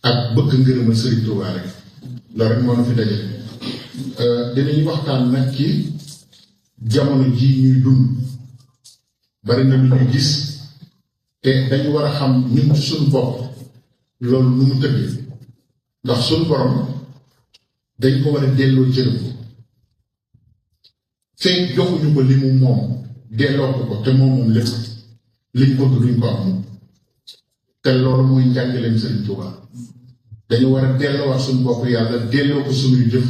ak bëgg ngërëmal Sëriñ Tuubaa rek loolu rek moo na fi daje. dinañu waxtaan nag ci jamono ji ñuy dund bari na lu ñuy gis te dañu war a xam ñun ci suñu bopp loolu nu mu tëddee ndax suñu borom dañ ko war a delloo cëram fekk joxuñu ko li mu moom delloo ko te moom lépp liñ bëgg duñ ko am te loolu mooy njàngaleem Sëriñ Tuubaa dañu war a delloowaat suñu bopp yàlla delloo ko suñuy jëf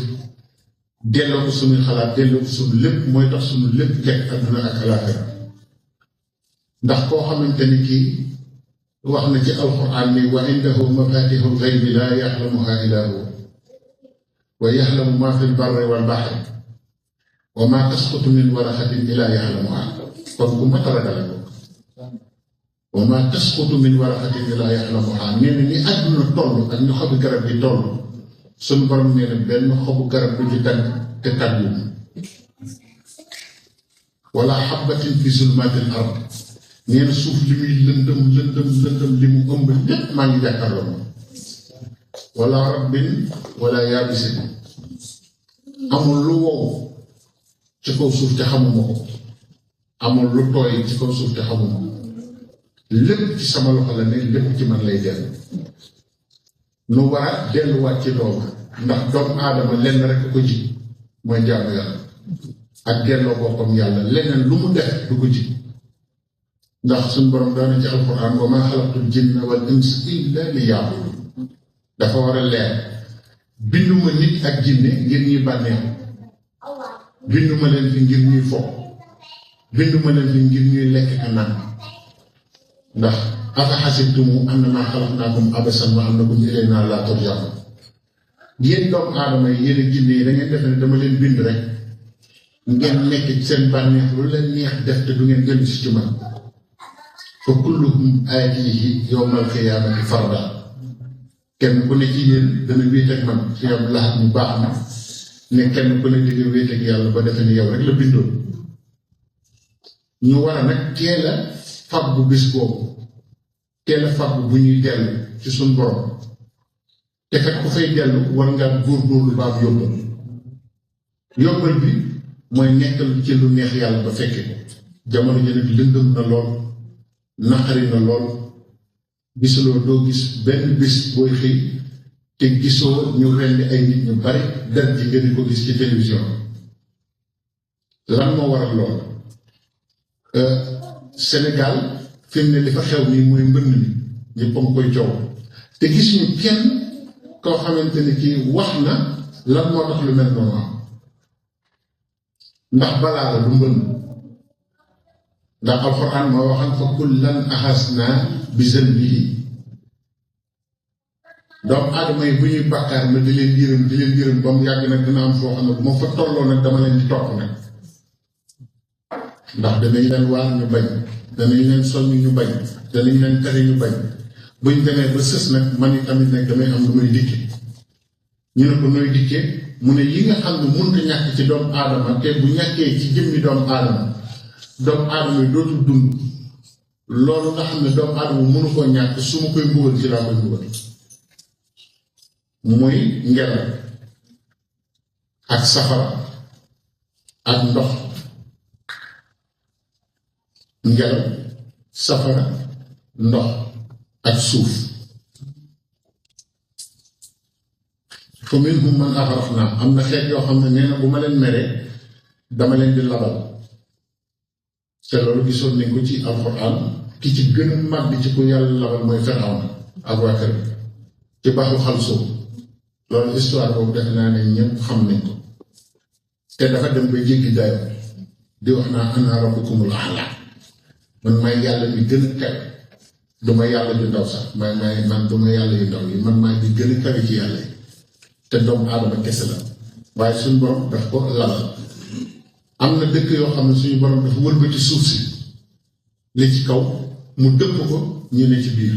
delloo ko suñuy xalaat delloo ko suñu lépp mooy tax suñu lépp jekk adduna ak alaaxira ndax koo xamante ni kii wax na ci alxuraan ni wa indahu mafatihul ghaybi laa yaxlamuha illaa huwa wa yaxlamu ma fi lbarri wal baxri wa ma tasqutu min waraqatin illaa yaxlamuha kon ku mat a ragal ko wa ma tasqutu min waraqatin illaa yaxlamuha nee na ni àdduna toll ak ni xobi garab yi toll suñu borom nee na benn xobu garab du ci dagg te tàggu wala xabbatin fi zulmatil ard nee na suuf li muy lëndëm li mu ëmb lépp maa ngi jàkkaarloo moom wala rabbin wala yaabisin amul lu wow ci kaw suuf te xamuma ko amul lu tooy ci kaw suuf te xamuma ko lépp ci sama loxo la ne lépp ci man lay dellu nu war a delluwaat ci loolu ndax doomu aadama lenn rek ko ji mooy jaamu yàlla ak delloo boppam yàlla leneen lu mu def du ko ji ndax suñu borom daana ci alquran wa maa xalaqtul jinna wal insa illa liya'budun dafa war a leer binduma nit ak jinne ngir ñuy bànneexu binduma leen fi ngir ñuy fo binduma leen fi ngir ñuy lekk ak naan ndax afa xasibtumu annamaa xalaqnaakum abasan wa annakum ilaynaa laa turja'uun yéen doomu aadama yi yéen jinne yi da ngeen defe ne dama leen bind rek ngeen nekk ci seen bànneex lu leen neex def te du ngeen dellu si ci man fa kulluhum aatiihi yawmal qiyaamati fardaa kenn ku ne ci yéen dana wéet ak man ci yow laxat mu baax na ne kenn ku ne digga wéet ak yàlla ba defe ne yow rek la bindoon ñu war a nag teel a fàggu bis boobu teel a fàggu bu ñuy dellu ci suñ borom te fekk ku fay dellu war nga góorgóorlu ba am yóbbal bi mooy nekkal ci lu neex yàlla ba fekke ko jamono ji nag lëndëm na lool naqari na lool gisuloo doo gis benn bis booy xëy te gisoo ñu rendi ay nit ñu bari der ci nga di ko gis ci télévision lan moo waral lool Sénégal fi mu ne li fa xew nii mooy mbënn mi ñëpp a nga koy coow te gis ñu kenn koo xamante ni kii wax na lan moo tax lu mel noonu am ndax balaa la du mbënn ndax alxuraan moo waxan fa kullan axasnaa bi zanbihi doomu aadama yi bu ñuy bàkkaar ma di leen yërëm ba mu yàgg nag dina am foo xam ne bu ma fa tolloo nag dama leen di topp nag ndax danañ leen waar ñu bañ danañ leen soññ ñu bañ danañ leen tere ñu bañ buñ demee ba sës nag man itamit nag damay am lu may dikke ñu ne ko nooy dikkee mu ne yi nga xam ne mënut a ñàkk ci doomu aadama te bu ñàkkee ci jëmmi doomu aadama yi dootul dund loolu nga xam ne doomu aadama mënu koo ñàkk su ma koy mbugal ci laa koy mbugal mooy ngelaw ak safara ak ndox ngelaw safara ndox ak suuf fa minhum man aghraqnaa am na xeet yoo xam ne nee na bu ma leen meree dama leen di labal te loolu gisoon nañ ko ci alxuraan ki ci gën a màgg ci ku yàlla labal mooy Firawna ak waa kër ci baxu xalsoo loolu histoire boobu def naa ne ñëpp xam nañ ko te dafa dem ba jéggi dayo di wax naa ana rabbukumul a'laa man maay yàlla mi gën a kawe duma yàlla ju ndaw sax man duma yàlla yu ndaw yi man maay di gën a kawe ci yàlla yi te doomu aadama kese la waaye suñu borom daf ko labal am na dëkk yoo xam ne suñu borom dafa wëlbati suuf si li ci kaw mu dëpp ko ñu ne ci biir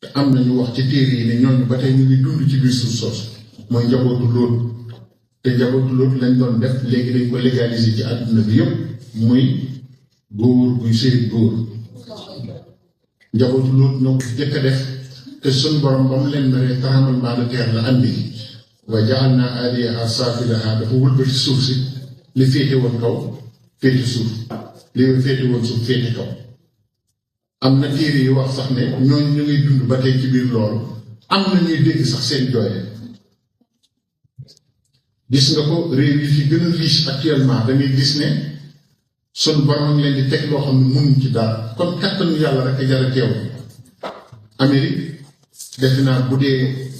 te am na ñu wax ci téere yi ne ñooñu ba tey ñu ngi dund ci biir suuf soosu mooy njabootu Lóot te njabootu Lóot lañ doon def léegi dañ ko légaliser ci àdduna bi yëpp muy góor guy sëy góor njabootu Lóot ñoo ko jëkk a def te suñ borom ba mu leen meree tremblement de terre la andi wa ja'alna aliyaha saafilaha dafa wëlbati suuf si li féete woon kaw féete suuf li féete woon suuf féete kaw. am na téere yi wax sax ne ñooñu ñu ngi dund ba tey ci biir loolu am na ñuy dégg sax seen jooye. gis nga ko réew yi fi gën a riche actuellement da ngay gis ne sun borom ngi leen di teg loo xam ne mënuñ ci dara kon kattanu yàlla rek a jara teew. Amérique defe naa bu dee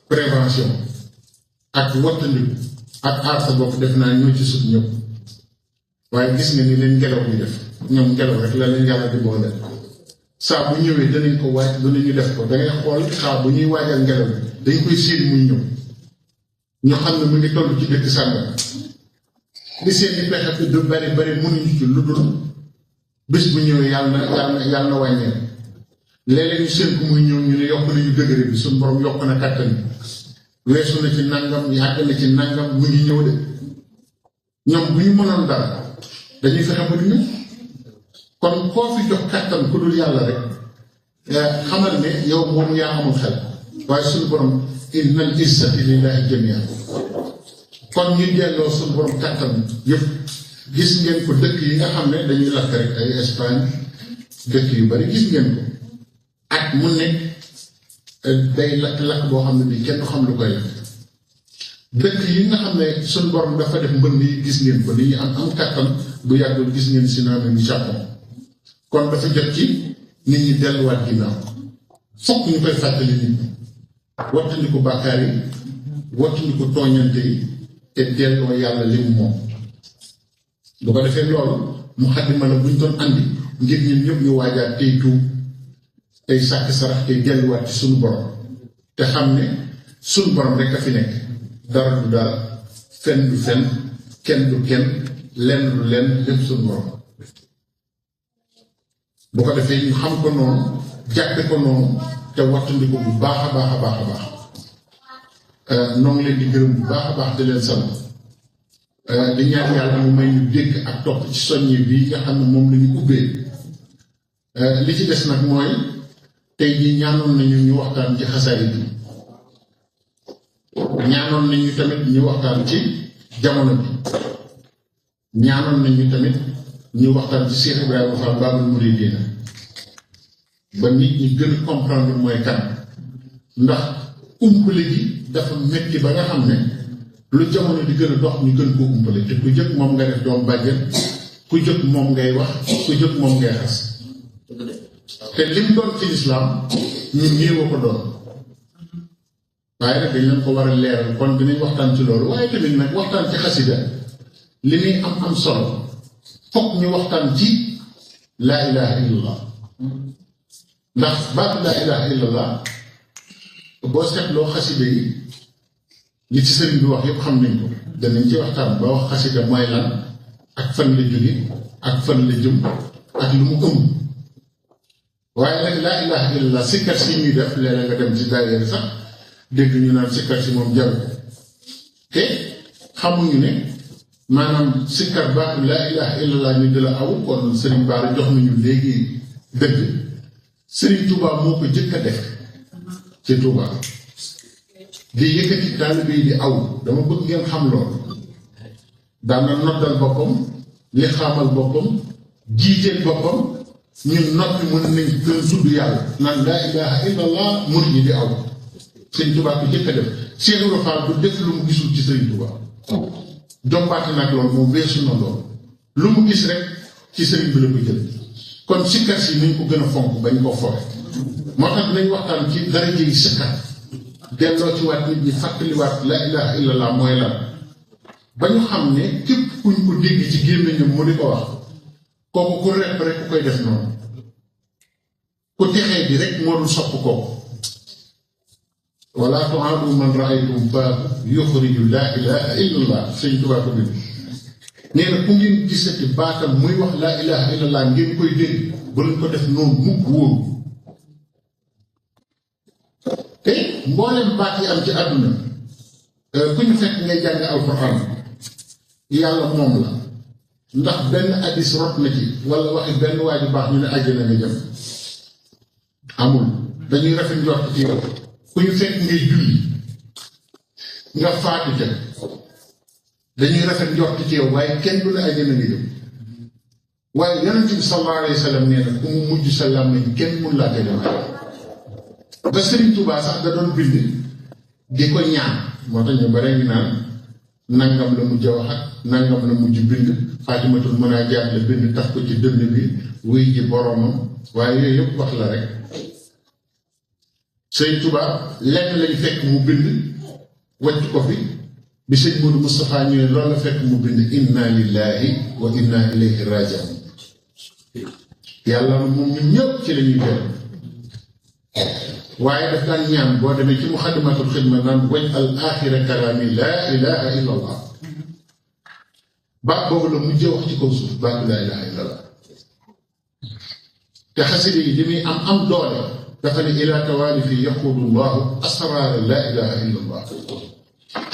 prévention ak wattandiku ak aar sa bopp defe naa ñoo ci sut ñëpp waaye gis nga ni leen ngelaw bi def ñoom ngelaw rek la leen yàlla di boole. saa bu ñëwee danañ ko waaj danañu def ko da ngay xool saa bu ñuy waajal ngelaw bi dañ koy séen muy ñëw ñu xam ne mu ngi toll ci dëkk sàngam li seen i pexe du bari bari mënuñu ci lu dul bés bu ñëwee yàlla na wàññeeku. léeg-léeg ñu seen ko muy ñëw ñu ne yokk nañu dëgëre bi suñu borom yokk na kàttan bi weesu na ci nangam yàgg na ci nangam mu ngi ñëw de ñoom bu ñu mënoon dara dañuy fexe ba du kon koo fi jox kàttan ku dul yàlla rek xamal ne yow moom yaa amul xel waaye suñu borom innal izzati lillahi jamian. kon ñu delloo suñu borom kàttan yëpp gis ngeen ko dëkk yi nga xam ne dañuy lakk rek ay Espagne dëkk yu bari gis ngeen ko ak mu nekk day lakk boo xam ne bii kenn du xam lu koy lakk. dëkk yi nga xam ne suñu borom dafa def mbënd yi gis ngeen ko ni ñu am kàttan bu yàggul gis ngeen tsunami ni Japon. kon dafa jot ci nit ñi delluwaat ginnaaw fokk ñu koy fàttali nit ñi wattandiku bàkkaar yi wattandiku tooñante yi te delloo yàlla li mu moom. bu ko defee loolu mu xaddima la buñ doon andi ngir ñun ñëpp ñu waajaat tey tuub tey sàkk sarax tey delluwaat ci suñu borom te xam ne suñu borom rek a fi nekk dara du dara fen du fen kenn du kenn lenn du lenn lépp suñu borom. bu ko defee ñu xam ko noonu jàppe ko noonu te wattandiku bu baax a baax a baax a baax. noo ngi leen di gërëm bu baax a baax di leen sant di ñaan yàlla mu may ñu dégg ak topp ci soññe bii nga xam ne moom la ñu ubbee. li ci des nag mooy tey jii ñaanoon nañu ñu waxtaan ci xasaayid bi ñaanoon nañu tamit ñu waxtaan ci jamono bi ñaanoon nañu tamit ñu waxtaan ci Cheikh Ibrahima Fall Babul Mouridina ba nit ñi gën a comprendre mooy kan ndax umpale gi dafa metti ba nga xam ne lu jamono di gën a dox ñu gën koo umpale te ku jëkk moom nga def doom bàjjen ku jëkk moom ngay wax ku jëkk moom ngay xas te lim doon ci lislaam ñun néew a ko doon waaye nag dañ leen ko war a leeral kon dinañ waxtaan ci loolu waaye tamit nag waxtaan ci xasida li muy am solo fokk ñu waxtaan ci laa ilaha illallah ndax baatu laa ilaha illallah boo seetloo xasida yi li ci sëriñ bi wax yépp xam nañ ko danañ ci waxtaan ba wax xasida mooy lan ak fan la jóge ak fan la jëm ak lu mu ëmb waaye nag laa ilaha illallah sikkar si ñuy def léeg-léeg nga dem ci daayira sax dégg ñu naan sikkar si moom jaru te xamuñu ne maanaam sikkar baatu laa ilaha illallah ni di la aw kon sëriñ Bara jox nañu léegi dëgg sëriñ Touba moo ko jëkk a def ci Touba di yëkkati taalibe yi di aw dama bëgg ngeen xam loolu daan na noddal boppam li xaamal boppam jiiteel boppam ñun noppi mën nañ gën tudd yàlla naan laa ilaha illallah murid yi di aw sëriñ Touba ko jëkk a def Cheikh Ibrahima Fall du def lu mu gisul ci sëriñ Touba jombaate nag loolu moom weesu na loolu lu mu gis rek ci sëriñ bi la ko jël kon sikkar si nañ ko gën a fonk bañ ko fore moo tax dinañ waxtaan ci daraja yi sikkar delloo ci waat nit ñi fàttaliwaat laa ilaha illallah mooy lan ba ñu xam ne képp kuñ ko dégg ci gémmiñam mu di ko wax kooku ku repp rek ku koy def noonu ku texee bi rek moo dul sopp kooku wala tu'aadu man ra'aytum baabu yuxriju laa ilaha illallah sëñ Tuubaa ko bind nee na ku ngeen gisati baatam muy wax laa ilaha illallah ngeen koy dégg bu leen ko def noonu mukk wóoru te mboolem baat yi am ci àdduna ku ñu fekk ngay jàng alquran yàlla moom la ndax benn addis rot na ci wala waxi benn waa ju baax ñu ne àjjana nga jëm amul dañuy rafet njort ci yow ku ñu fekk ngay julli nga faatu ca dañuy rafet njort ci yow waaye kenn du ne àjjana nga jëm waaye yonent bi sallallahu alayhi wa sallam nee na ku mu mujj sa làmmiñ kenn mun laa ko dem ba Sëriñ Tuubaa sax da doon bind di ko ñaan moo tax ñu bare ngi naan nangam la mujj wax ak nangam la mujj bind Faatimatul Munaajaat la bind tax ko ci dënn bi wuy ji boromam waaye yooyu yëpp wax la rek Sëriñ Tuubaa lenn lañ fekk mu bind wàcc ko fi bi sëñ Modou Moustapha ñëwee loolu la fekk mu bind inna lillahi wa inna ilayhi raji'un yàlla moom ñun ñëpp ci la ñuy dellu waaye daf daan ñaan boo demee ci muxaddamatul xidma naan waj al axira kalaami laa ilaha illa allah baat boobu la mujjee wax ci kaw suuf baatu laa ilaha illa allah te xasida yi li muy am doole dafa ne ila tawaalifi yaquulu llahu asraara laa ilaha illa allah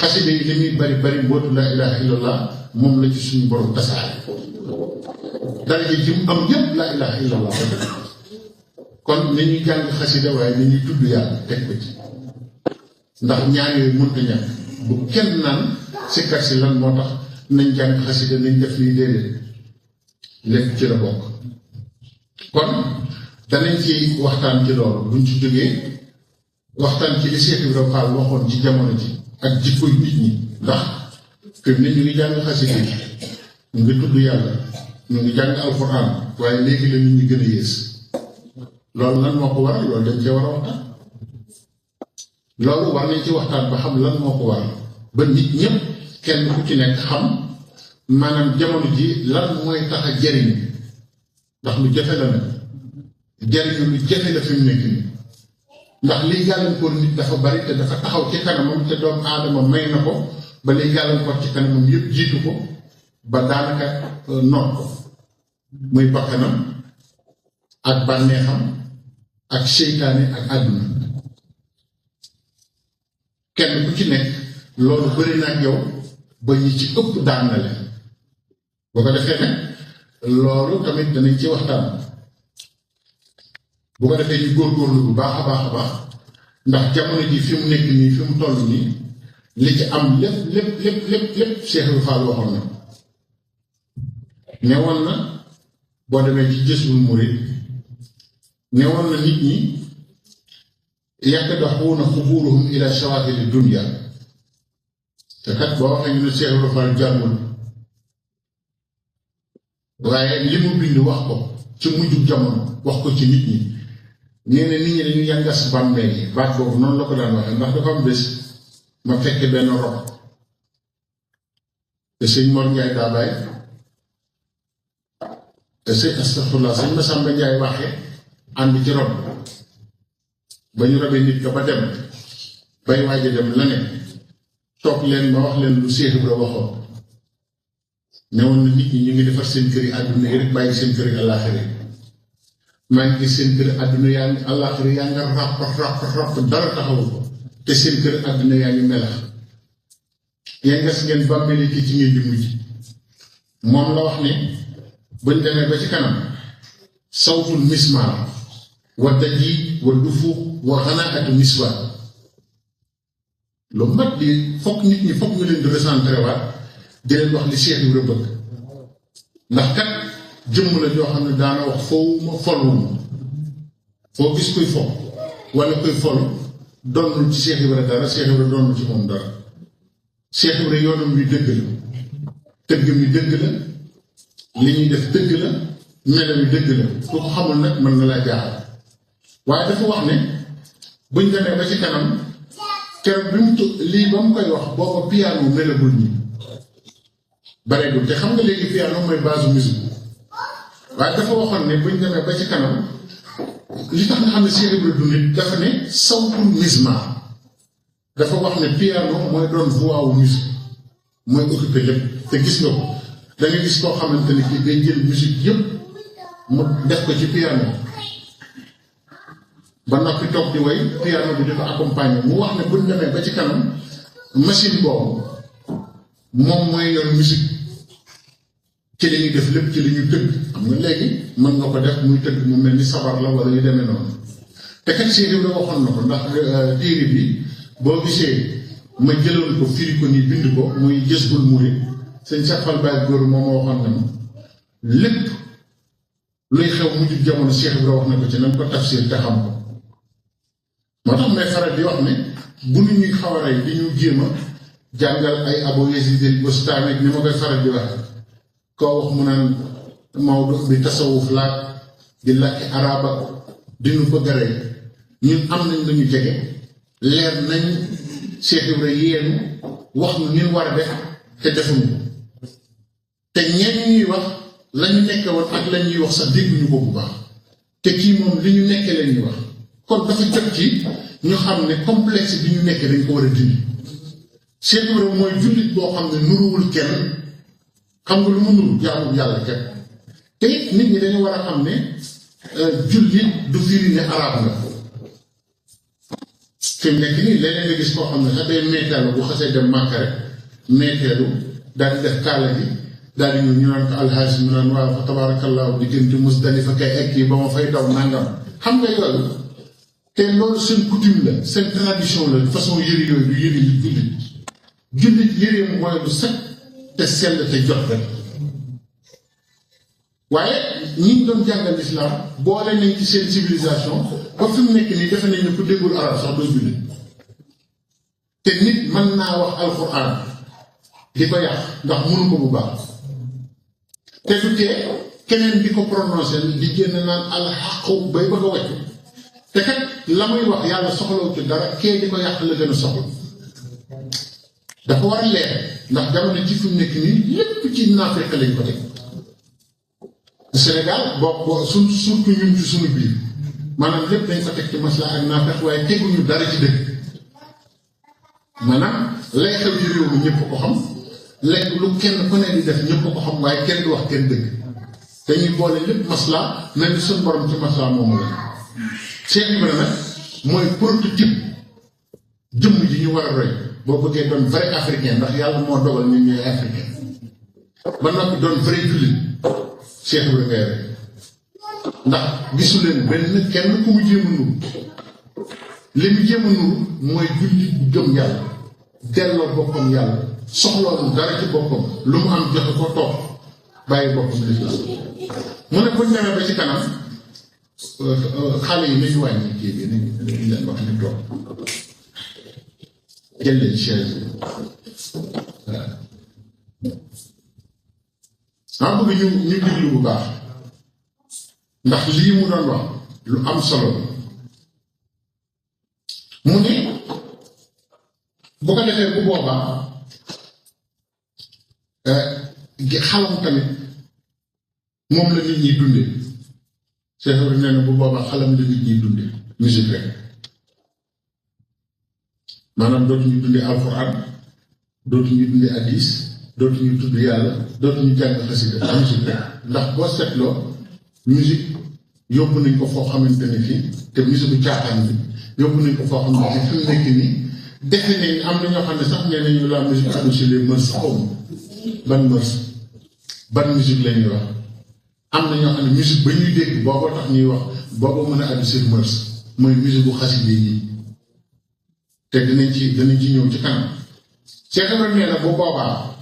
xasida yi li muy bari bari mbootu laa ilaha illa allah moom la ci suñu borom tasaare daraja ji mu am yépp laa ilaha illa allah kon ni ñuy jàng xasida waaye ni ñuy tudd yàlla teg ko ci ndax ñaar yooyu mënta ñàkk bu kenn naan sikkar si lan moo tax nañ jàng xasida nañ def lii déedéet lépp ci la bokk kon danañ ci waxtaan ci loolu buñ ci jógee waxtaan ci li Cheikh Ibrahima Fall waxoon ci jamono ji ak jikkoy nit ñi ndax fi mu ne ñu ngi jàng xasida yi ñu ngi tudd yàlla ñu ngi jàng alxuraan waaye léegi la nit ñi gën a yées loolu lan moo ko waral loolu dañ cee war a waxtaan loolu war nañ ci waxtaan ba xam lan moo ko waral ba nit ñëpp kenn ku ci nekk xam maanaam jamono ji lan mooy tax a jariñ ndax lu jafe la nag jariñu lu jafe la fi mu nekk nii ndax liy gàllankoor nit dafa bari te dafa taxaw ci kanamam te doomu aadama may na ko ba liy gàllankoor ci kanamam yëpp jiitu ko ba daanaka noot ko muy bakkanam ak bànneexam ak seytaane ak àdduna kenn ku ci nekk loolu bëri na ak yow ba ñi ci ëpp daan na leen boo ko defee nag loolu tamit danañ ci waxtaan bu ko defee ñu góorgóorlu bu baax a baax a baax ndax jamono ji fi mu nekk nii fi mu toll nii li ci am lépp lépp lépp lépp lépp Cheikh Ibra Fall waxoon na ne woon na boo demee ci Jazbul Murid ne woon na nit ñi yaqdahuuna xubuurahum ila shawaahidi dunya te kat boo waxee ñu ne Cheikh Ibra Fall jàngul waaye li mu bind wax ko ci mujjub jamono wax ko ci nit ñi nee na nit ñi dañu yàngas bàmmeel yi baat boobu noonu la ko daan waxee ndax dafa am bés ma fekke benn rob te sëñ Mor Njaay daa bàyyi te sëñ astafurlah sëñ Masamba Njaay waxee ànd ci rob ba ñu robee nit ka ba dem bay waaja dem la ne toog leen ma wax leen lu Cheikh Ibra waxoon ne woon na nit ñi ñu ngi defar seen kër yi àdduna yi rek bàyyi seen kër yi àllaaxira maa ngi gis seen kër àdduna yaa ngi àllaaxira yaa nga ràpp dara taxawu ko te seen kër àdduna yaa ngi melax yaa ngas ngeen bàmmeeli ki ci ngeen di mujj moom la wax ne buñ demee ba ci kanam sawtul mismaar wa daji wa dufuux wa xanaatu miswaar lu mat di fokk nit ñi fokk ñu leen di recentré waat di leen wax li Cheikh Ibra bëgg ndax kat jëmm la joo xam ne daana wax foowuma folwuma foo gis kuy fo wala kuy fol doonul ci Cheikh Ibra dara Cheikh Ibra doonul ci moom dara Cheikh Ibra yoonam wi dëgg la tëgg mi dëgg la li ñuy def dëgg la melo mi dëgg la ku ko xamul nag mën na laa jaaxal waaye dafa wax ne buñ demee ba ci kanam keroog bi mu lii ba mu koy wax booba piano melagul ñi bareegul te xam nga léegi piano mooy base musique waaye dafa waxoon ne buñ demee ba ci kanam li tax nga xam ne Cheikh Ibra du nit dafa ne sawtul misma dafa wax ne piano mooy doon voix wu musique mooy occupé lépp te gis nga ko da nga gis koo xamante ne kii day jël musique yëpp mu def ko ci piano ba noppi toog di way piano bi di ko accompagner mu wax ne buñ demee ba ci kanam machine boobu moom mooy yor musique ci li ñuy def lépp ci li ñu tëgg xam nga léegi mën nga ko def muy tëgg mu mel ni sabar la wala yu demee noonu te kat séeréer la waxoon na ko ndax téere bi boo gisee ma jëloon ko firi ko nii bind ko muy Jazbul Murid sëñ Cheikh Fall Baye góor moom moo waxoon na ma lépp luy xew mujj jamono Cheikh Ibra wax na ko ci nan ko tafsir te xam ko moo tax may faral di wax ne bu nu ñuy xaw a rey di ñu jéem a jàngal ay Abu Yazid al-Bustami ni ma koy faral di wax koo wax mu naan Maodo bi tasawuf laa di làkki araba di nu bëgg a rey ñun am nañ lu ñu jege leer nañ Cheikh Ibra yéenu wax nu ñun war a def te defuñu te ñenn ñuy wax la ñu nekke woon ak la ñuy wax sax dégguñu ko bu baax te kii moom li ñu nekkee la ñuy wax kon dafa jot ci ñu xam ne complexe bi ñu nekkee dañ ko war a dindi Cheikh Ibra mooy jullit boo xam ne nuruwul kenn xam nga lu mu nuru jaamu yàlla kenn te it nit ñi dañu war a xam ne jullit du firi ne arab nga fi mu nekk nii leneen nga gis koo xam ne sax day meeteelu bu xasee dem Màkka rek meeteelu daal di def kaala gi daal di ñu naan ko alxaasi mu naan waaw fa tabaarakallaahu diggante Musdalifa kay egg yi ba ma fay daw nangam xam nga yooyu te loolu seen coutume la seen tradition la façon yëri yooyu du yëri li jullit yëreem mooy lu set te sell te jot rek waaye ñi ngi doon jàngal lislaam boole nañ ci seen civilisation ba fi mu nekk nii defe nañ ne ku déggul arab sax doo jullit te nit mën naa wax alxuraan di ko yàq ndax mënu ko bu baax te du tee keneen di ko prononcé di génn naan alxaqu bay bëgg a wecc te kat la muy wax yàlla soxlawu ci dara kee di ko yàq la gën a soxla dafa war a leer ndax jamono ji fi mu nekk nii lépp ci naafeq lañ ko teg Sénégal boo surtout ñun ci suñu biir maanaam lépp dañ ko teg ci masla ak naafeq waaye teguñu dara ci dëgg maanaam lay xew ci réew mi ñëpp ko xam lekk lu kenn ku ne di def ñëpp ko xam waaye kenn du wax kenn dëgg dañuy boole lépp masla mel ni suñu borom ci masla moomu la Cheikh Ibra nag mooy prototype jëmm ji ñu war a roy boo bëggee doon vrai africain ndax yàlla moo dogal ñun ñooy africain ba noppi doon vrai jullit Cheikh Ibra ngay rek ndax gisu leen benn kenn ku mu jéem a nuru li mu jéem a nuru mooy jullit bu gëm yàlla delloo boppam yàlla soxloolu dara ci boppam lu mu am joxe ko toog bàyyi boppam lislaam mu ne buñ demee ba ci kanam xale yi nañu wàññi kii bi nañu leen wax ni toog jël leen chaise waaw bëgg ñu diglu bu baax ndax lii mu doon wax lu am solo mu ne bu ko defee bu boobaa xalam tamit moom la nit ñi dundee Cheikh Ibra nee na bu boobaa xalam la nit ñi dundee musique rek maanaam dootuñu dundee alxuraan dootuñu dundee hadiis dootuñu tudd yàlla dootuñu jàng xasida musique rek ndax boo seetloo musique yóbbu nañ ko foo xamante ne fii te musique bu caaxaan bi yóbbu nañ ko foo xamante ne fi mu nekk nii defe nañ am na ñoo xam ne sax nee nañu la musique adoucit les mœurs xaw ban mœurs ban musique la ñuy wax am na ñoo xam ne musique ba ñuy dégg booboo tax ñuy wax booba mën a adoucir mœurs mooy musique bu xasida yi te dinañ ci ñëw ci kanam Cheikh Ibra nee na bu boobaa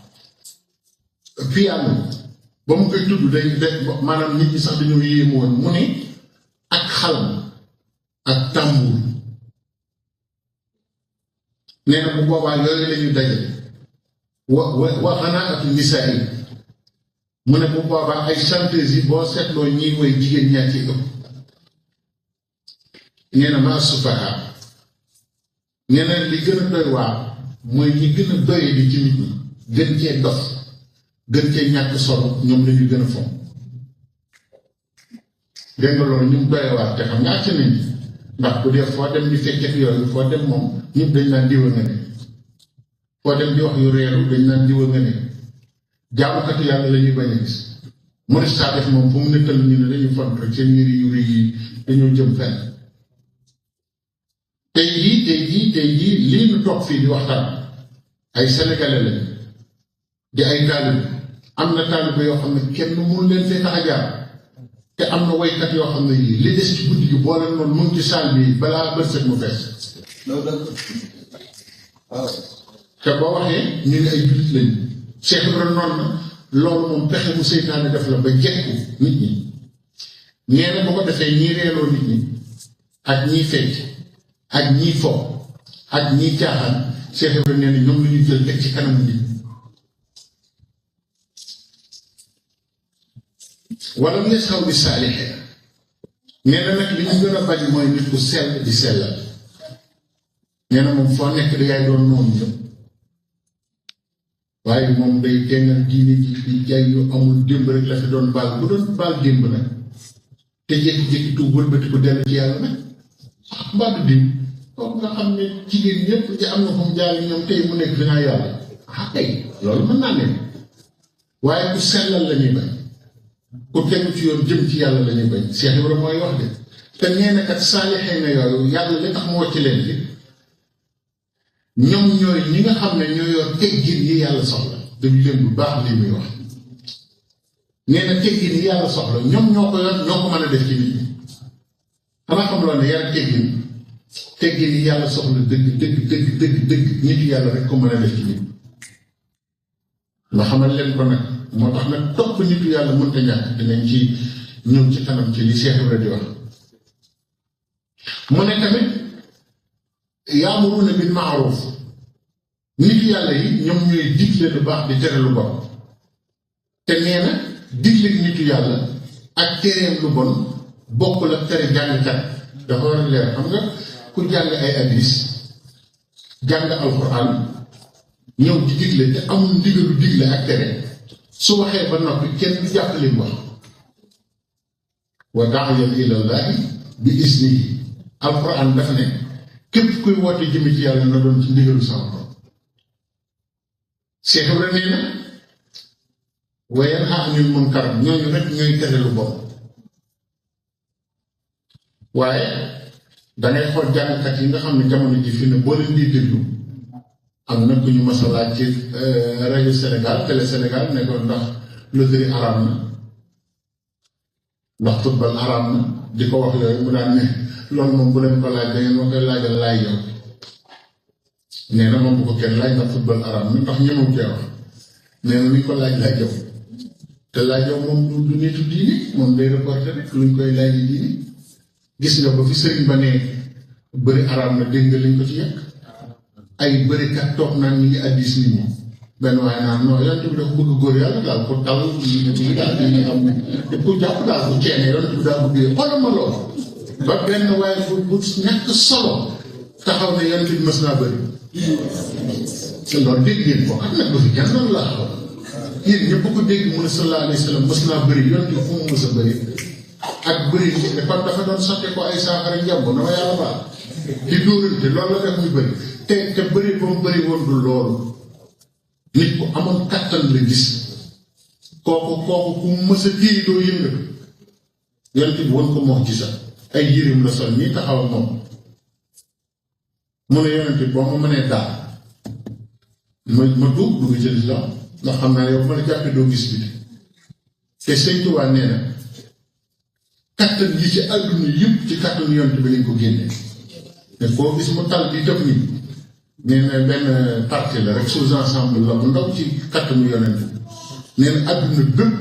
piano ba mu koy tudd day maanaam nit ñi sax dañoo yéemu woon mu ne ak xalam ak tambour nee na bu boobaa yooyu la ñuy dajale wa xanaa ak nisaa yi mu ne bu boobaa ay chanteuses yi boo seetloo ñiy woy jigéen ñaa ci ëpp nee na maa sufaha nee na li gën a doy waar mooy ñi gën a doye di ci nit ñi gën cee dof gën cee ñàkk solo ñoom lañu gën a fonk dégg nga loolu ñu mu doye waar te xam nga àcc nañ ndax bu dee foo dem di fekk yooyu foo dem moom ñëpp dañ naan diwa nga ne foo dem di wax yu reeru dañ naan diwa nga ne jaamukatu yàlla la ñuy bañ a gis mënu saa def moom fu mu nettal ñu ne dañuy font rek seen yëri yu rëy yi dañoo jëm fenn tey jii lii nu toog fii di waxtaan ay sénégalais lañ di ay taalibe am na taalibe yoo xam ne kenn mënu leen fee tax a jaar te am na waykat yoo xam ne yii li des ci guddi gi boo leen noonu mu ngi ci saal bi balaa bërsëg mu fees. waaw te boo waxee ñu ne ay jullit lañu. Cheikh Ibrahima noonu na loolu moom pexe mu seytaane def la ba jekku nit ñi nee na bu ko defee ñii reeloo nit ñi ak ñii fecc ak ñii fo ak ñii caaxaan Cheikh Ibrahima nee na ñoom la ñu jël teg ci kanam nit ñi. wala mu xaw di saalixe nee na nag li ñu gën a bañ mooy nit ku sell di sellal nee na moom foo nekk da yaay doon noonu ñëpp waaye moom day tengal diine ji di jaay yu amul démb rek la fi doon baal bu doon baal démb nag te jékki-jékki tuub wëlbati ko dellu ci yàlla nag mbaadu diw kooku nga xam ne jigéen ñëpp ci am na fu mu jaar ñoom tey mu nekk dinaa yàlla kay loolu mën naa nekk waaye ku sellal la ñuy bañ ku tegu ci yoon jëm ci yàlla la ñuy bañ Cheikh Ibrahima mooy wax de te nee na kat saalixee na yooyu yàlla li tax mu wàcc leen fi ñoom ñooy ñi nga xam ne ñoo yor teggin yi yàlla soxla dañu leen bu baax li muy wax nee na teggin yi yàlla soxla ñoom ñoo ko yor ñoo ko mën a def ci nit ñi xanaa xam loo ne yar teggin yi yàlla soxla dëgg nit yàlla rek ko mën a def ci nit nga xamal leen ko nag moo tax nag topp nitu yàlla mënta ñàkk dinañ ci ñëw ci kanam ci li Cheikh Ibrahima di wax mu ne tamit yaamuruna bil maaruf nitu yàlla yi ñoom ñooy digle lu baax di tere lu bon te nee na digle nitu yàlla ak tereem lu bon bokkul ak tere jàngkat dafa war a leer xam nga ku jàng ay hadis jàng alquran ñëw di digle te amul ndigalu digle ak tere su waxee ba noppi kenn du jàpp li mu wax wa daa'iyan ilallaahi bi iznihi alquran daf ne képp kuy woote jëme ci yàlla na doon ci ndigalu sama borom Cheikh Ibrahima nee na wa yanhaa anil munkar ñooñu rek ñooy tere lu bon waaye dangay xool jàngkat yi nga xam ne jamono ji fi ne boo leen di déglu am na ku ñu mas a laaj ci rajo Sénégal télé Sénégal ne ko ndax loterie araam na ndax football araam na di ko wax yooyu mu daan ne loolu moom bu leen ko laaj da ngeen ma koy laajal laay yow nee na moom bu ko kenn laaj ndax football araam na ndax ñemewu cee wax nee na luñ ko laaj laaj yow te laaj yow moom du nitu diini moom day reporté rek luñ koy laaj diini gis nga ba fi sëriñ ba ne bëri araam na dégg nga liñ ko ci yàq ay bërikat toog naan ñu ngi addis nit ñi benn waaye naan non yonent bi dafa bëgg góor yàlla daal ko dal ñu daal di am ku jàpp daal bu ceene yonent bi daal bëggee xoolal ma loolu ba benn waaye bu ñàkk solo taxaw ne yonent bi mës naa bëri loolu dégg ngeen ko xam nag ba fi kenn noonu laa xam yéen ñëpp ko dégg mu ne sallallahu alayhi wa sallam mës naa bëri yonent bi fu mu mës a bëri ak bëri dafa doon sotte ko ay saafara njàmb na ma yàlla baal di dóorante loolu la def muy bëri te bëri ba mu bëri woon du loolu nit ku amoon kattan la gis kooku ku mës a téye doo yëngatu yonent bi woon ko mox ci sax ay yërim la sol nii taxaw ak moom mu ne yonent bi boo ma mënee daal ma tuub dugg ci lislaam ndax xam naa yow ma la jàppee doo gis bi te Sëñ Tuubaa nee na kattan yi ci àdduna yëpp ci kattanu yonent bi lañ ko génnee te koo gis mu tal di tëb nii nee na benn partie la rek sous-ensemble la bu ndaw ci kattanu yonent bi nee na àdduna bépp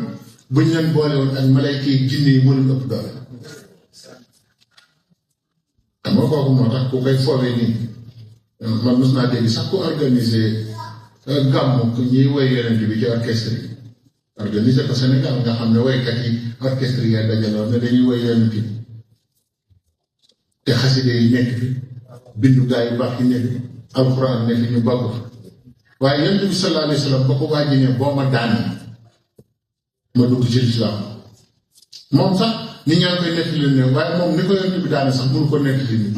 buñ leen boole woon ak malayka yi jinne yi moo leen ëpp doole xam nga kooku moo tax ku koy foowee nii man mos naa dégg sax ku organiser gàmmu ñuy woy yonent bi ci orchestre yi organiser ko Sénégal nga xam ne woykat yi orchestre yi dajaloo ne dañuy woy yonent bi te xaside yi nekk fi bindu gaa yu baax yi nekk fi alxuraan ne fi ñu bokk fa waaye yonent bi sallallahu alayhi wa sallam ba ko waaji ne boo ma daanee ma dugg ci lislaam moom sax nit ñaa koy nekk leen ne waaye moom ni ko yonent bi daane sax mënu ko nekk li nit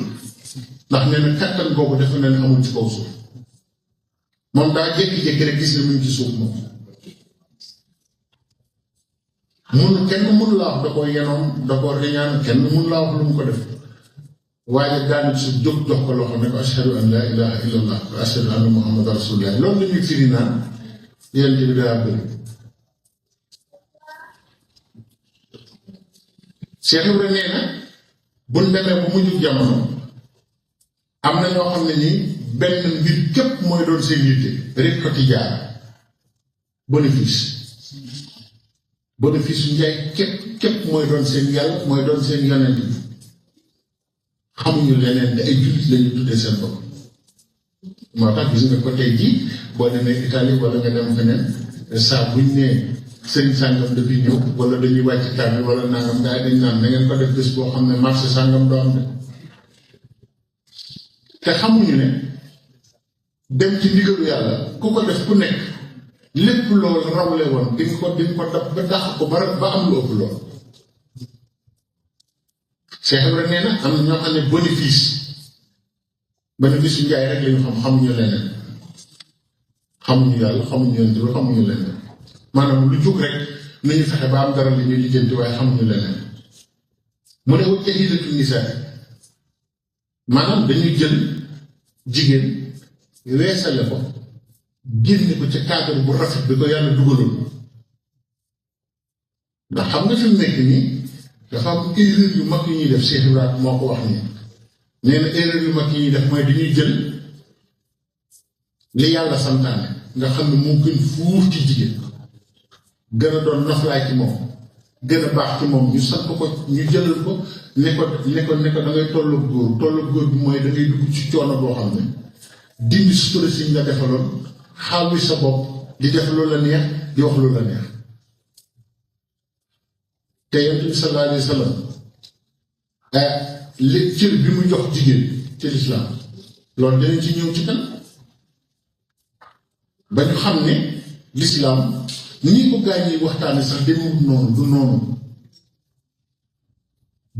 ndax nee na kattan googu dafa ne amul ci kaw suuf moom daa jékki-jékki rek gis ne mu ngi ci suuf moom kenn mënu laa wax da ko yenoom da ko riñaan kenn mënu laa wax lu mu ko def waaye daanu ci jóg jox ko loxo ne ko ashhadu an laa ilaha illallah wa ashhadu anna muhammadan rasulullah loolu la ñuy firi naan yonent bi daa bëri Cheikh Ibra nee na buñ demee bu mujj jamono am na ñoo xam ne nii benn mbir képp mooy doon seen yitte rek ko ci jaar bénéfice bénéfice njaay képp mooy doon seen yàlla mooy doon seen yonent bi xamuñu leneen te ay jullit lañu tuddee seen bopp moo tax gis nga ko tey jii boo demee Italie wala nga dem feneen saa buñ nee sëñ sàngam dafiy ñëw wala dañuy wàcc kaami wala nangam gaa yi dañ naan na ngeen ko def bés boo xam ne marché sàngam doo am de te xamuñu ne dem ci ndigalu yàlla ku ko def ku nekk lépp loolu rawle woon di nga ko dab ba dàq ko ba am lu ëpp lool. Cheikh Ibra nee na am na ñoo xam ne bénéfice yu njaay rek lañu xam xamuñu leneen xamuñu yàlla xamuñu yonent bi xamuñu leneen maanaam lu jóg rek nañu fexe ba am dara li ñuy lijjanti waaye xamuñu leneen mu ne wut jahilatu nisaa maanaam dañuy jël jigéen weesale ko génne ko ci cadre bu rafet bi ko yàlla dugaloon ndax xam nga fi mu nekk nii dafa am erreur yu mag yu ñuy def Cheikh Ibrahima moo ko wax nii nee na erreur yu mag yi ñuy def mooy dañuy jël li yàlla santaane nga xam ne moo gën fuuf ci jigéen gën a doon noflaay ci moom gën a baax ci moom ñu sant ko ñu jëlal ko ne ko da ngay tollu góor bi mooy da ngay dugg ci coono boo xam ne dindi sutura si ñu la defaloon xaawi sa bopp di def lu la neex di wax lu la neex te Yonent bi sallallahu alayhi wa sallam li cër bi mu jox jigéen ci lislaam loolu danañ ci ñëw ci kan ba ñu xam ne lislaam nii ko gaañ yi waxtaane sax demewut noonu du noonu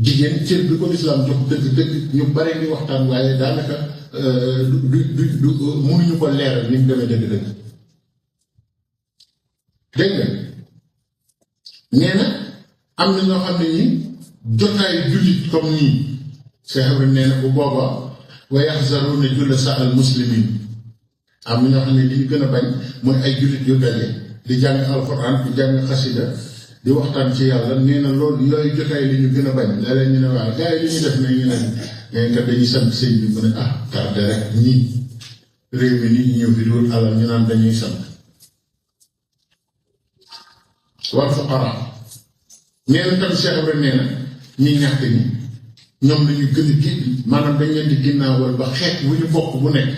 jigéen cër bi ko lislaam jox dëgg ñu bare ngi waxtaan waaye daanaka du mënuñu ko leeral ni mu demee dëgg-dëgg dégg nga nee na am na ñoo xam ne ñi jotaayu jullit comme nii Cheikh Ibrahima nee na bu boobaa wa yaxzaruuna julasa al muslimin am na ñoo xam ne li ñu gën a bañ mooy ay jullit yu daje di jàng alxuraan di jàng xasida di waxtaan ci yàlla nee na loolu yooyu jotaay li ñu gën a bañ léeg-léeg ñu ne waaw gars yi li ñu def ne ñu ne kat dañuy sant sëñ bi mu ne tardé rek ñii réew mi nit ñi ñëw fi di wut alal ñu naan dañuy sant wal fuqara nee na tam Cheikh Ibrahima nee na ñi ñàkk ñi ñoom lañu gën a génn maanaam dañ leen di ginnaawal ba xeet wu ñu bokk bu nekk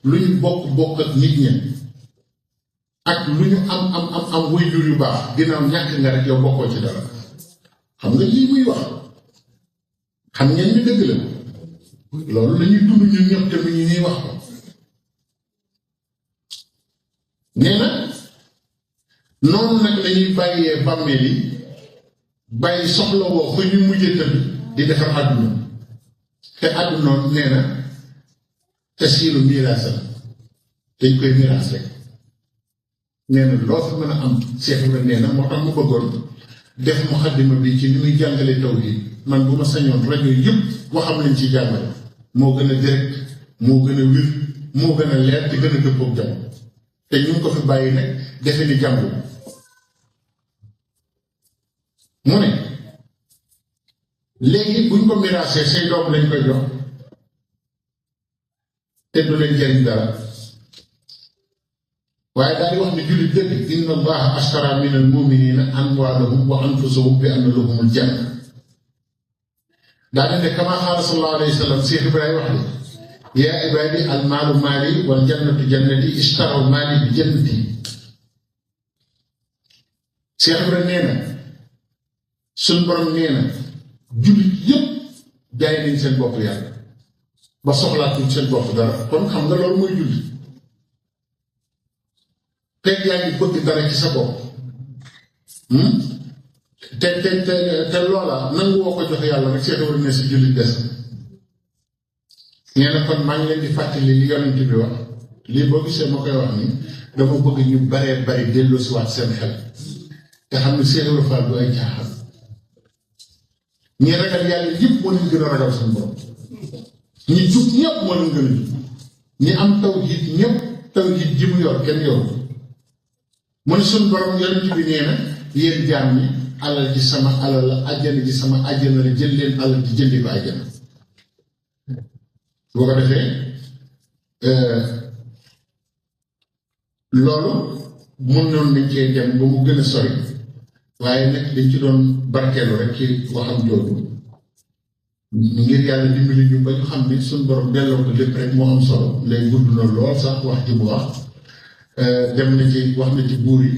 lu ñu bokk ak nit ña ak lu ñu am waajur yu baax ginnaaw ñàkk nga rek yow bokkoo ci dara xam nga lii muy wax xam ngeen ni dëgg la loolu la ñuy dund ñun ñëpp tamit ñu ñuy wax ko nee na noonu nag lañuy bàyyee bàmmeel yi bàyyi soxla woo fa ñu mujjee tëdd di defar àdduna te àdduna nee na te siilu miraas la dañ koy miraas rek nee na loo fi mën a am Cheikh Ibrahima nee na moo tax mu bëggoon def muxaddima bi ci ni muy jàngale tawhiid man bu ma sañoon rajo yëpp waxam lañ ci jàngale moo gën a direct moo gën a wir moo gën a leer te gën a dëppook jàmm te ñu ngi ko fi bàyyi nag defe ni jàngul mu ne léegi buñ ko miraasee say doom lañ koy jox te du leen jariñ dara waaye daal di wax ne jullit dëgg inna allaha ashtara min al muminina amwaalahum wa anfusahum bi anna lahumul janna daal di ne kama qaala sallallahu alayhi wa sallam Cheikh Ibrahima wax ne yaa ibaadi al maalu maali wal jannatu jannati ishtaraw maali bi jannati Cheikh Ibrahima nee na suñ borom nee na jullit yëpp jaay nañ seen bopp yàlla ba soxlaatuñ seen bopp dara kon xam nga loolu mooy jullit teg yaa ngi bëgg dara ci sa bopp te loola nangu woo ko jox yàlla rek seetawul ne si jullit des nee na kon maa ngi leen di fàttali li yonent bi wax lii boo gisee ma koy wax ni dama bëgg ñu baree bari delloo si waat seen xel te xam ne Cheikh Ibrahima Fall du ay caaxaan ñi ragal yàlla yëpp moo leen gën a ragal seen borom ñi jub ñëpp moo leen gën a jub ñi am tawhiid ñëpp tawhiid ji mu yor kenn yor mu ne suñ borom yonent bi nee na yéen jaam ñi alal ji sama alal la àjjana ji sama àjjana la jël leen alal ji jëndi ko àjjana boo ko defee loolu mun noonu nañ cee dem ba mu gën a sori waaye nag dañ ci doon barkeelu rek ci waxam jooju ngir yàlla dimbali ñu ba ñu xam ne suñ borom delloo ko lépp rek moo am solo lay gudd na lool sax wax ji mu wax dem na ci wax na ci buur yi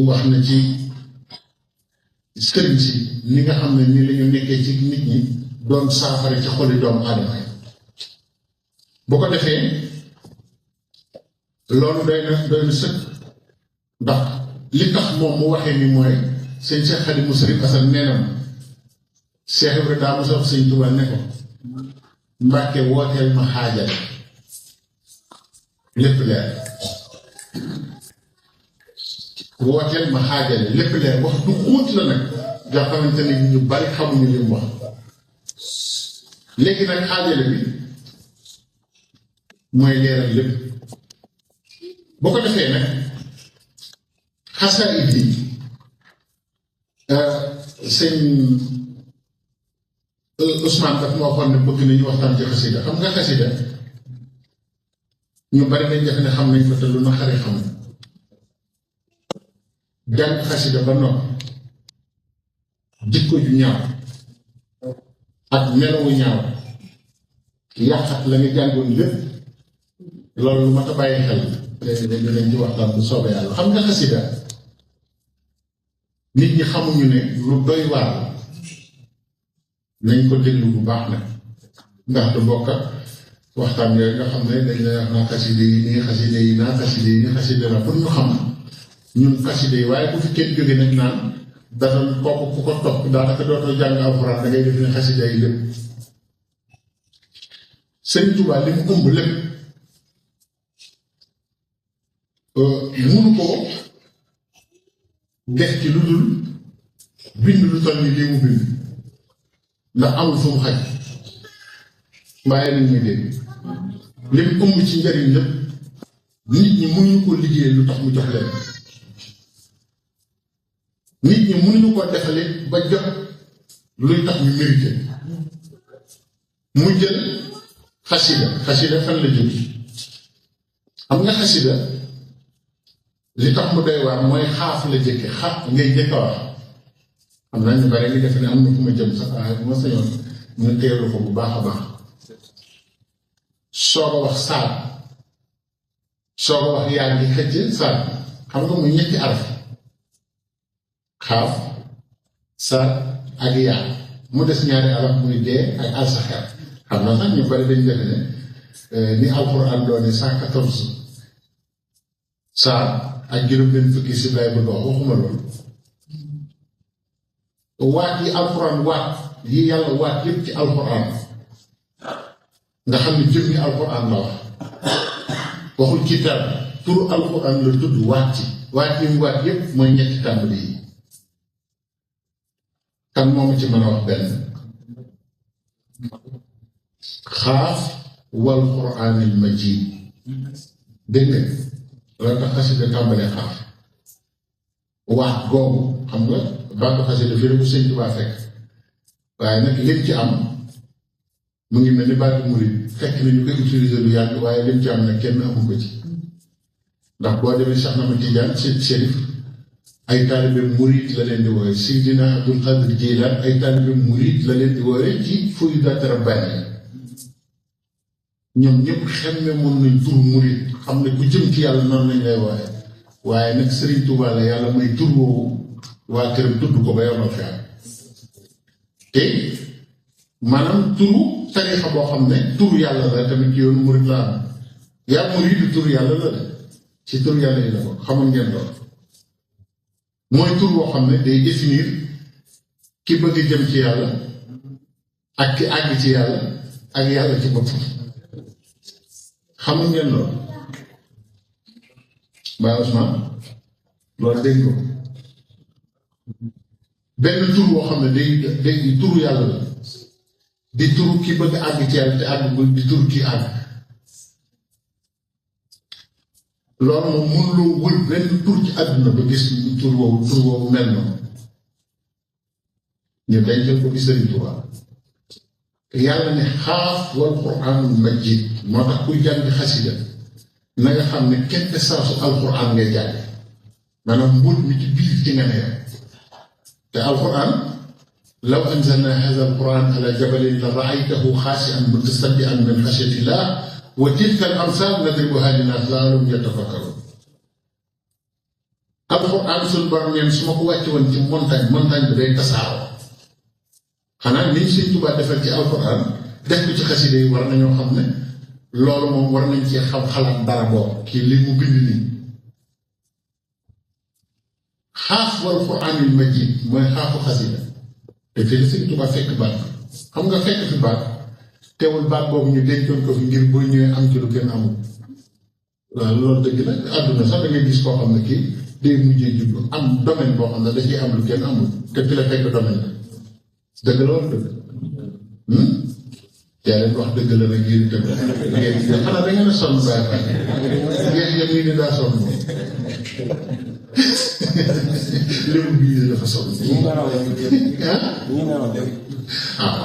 wax na ci sëriñ si ni nga xam ne ni la ñu nekkee ci nit ñi doon saafara ci xoli doomu aadama yi bu ko defee loolu doy na sëkk ndax li tax moom mu waxee ni mooy sëñ Cheikh Xadim Sëriñ Asan nee na Cheikh Ibrahima daa mos a wax sëñ Tuubaa ne ko Mbàkke wooteel ma xaajal lépp leer wooteel ma xaajale lépp leer wax du xóot la nag nga xamante ne ñu bari xamuñu li mu wax léegi nag xaajale bi mooy leeral lépp boo ko defee nag xasaayid yi sëñ Ousmane daf ma waxoon ne bëgg nañu waxtaan ci xasida xam nga xasida ñu bari nañ def ne xam nañ ko te lu na xari xam jàng xasida ba noppi jikko ju ñaaw ak melowu ñaaw yàqat la nga jàngoon lépp loolu lu ma ta bàyyi xel te dinañ ci waxtaan bu soobee yàlla xam nga xasida nit ñi xamuñu ne lu doy waar nañ ko déglu bu baax nag ndax du bokk waxtaan yooyu nga xam ne dañ lay wax naa xasida yi nii xasida yi naa xasida yi nii xasida la pour ñu xam ñun xasida yi waaye bu fi kenn jóge nag naan dafa kooku ku ko topp daanaka dootoo jàng alxuraan da ngay def ne xasida yi lépp Sëñ Tuubaa li mu ëmb lépp munu ko def ci lu dul bind lu toll ni lii mu bind ndax amul fu mu xaj waaye nañ muy dégg li mu ëmb ci njariñ lépp nit ñi mënuñu ko liggéey lu tax mu jox leen nit ñi mënuñu ko defale ba jox luy tax ñu mérité mu jël xasida fan la jóg xam nga xasida li tax mu doy waar mooy xaaf la jëkke xaaf ngay jëkk a wax xam naa ñu bare ngi def ne am na fu ma jëm sax waaye bu ma sañoon ñu teewlu ko bu baax a baax soog a wax saat soog a wax yaa ngi xëcc saat xam nga muy ñetti araf xaaf saat ak yaa mu des ñaari araf muy dee ak alsaxer xam naa sax ñu bari dañ defe ne ni alxuraan doone 114 saat ak juróom-benn fukki si lay bëgg wax waxuma loolu waat yi alxuraan waat yi yàlla waat yépp ci alxuraan nga xam ne jëmmi alxuraan la wax waxul ci tar turu alxuraan la tudd waat yi mu waat yépp mooy ñetti tàmbali yi kan moomu ci mën a wax benn xaaf wal quraanil majiid dégg nga loolu tax xasida tàmbalee xaaf waat googu xam nga baatu xasida fii rek bu Sëñ Tuubaa fekk waaye nag lim ci am mu ngi mel ni baatu murid fekk na ñu koy utiliser lu yàgg waaye lim ci am nag kenn amu ko ci ndax boo demee Cheikh Ahmad Tidiane Chérif ay taalibe murid la leen di wooye Seydina Abdul Qadir Jilaan ay taalibe murid la leen di wooye ci Fuyudaat Rabbaani ñoom ñëpp xemme moom nañ tur murid xam ne ku jëm ci yàlla noonu lañ lay wooye waaye nag Serigne Touba la yàlla may tur woowu waa këram tudd ko ba yomal fi am te maanaam turu tarixa boo xam ne turu yàlla la tamit ci yoonu murid la am yaa murid turu yàlla la de ci turu yàlla yi la ko xamoon ngeen lool mooy tur boo xam ne day définir ki bëgg jëm ci yàlla ak ki àgg ci yàlla ak yàlla ci boppam xamuñ ngeen loolu Baye Ousmane loolu dégg ko benn tur boo xam ne day di turu yàlla la di turu ki bëgg àgg ci yàlla te àgg di turu ki àgg loolu moom mënuloo wër benn tur ci àdduna ba gis tur woowu mel noonu ñu dencal ko bi Sëriñ Tuubaa yàlla ne xaaf wal quraanul majiid moo tax kuy jàng xasida na nga xam ne kenn saasu alquran ngay jàng maanaam mbóot mi ci biir ci nga ne te alquran law anzalna haadha alquran ala jabalin la raaytahu xaashi'an mutasaddi'an min xashyatillah wa tilka al amsal nadribuha linnaas la'allahum yatafakkarun alquran suñu borom neen su ma ko wàcce woon ci montagne bi day tasaaroo xanaa ni Sëñ Tuubaa defal ci alquran def ko ci xasida yi war nañoo xam ne loolu moom war nañ cee xam xalaat dara boobu kii li mu bind nii xaaf wal quraanil majiid mooy xaafu xasida te fii la Sëñ Tuubaa fekk baat xam nga fekk fi baat teewul baat boobu ñu dencoon ko fi ngir boo ñëwee am ci lu kenn amul waaw loolu dëgg la àdduna sax da ngay gis koo xam ne kii day mujjee jublu am domaine boo xam ne da ciy am lu kenn amul te fi la fekk domaine la dëgg la wala dëgg yaa leen wax dëgg la nag yéen itam ngeen xanaa da ngeen a sonn bàyyi fa ngeen yem nii ni daa sonn moom léegi bii dafa sonn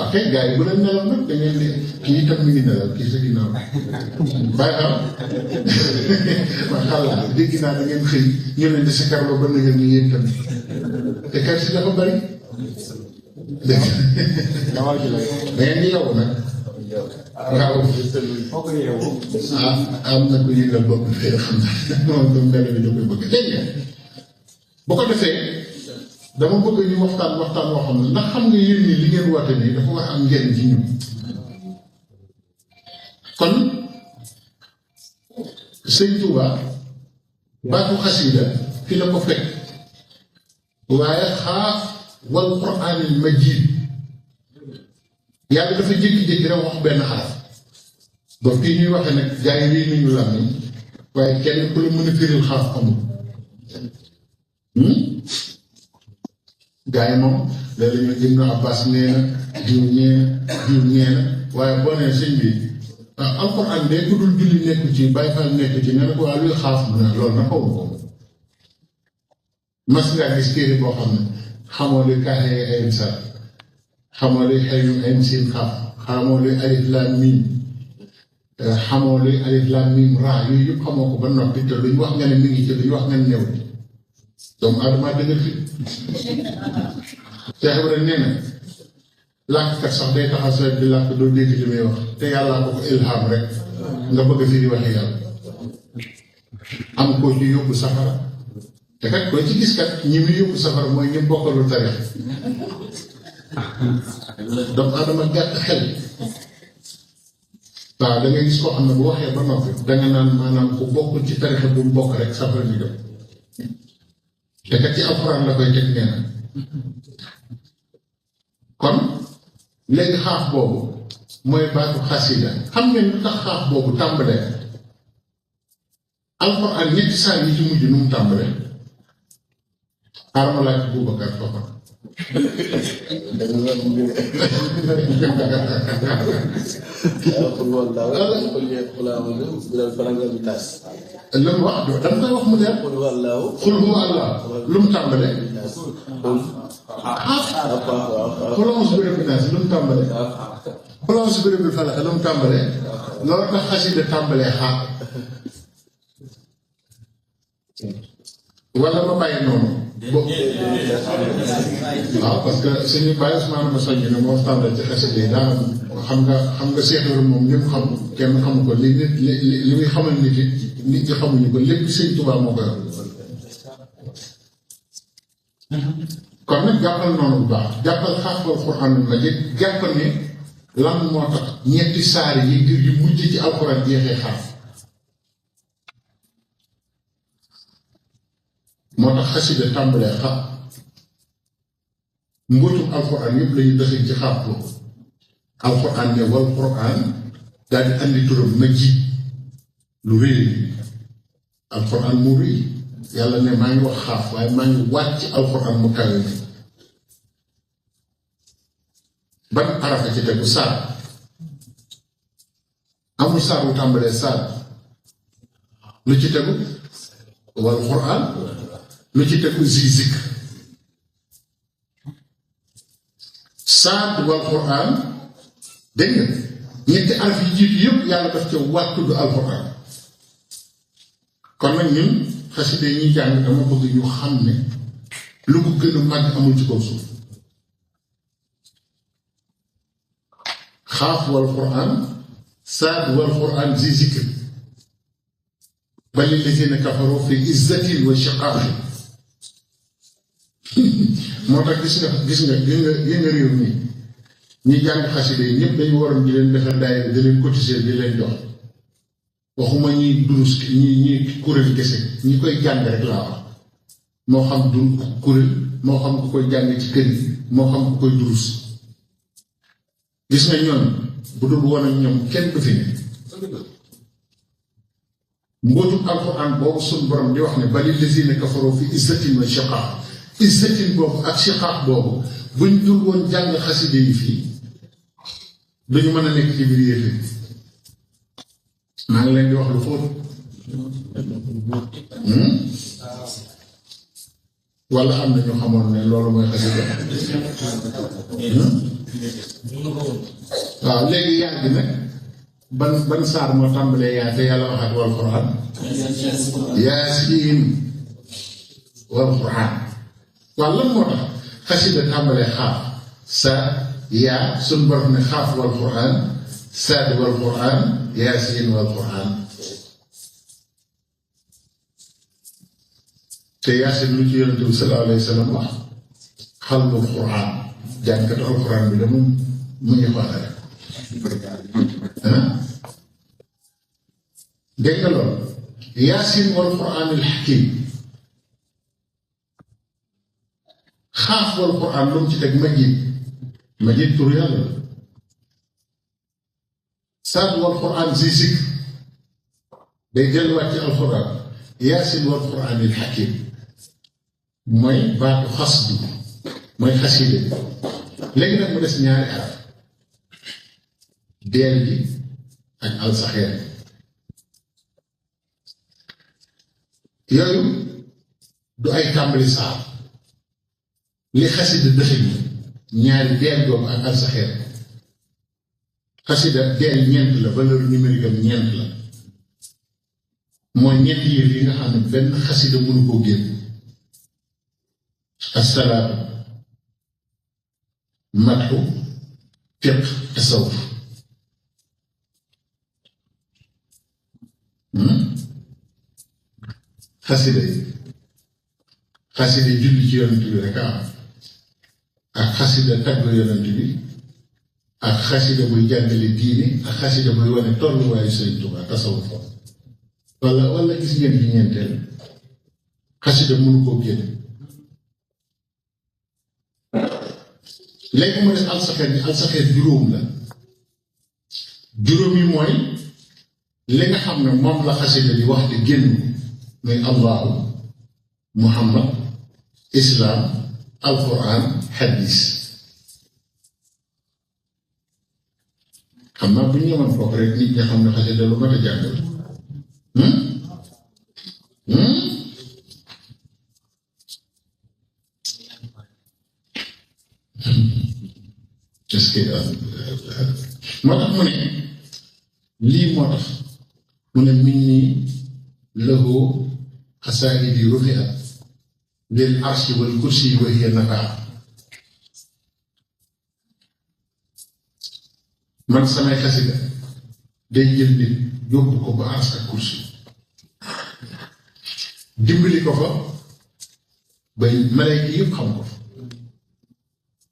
ok gars yi bu leen nelaw nag da ngeen di kii itam mi ngi nelaw kii sa ginnaaw bàyyi xam ma xalaat dégg naa da ngeen xëy ñu leen di sakarloo ba ngeen ni yéen tamit te kar si dafa bari dégg da ngeen di yow nag waaw am na ko yëngal bopp bi xam naa moom mel ni da koy bëgg dégg nga bu ko defee dama bëgg ñu waxtaan woo xam ne ndax xam nga yéen ñi li ngeen woote nii dafa war a am njëriñ ci ñun kon Sëñ Tuubaa baatu xasida fi la ko fekk waaye xaaf wal quraanil majiid yàlla dafa jékki-jékki rek wax benn xaraf donc fii ñuy waxee nag gaa yi réy nañu lam ni waaye kenn ku la mën a firil xaraf amul gaa yi moom léeg-léeg ñu Ibnu Abbas nee na diw nee na waaye boo nee sëñ bi alxuraan de ku dul julli nekku ci Baay Faal nekku ci nga ne ko waa luy xaaf mu ne loolu na xaw ko mas ngaa gis téere boo xam ne xamoo luy kaaxee ay misaal xamoo luy xëyum ay siin xaaf xamoo luy alif laam miim xamoo luy alif laam miim raa yooyu yëpp xamoo ko ba noppi te luñ wax nga ne mi ngi ci luñ wax nga ne ñëw doomu aadama dëgër fi Cheikh Ibrahima nee na làkkat sax day taxaw sa di làkk doo dégg li muy wax te yàllaa ko ko ilham rek nga bëgg a firi waxi yàlla am koo ci yóbbu safara te kat koy ci gis kat ñi muy yóbbu safara mooy ñu bokkalu tarix doomu aadama gàtt xel waaw da ngay gis koo xam ne bu waxee ba noppi danga naan maanaam ku bokkul ci tarixa bu mu bokk rek safara ñu dem te kat ci alxuraan la koy teg nee na kon léegi xaaf boobu mooy baatu xasida xam ngeen lu tax xaaf boobu tàmbalee alxuraan ñetti saa yi ci mujj nu mu tàmbalee xaaral ma laaj Boubacar Fofana lu mu wax dama koy wax mu leer xul huwa allah lu mu tàmbalee xulons bi rabbi naas lu mu tàmbalee xulons bi rabbi falaq lu mu tàmbalee loolu tax xasida tàmbalee xaar wala ma bàyyi noonu waaw parce que suñu bàyyi Ousmane ma soññ ne moo tàmbalee ci xasida yi daa xam nga Cheikh Ibrahima moom li mu xam kenn xamu ko li nit li muy xamal nit ñi xamuñu ko lépp Sëñ Tuubaa moo ko yor kon nag jàppal noonu bu baax jàppal xaafal Qur'aanul Majiid jàppal ni lan moo tax ñetti saar yi ngir yu mujj ci alxuraan jeexee xaaf moo tax xasida tàmbalee xaaf mbootum alxuraan yëpp lañu dëxëñ ci xaaf boobu alxuraan ne wal Qur'aan daal di andi turam Majiid lu rëy alxuraan mu rëy yàlla ne maa ngi wax xaaf waaye maa ngi wàcc alxuraan mu kawe mi ban arafa ci tegu saar amul saar wu tàmbalee saar lu ci tegu wal Qur'an lu ci tegu zi zikr saad wal Qur'an dégg nga ñetti araf yi jiitu yëpp yàlla daf ca waat tudd alquran kon nag ñun xasida yi ñuy jàng dama bëgg ñu xam ne lu ko gën a màgg amul ci kaw suuf xaaf wal Qur'an saad wal Qur'an zi zikr bal lillazina kafaru fi izzatin wa shiqaqin moo tax gis nga réew mi ñi jàng xasida yi ñëpp dañu waroon di leen defal daayira di leen cotiser di leen jox waxuma ñuy durus ñi kuréel kese ñi koy jàng rek laa wax moo xam du kuréel moo xam ku koy jàng ci kër yi moo xam ku koy durus gis nga ñoom bu dul woon ak ñoom kenn du fi ne mbootum alxuraan boobu suñ borom di wax ne bali lazina kafaru fi izzatin wa shiqaq izzatin boobu ak shiqaq boobu buñ dul woon jàng xaside yi fii duñu mën a nekk ci biir yéefe maa ngi leen di wax lu xóot wala am na ñu xamoon ne loolu mooy xaside waaw léegi yaa gi nag ban saar moo tàmbalee yaa te yàlla waxaat wal Qur'an yaasiin wal Qur'an waaw lan moo tax xasida tàmbalee xaaf sa yaa suñ borom ne xaaf wal Qur'an saad wal Qur'an yaasiin wal Qur'an te yaasiin lu ci yonent bi sallallahu alayhi wa sallam wax xalbul Qur'an jàngkatu alquran bi dama mu ngi xoole rek dégg nga loolu yaasin wal Qur'an al hakim xaaf wal Qur'an lu mu ci teg majid tur yàlla la saad wal Qur'an zi zikr day delluwaat ci alquran yaasin wal Qur'an al hakim mooy baatu xas bi mooy xaside léegi nag mu des ñaari araf deel gi ak alsaxeer yooyu du ay tàmbali saar li xasida dëxëñ ñaari deel googu ak alsaxeer xasida deel ñeent la valeur numérique am ñeent la mooy ñeenti yëf yi nga xam ne benn xasida mënu koo génn assalaatu matxu fiq tasawuf xasida yi julli ci yonent bi rek am ak xasida tagg yonent bi ak xasida buy jàngale diine ak xasida buy wane tolluwaayu Sëriñ Tuubaa tasawuf wala gis ngeen fi ñeenteel xasida mënu koo génn léegi mu des alsaxeer juróom la juróom yi mooy li nga xam ne moom la xasida di wax di génn muy allahu muhammad islam alquran hadis xam naa bu ñu ñëwoon foofu rek nit ñi xam ne xasida lu mat a jàngal est-ce que moo tax mu ne lii moo tax mu ne min nii lahu xasaa'idi rufi'at lil arshi wal kursi wa hiya nafaa man samay xasida day jël nit yóbbu ko ba ars ak kursi dimbali ko fa bay malayka yëpp xam ko fa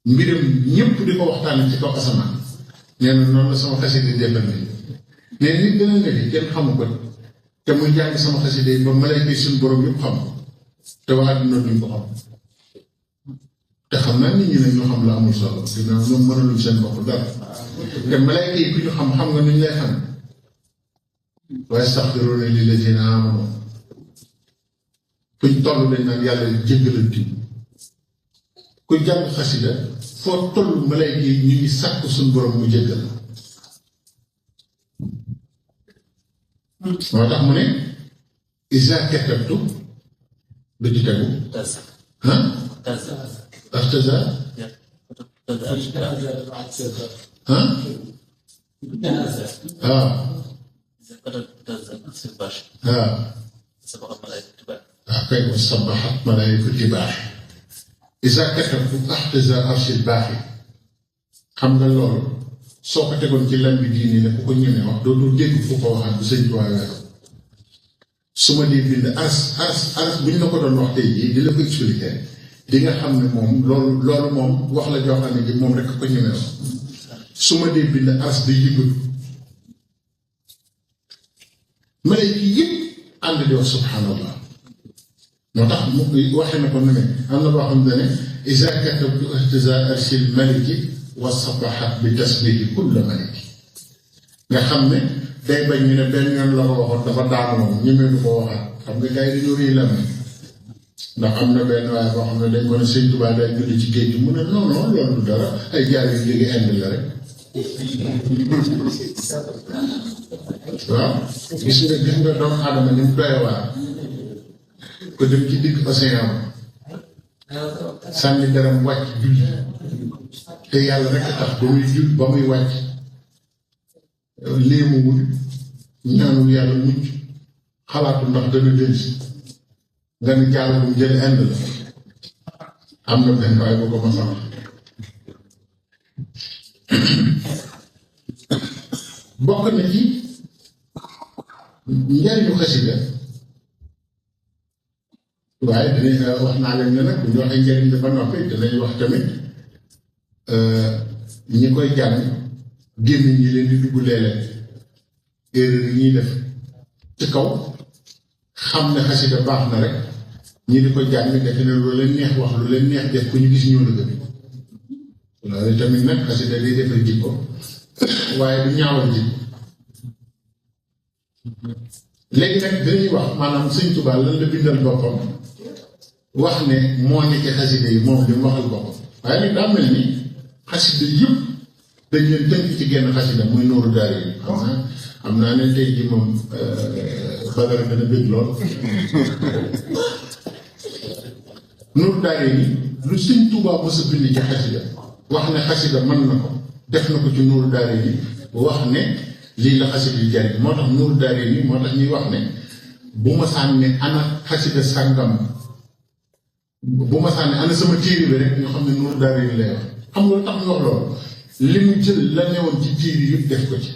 mbiram ñëpp di ko waxtaane ci kaw asamaan nee na noonu la sama xasida yi defal nañ nee nit dana ne fi kenn xamu ko te muy jàng sama xasida yi ba malayka yi suñu borom yëpp xam te waa àdduna duñ ko xam te xam naa nit ñi ne ñu xam la amul solo dinaa ñoom mënaluñ seen bopp dara te malayka yi ku ñu xam nga nuñ lay xam wa yastaghfiruuna lillaziina aamanuu fuñ toll dañ naan yàlla jéggalanti ku jàng xasida foo toll malayka yi ñu ngi sàkk suñu borom mu jéggal moo tax mu ne iza katabtu lu ci tegu ah ahtaza ah kay wa sabbahat malaa'ikatu baax isa katabtu ahtaza arshil baaxi xam nga loolu soo ko tegoon ci lan bi diini ne ku ko ñemee wax dootul dégg fu ko waxaat bu sëñ Tuubaa weeru su ma dee bind aras bu ñu la ko doon wax tey jii di la ko expliquer di nga xam ne moom loolu moom wax la joo xam ne ji moom rek ko ñemee wax su ma dee bind aras day yëngatu malayka yëpp ànd di wax subhanallah moo tax mu waxee na ko ne am na boo xam ne iza katabtu ihtiza arshil maliki wa sabahat bi tasbihi kulla maliki nga xam ne day bañ ñu ne benn yoon la ko waxoon dafa daanu moom ñemee du ko waxaat xam nga gars yi dañoo réy la ndax am na benn waaye boo xam ne dañ ko ne sëñ Tuubaa day julli ci géej gi mu ne non non loolu du dara ay jaar yu jóge Inde la rek waaw gis nga doomu aadama ni mu doy waar ko dem ci digg océan sànni deram wàcc julli te yàlla rek a tax ba muy wàcc léemuwul ñaanul yàlla mucc xalaatu ndax dana dellusi nga ne jàll bu mu jël Inde la am na benn waaye boo ko ma sama bokk na ci njariñu xasida waaye dinañ wax naa leen ne nag bu ñu waxee njariñ dafa noppi dinañ wax tamit ñi koy jàng génn ñi leen di dugg léeg-léeg erreur yi ñuy def ci kaw xam ne xasida baax na rek ñi di ko jàng defe ne lu leen neex wax lu leen neex def ko ñu gis ñoo la gën loolu tamit nag xasida day defar jikko waaye du ñaawal jikko léegi nag dinañuy wax maanaam sëñ Tuubaa lan la bindal boppam wax ne moo nekk xasida yi moom li mu waxal boppam waaye nag daa mel ni xasida yëpp dañ leen tënk ci genn xasida muy Nuuru Daarayni xam naa ne tey ji moom Badara dana bëgg lool Nuuru Daarayni lu sëñ Tuubaa mës a bind ci xasida wax ne xasida mën na ko def na ko ci Nuuru Daarayni wax ne lii la xasida yi jariñ moo tax Nuuru Daarayni moo tax ñuy wax ne bu ma sànni ana xasida sàngam bu ma sànni ana sama téere bi rek ñoo xam ne Nuuru Daarayni lay wax xam nga lu tax ñu wax loolu li mu jël la newoon ci téere yëpp def ko ci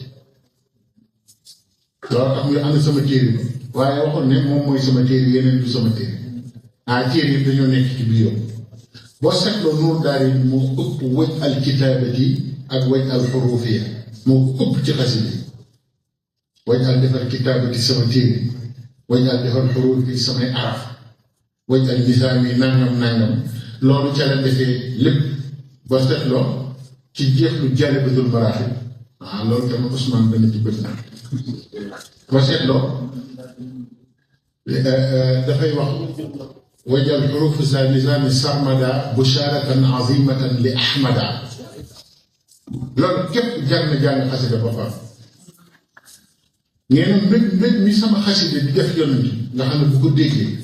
loolu tax ñu ana sama téere bi waaye waxoon ne moom mooy sama téere yeneen du sama téere téere yi dañoo nekk ci biir boo seetloo Nuuru Daarayni moo ëpp wëj al kitaabati ak wëj al xuruufiya moo ëpp ci xasida yi wëj al defar kitaabati sama téere wëj al defar xuruufi samay araf wëj al nisaami nangam loolu ca la defee lépp boo seetloo ci jeexlu Jaalibatul Maraaxib loolu tamit Ousmane dana ci bët naa boo seetloo dafay wax wajal xurufu sa nisaami sarmada busharatan azimatan li ahmada loolu képp jar na jàng xasida ba far ngeen mbég mi sama xasida di def yonent nga xam ne bu ko déggee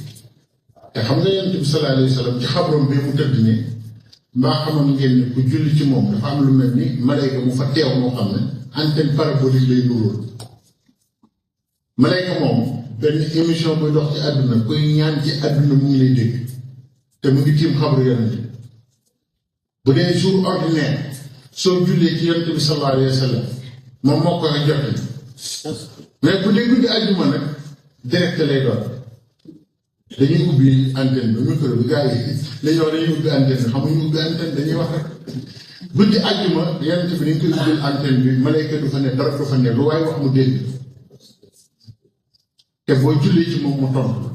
te xam nga yonent bi sallallahu alayhi wa sallam ci xabroom bi mu tëdd ne mbaa xamoon ngeen ne ku julli ci moom dafa am lu mel ni malayka mu fa teew moo xam ne antenne parabolique lay nuróol malayka moom benn émission buy dox ci àdduna koy ñaan ci àdduna mu ngi lay dégg te mu ngi tiim xabru yonent bu dee jour ordinaire soo jullee ci yonent bi sallallahu alayhi wa sallam moom moo koy jot mais bu dee guddi àjjuma nag direct lay doon dañuy ubbi antenne bi micro bi gars yi dañuy wax dañuy ubbi antenne bi xam nga ñu ubbi antenne dañuy wax rek guddi àjjuma yonent bi dañ koy ubbil antenne bi malayka du fa ne dara du fa ne lu waaye wax mu dégg te boo jullee ci moom mu tontu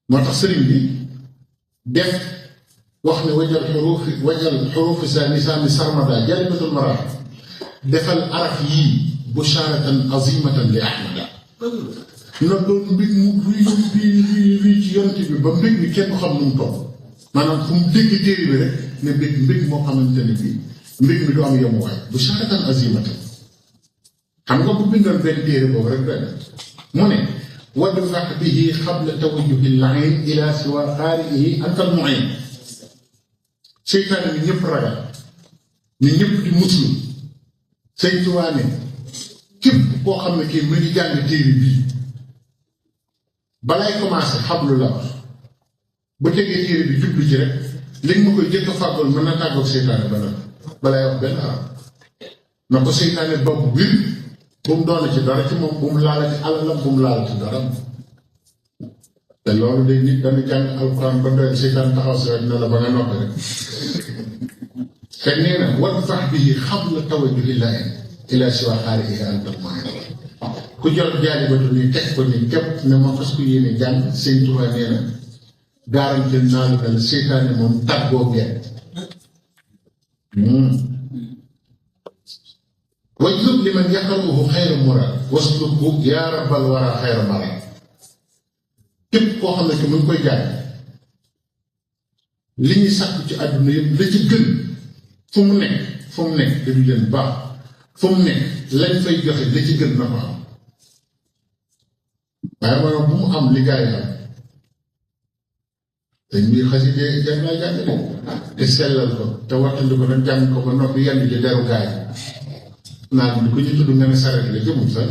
moo tax sëriñ bi def wax ne wajal xurufi sa nisaami sarmada Jaalibatul Maraaxib defal araf yii busharatan azimatan li ahmada na doon mbég mu ruy ci yonent bi ba mbég mi kenn xam nu mu toll maanaam fu mu dégg téere bi rek ne mbég moo xamante ne bii mbég mi du am yemuwaay busharatan azimatan xam nga bu bindoon benn téere boobu rek benn mu ne wadfaq bihi qabla tawajjuhi al-ayn ila siwa qaari'ihi anta al-mu'in. seytaane bi ñëpp ragal ni ñëpp di muslu Sëñ Tuubaa ne képp koo xam ne kii mu ngi jàng téere bii balay commencé xablu la wax bu tegee téere bi jublu ci rek liñ ma koy jëkk a fàggal mën na tàggoog seytaane ba nag balay wax benn arab na ko seytaane boobu wir bu mu doon ci dara ci moom bu mu laala ci alalam bu mu laala ci dara te loolu day nit dana jàng alxuraan ba doy seytaan taxaw si rek ne la ba nga noppi rek te nee na wadfax bihi qabla tawajjuhi l-ayn ila siwa qaari'ihi anta al-mu'in. ku jot jaalibatu ni teg ko ni képp ne ma fas ko yéene jàng Sëñ Tuubaa nee na garanti naa la ne seytaane moom tàggoo ngeen. wajlub liman yaqra'uhu xayra murad waslubhu yaa rabbal wara xayra marad. képp koo xam ne que mu ngi koy jàng li ñuy sàkku ci àdduna yëpp la ci gën fu mu nekk dañu leen baax fu mu nekk lañ fay joxe la ci gën na ko am waaye maanaam bu mu am li gaa yi am dañ muy xaside jàng naa jàng de te sellal ko te wattandi ko nag jàng ko ba noppi yenn ci deru gaa yi naan bi ku ñu tudd nga ne saret la jëmul sax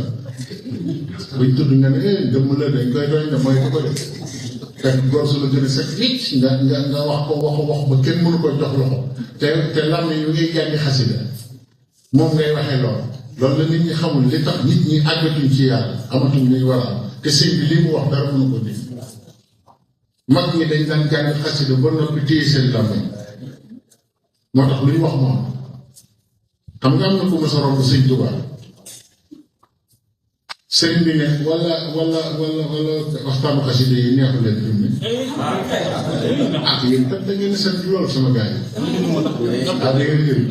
buñ tudd nga ne gëmm la dañ koy doñ ne mooy ko def fekk góor su la gën a set wicc nga wax ko wax ba kenn mënu ko jox loxo te lam ne yu ngay jàngi xasida moom ngay waxee loolu la nit ñi xamul li tax nit ñi àggatuñ ci yàlla amatuñ li ñu war a am te sëñ bi li mu wax dara mënu ko dégg mag ñi dañ daan jàng xasida ba noppi téye seen làmmiñ moo tax lu ñu wax moom xam nga am na ko mos a romb Sëñ Tuubaa sëriñ bi ne wala waxtaanu xasida yi neexu leen fi mu ne ah yéen kat da ngeen sant loolu sama gars yi ah da ngeen jël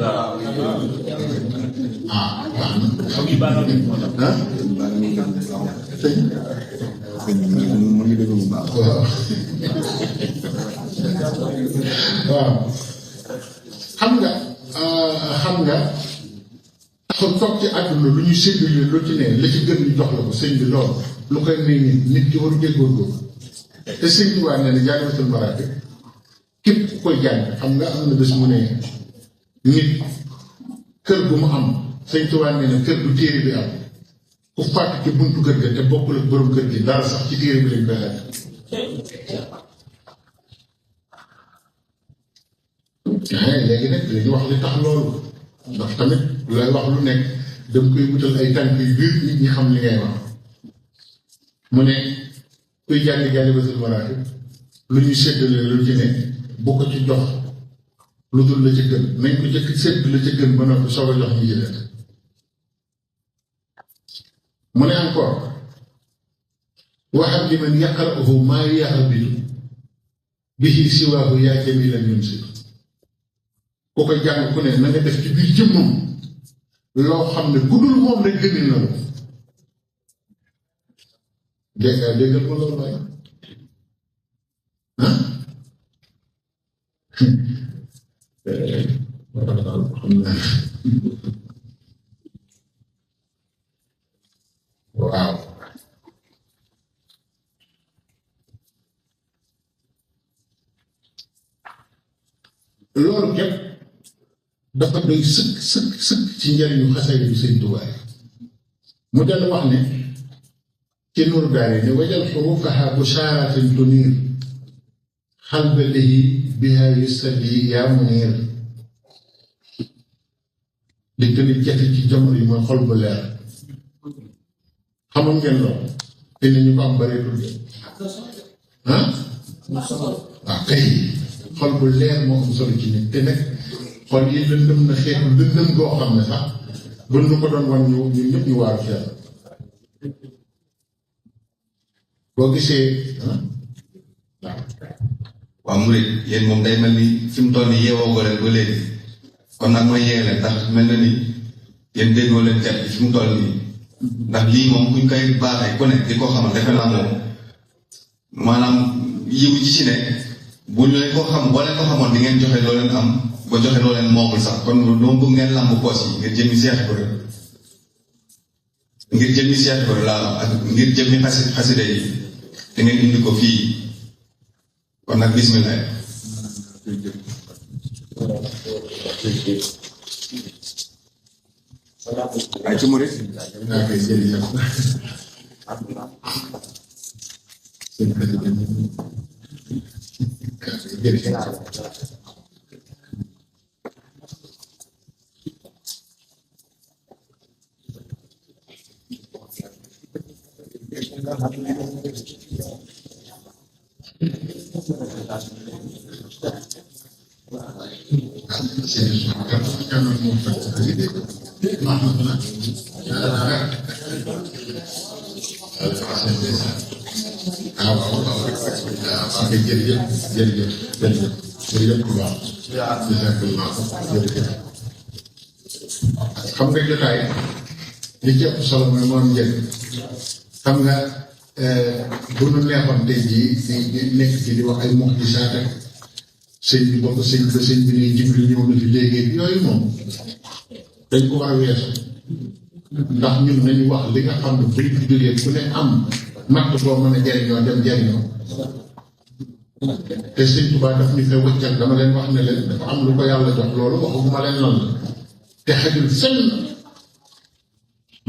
ah baax na ah sëñ mu ngi dégg bu baax waaw waaw xam nga kon toog ci àdduna lu ñu séddale lu ci ne la ci gën ñu jox la ko sëñ bi loolu lu koy may nit ki waru déggoo góor te sëñ bi waa ne ne Jaalibatul Maraaxib képp ku koy jàng xam nga am na bés mu ne nit kër gu mu am sëñ Tuubaa nee na kër gu téere bi am ku fàtte ci buntu kër ga te bokkul ak borom kër gi dara sax ci téere bi lañ koy laaj léegi nag dañu wax li tax loolu ndax tamit looy wax lu nekk dama koy wutal ay tànk yu biir nit ñi xam li ngay wax mu ne kuy jàng Jaalibatul Maraaxib lu ñu séddale lu ci ne bu ko ci jox lu dul la ci gën nañ ko jëkk sédd la ci gën ba noppi soog a jox ñi ci des mu ne encore waxam li man yaqra'uhu maa yaxbitu bihi siwaahu yaa jamiilan yunsitu ku koy jàng ku ne na nga def ci biir jëmmam loo xam ne ku dul moom rek gënee na la déggal ma loolu waaye ah waaw loolu képp dafa doy sëkk ci njëriñu xasida bi Sëñ Tuubaa mu dellu wax ne ci Nuuru Daarayni wajal xuruufaha bushaaratin tuniir xalba lihi biha yusalli yaa muniir li gën a jafe ci jamono yi mooy xol bu leer xamoon ngeen loolu te ni ñu ko am bareetul de ah waaw kay xol bu leer moo am solo ci nit te nag xol yi lëndëm na xeetu lëndëm goo xam ne sax bu ñu ko doon wan ñu ñun ñëpp ñu waaru ci yàlla boo gisee waaw murid yéen moom day mel ni fi mu toll nii yeewoo ko leen ba léegi kon nag mooy yee leen ndax mel na ni yéen déggoo leen cat bi fi mu toll nii ndax lii moom buñ koy baaxee ku ne di ko xamal defe naa moom maanaam yiw ci ci ne bu ñu leen ko xam boo leen ko xamoon di ngeen joxe loo leen am ba joxe loo leen moomul sax kon doo bëgg ngeen làmb poos yi ngeen jëmi seex ko rek ngir jëmmi Cheikh Ibra laa ak ngir jëmmi xasida yi te ngeen indi ko fii kon nag bismillah. ay ci murit naa koy jërëjëf xam nga jotaay li ci ëpp solo mooy moom njëriñ xam nga bu nu neexoon tey jii di nekk ci di wax ay muxjisaat ak sëñ bi bokk sëñ bi ne Jibril ñëw na fi léegi yooyu moom dañ ko war a weesu ndax ñun nañu wax li nga xam ne buñ fi jógee ku ne am matt boo mën a jariñoo dem jariñoo te sëñ Tuubaa daf ñu fee wëccal dama leen wax ne leen dafa am lu ko yàlla jox loolu waxuma leen lan la te xajul fenn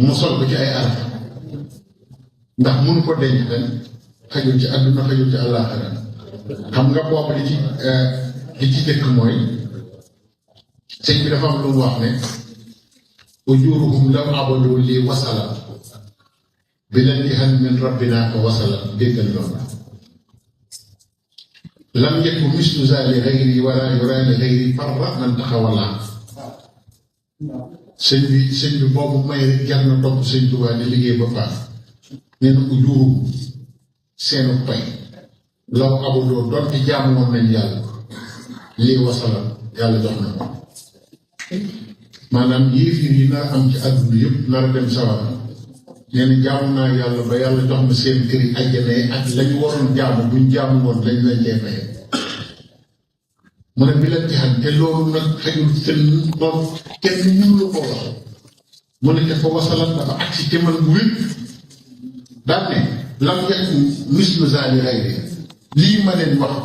mu sol ko ci ay araf ndax mënu ko denc fenn xajul ci àdduna xajul ci àllaaxira xam nga boobu li ci dëkk mooy sëñ bi dafa am lu mu wax ne ujuruhum law abadu lii wasala bi leen di xam min rabbina ko wasala déggal loolu lam yakun mislu zali xayri wala yuraani xayri farra man taxawala sëñ bi boobu may rek jar na topp sëñ Tuubaa di liggéey ba faat nee na ujuruhum seenu pay law abadoo doonte jaamu woon nañ yàlla lii wasala yàlla jox na ko maanaam yéefir yi nar am ci àdduna yëpp nar a dem sawara nee na jaamu naa yàlla ba yàlla jox ma seen kër yi àjjana ak lañu waroon jaamu buñ jaamu woon lañ leen cee fay mu ne bi leen ci xam te loolu nag xëyul seen doon kenn mënu ko wax mu ne te fa wasalat dafa agsi te man bu wér daal ne lam yekk mislu zaali xayri lii ma leen wax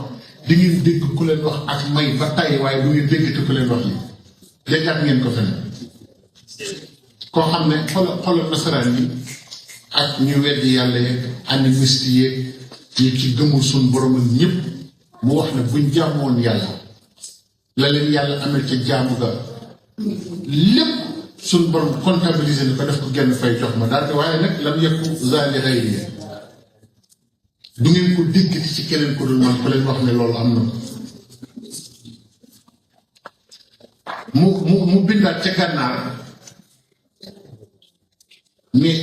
di ngeen dégg ku leen wax ak may ba tay waaye du ngeen dégg te ku leen wax lii déggaat ngeen ko fenn koo xam ne xoolal nasaraan yi ak ñu weddi yàlla yeeg animiste yeeg ñi ci gëmul suñ borom ak ñëpp mu wax ne buñ jaamoon yàlla la leen yàlla amee ca jaamu ga lépp suñ borom comptabiliser ni ko def ko genn fay jox ma daal waaye nag lam yekku zaali xayri du ngeen ko dégg ci keneen ko dul man ko leen wax ne loolu am na mu bindaat ca gànnaar mais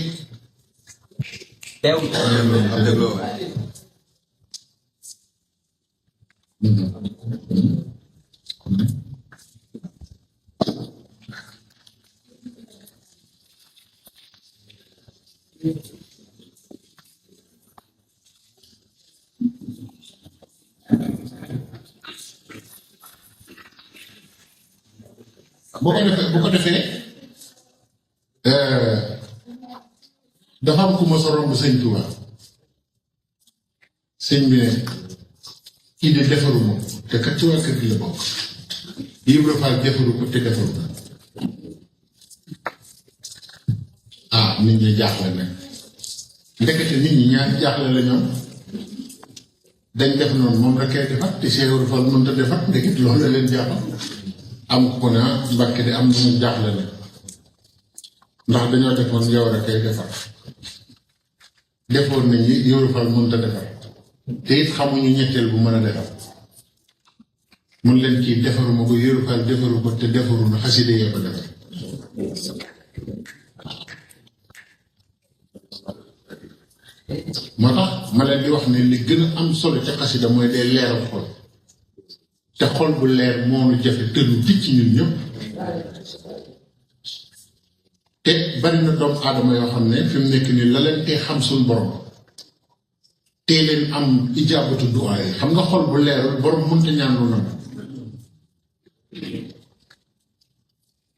teew bu ko defee dafa am ku ma sa romb sëñ Tuubaa sëñ bi ne kii de defaru ma te kat ci waa kër gi la bokk Ibra Fall defaru ko te defaru ko nit ñi jaaxle nag ndekete nit ñi ñaari jaaxle la ñoom dañ def noonu moom rek kay defar te Cheikh Ibra Fall mënut a defar ndekete loolu la leen jaaxal am ko ne Mbàkke de am na mu jaaxle nag ndax dañoo defoon yow rek kay defar defoon nañu Ibra Fall mënut a defar te it xamuñu ñetteel bu mën a defar mun leen kii defaruma ko Ibra Fall defaru ko te defaru na xaside yee ko defar moo tax ma leen di wax ne li gën a am solo ca xasida mooy day leeral xol te xol bu leer moo nu jafe te nu ticc ñun ñëpp te bari na doomu aadama yoo xam ne fi mu nekk nii la leen tee xam suñu borom tee leen am ijaabatu duwaa yi xam nga xol bu leerul borom mënta ñaan lu nangu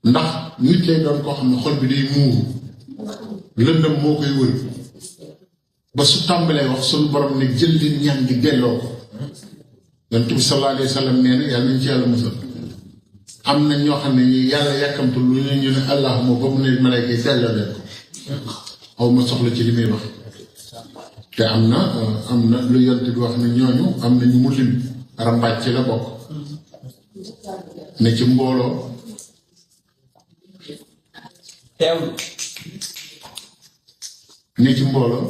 ndax nit lay doon koo xam ne xol bi day muuru lëndëm moo koy wër ba su tàmbalee wax suñu borom ne jël leen ñaan gi delloo ko yonent bi sallallahu alayhi wa sallam nee na yàlla nañ ci yàlla musal am na ñoo xam ne yàlla yàkkamtu lu ñu ne allahuma ba mu ne malayka yi delloo leen ko xaw ma soxla ci li muy wax te am na lu yonent bi wax ne ñooñu am na ñu mu lim rambaaj ci la bokk ne ci mbooloo ne ci mbooloo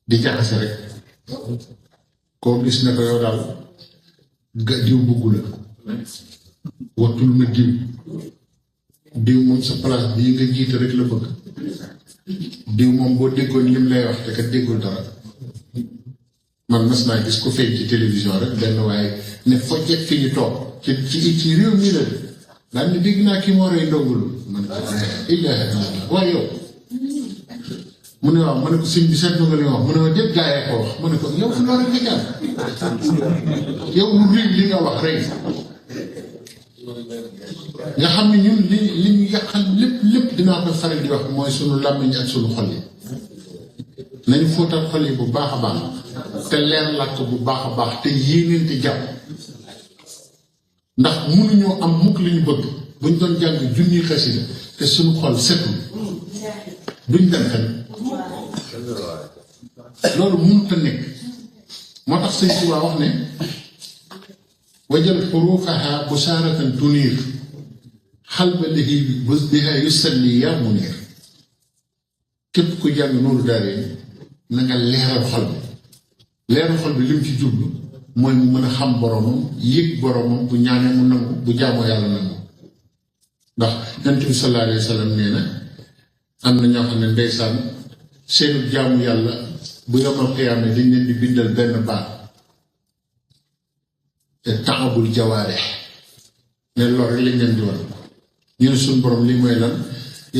di jaxase rek koo gis ne ko yow daal diw bugg la wattul ma diw moom sa place bii nga jiite rek la bëgg diw moom boo déggoon lim lay wax te kat déggul dara man mas naa gis ko feeñ ci télévision rek benn waaye ne fojjet fi ñu toog ci réew mi la daal ne dégg naa kii moo rey ndongul man illaahi waaye yow mu ne waaw ma ne ko sëñ bi seetlu nga li nga wax mu ne ma déet gaa yee ko wax ma ne ko yow fu loolu rek nga yow lu rëy li nga wax rek nga xam ne ñun li ñu yàqal lépp dinaa ko faral di wax mooy sunu làmmiñ ak sunu xol yi nañu fóotal xol yi bu baax a baax te leer làkk bu baax a baax te yéeneente jàpp ndax mënuñoo am mukk li ñu bëgg buñ doon jàng junni xasida te sunu xol setul duñ dem fenn loolu mënut a nekk moo tax sëñ Tuubaa wax ne wajal xuruufaha busaaratan tuniir xalba lihi biha yusalli yaa muniir képp ku jàng Nuuru Daarayni na nga leeral xol bi lim ci jublu mooy mu mën a xam boromam yëg boromam bu ñaanee mu nangu bu jaamoo yàlla nangu ndax Yonent bi sallallahu alayhi wa sallam nee na am na ñoo xam ne ndeysaan seenu jaamu yàlla bu yomal xiyaame dañ leen di bindal benn baat te taabul jawaare ne lool rek lañ leen di war ñu ne suñu borom li mooy lan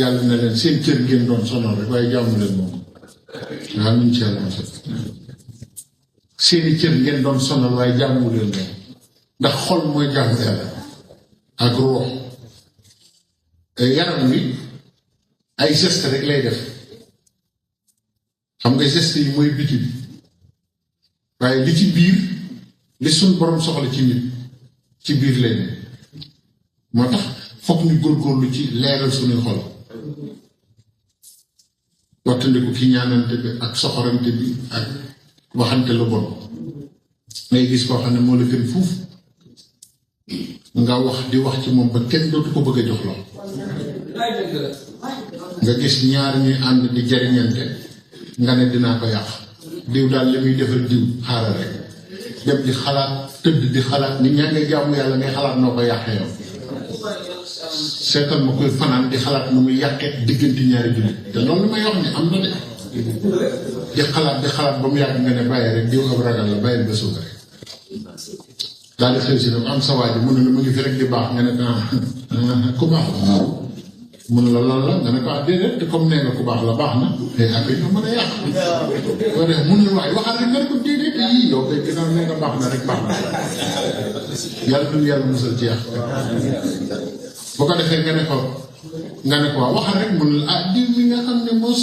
yàlla ne leen seen cër ngeen doon sonal rek waaye jaamu leen moom waaw ñu ci yàlla mosal seeni cër ngeen doon sonal waaye jaamu leen moom ndax xol mooy jaamu yàlla ak ruux yaram wi ay geste rek lay def xam nga geste yi mooy biti bi waaye li ci biir li suñ borom soxla ci nit ci biir lay ne moo tax foog ñu góorgóorlu ci leeral suñuy xol wattandiku ki ñaanante bi ak soxorante bi ak waxante lu bon ngay gis koo xam ne moo la gën fuuf nga wax di wax ci moom ba kenn dootu ko bëgg a jox loxo nga gis ñaar ñuy ànd di jariñante nga ne dinaa ko yàq diw daal li muy defal diw xaaral rek dem di xalaat tëdd di xalaat ni ñaa ngay jaamu yàlla ngay xalaat noo ko yàqee yow seetal ma koy fanaan di xalaat nu muy yàqee diggante ñaari jullit te loolu may wax ni am na de di xalaat ba mu yàgg nga ne bàyyi rek diw ab ragal la bàyyil ba suuka rek daal di xëy si ne am sa waa ji mu ne la mu ngi fi rek di baax nga ne ku baax la mu ne la loolu la nga ne ko déedéet te comme nee nga ku baax la baax na te après ñu mën a yàq soo def mun na waaye waxal rek nga ne ko déedéet yii yow kay ginnaaw nee nga baax na rek baax na yàlla duñu yàlla musal ci yàq bu ko defee nga ne ko waxal rek mun la diw mi nga xam ne mos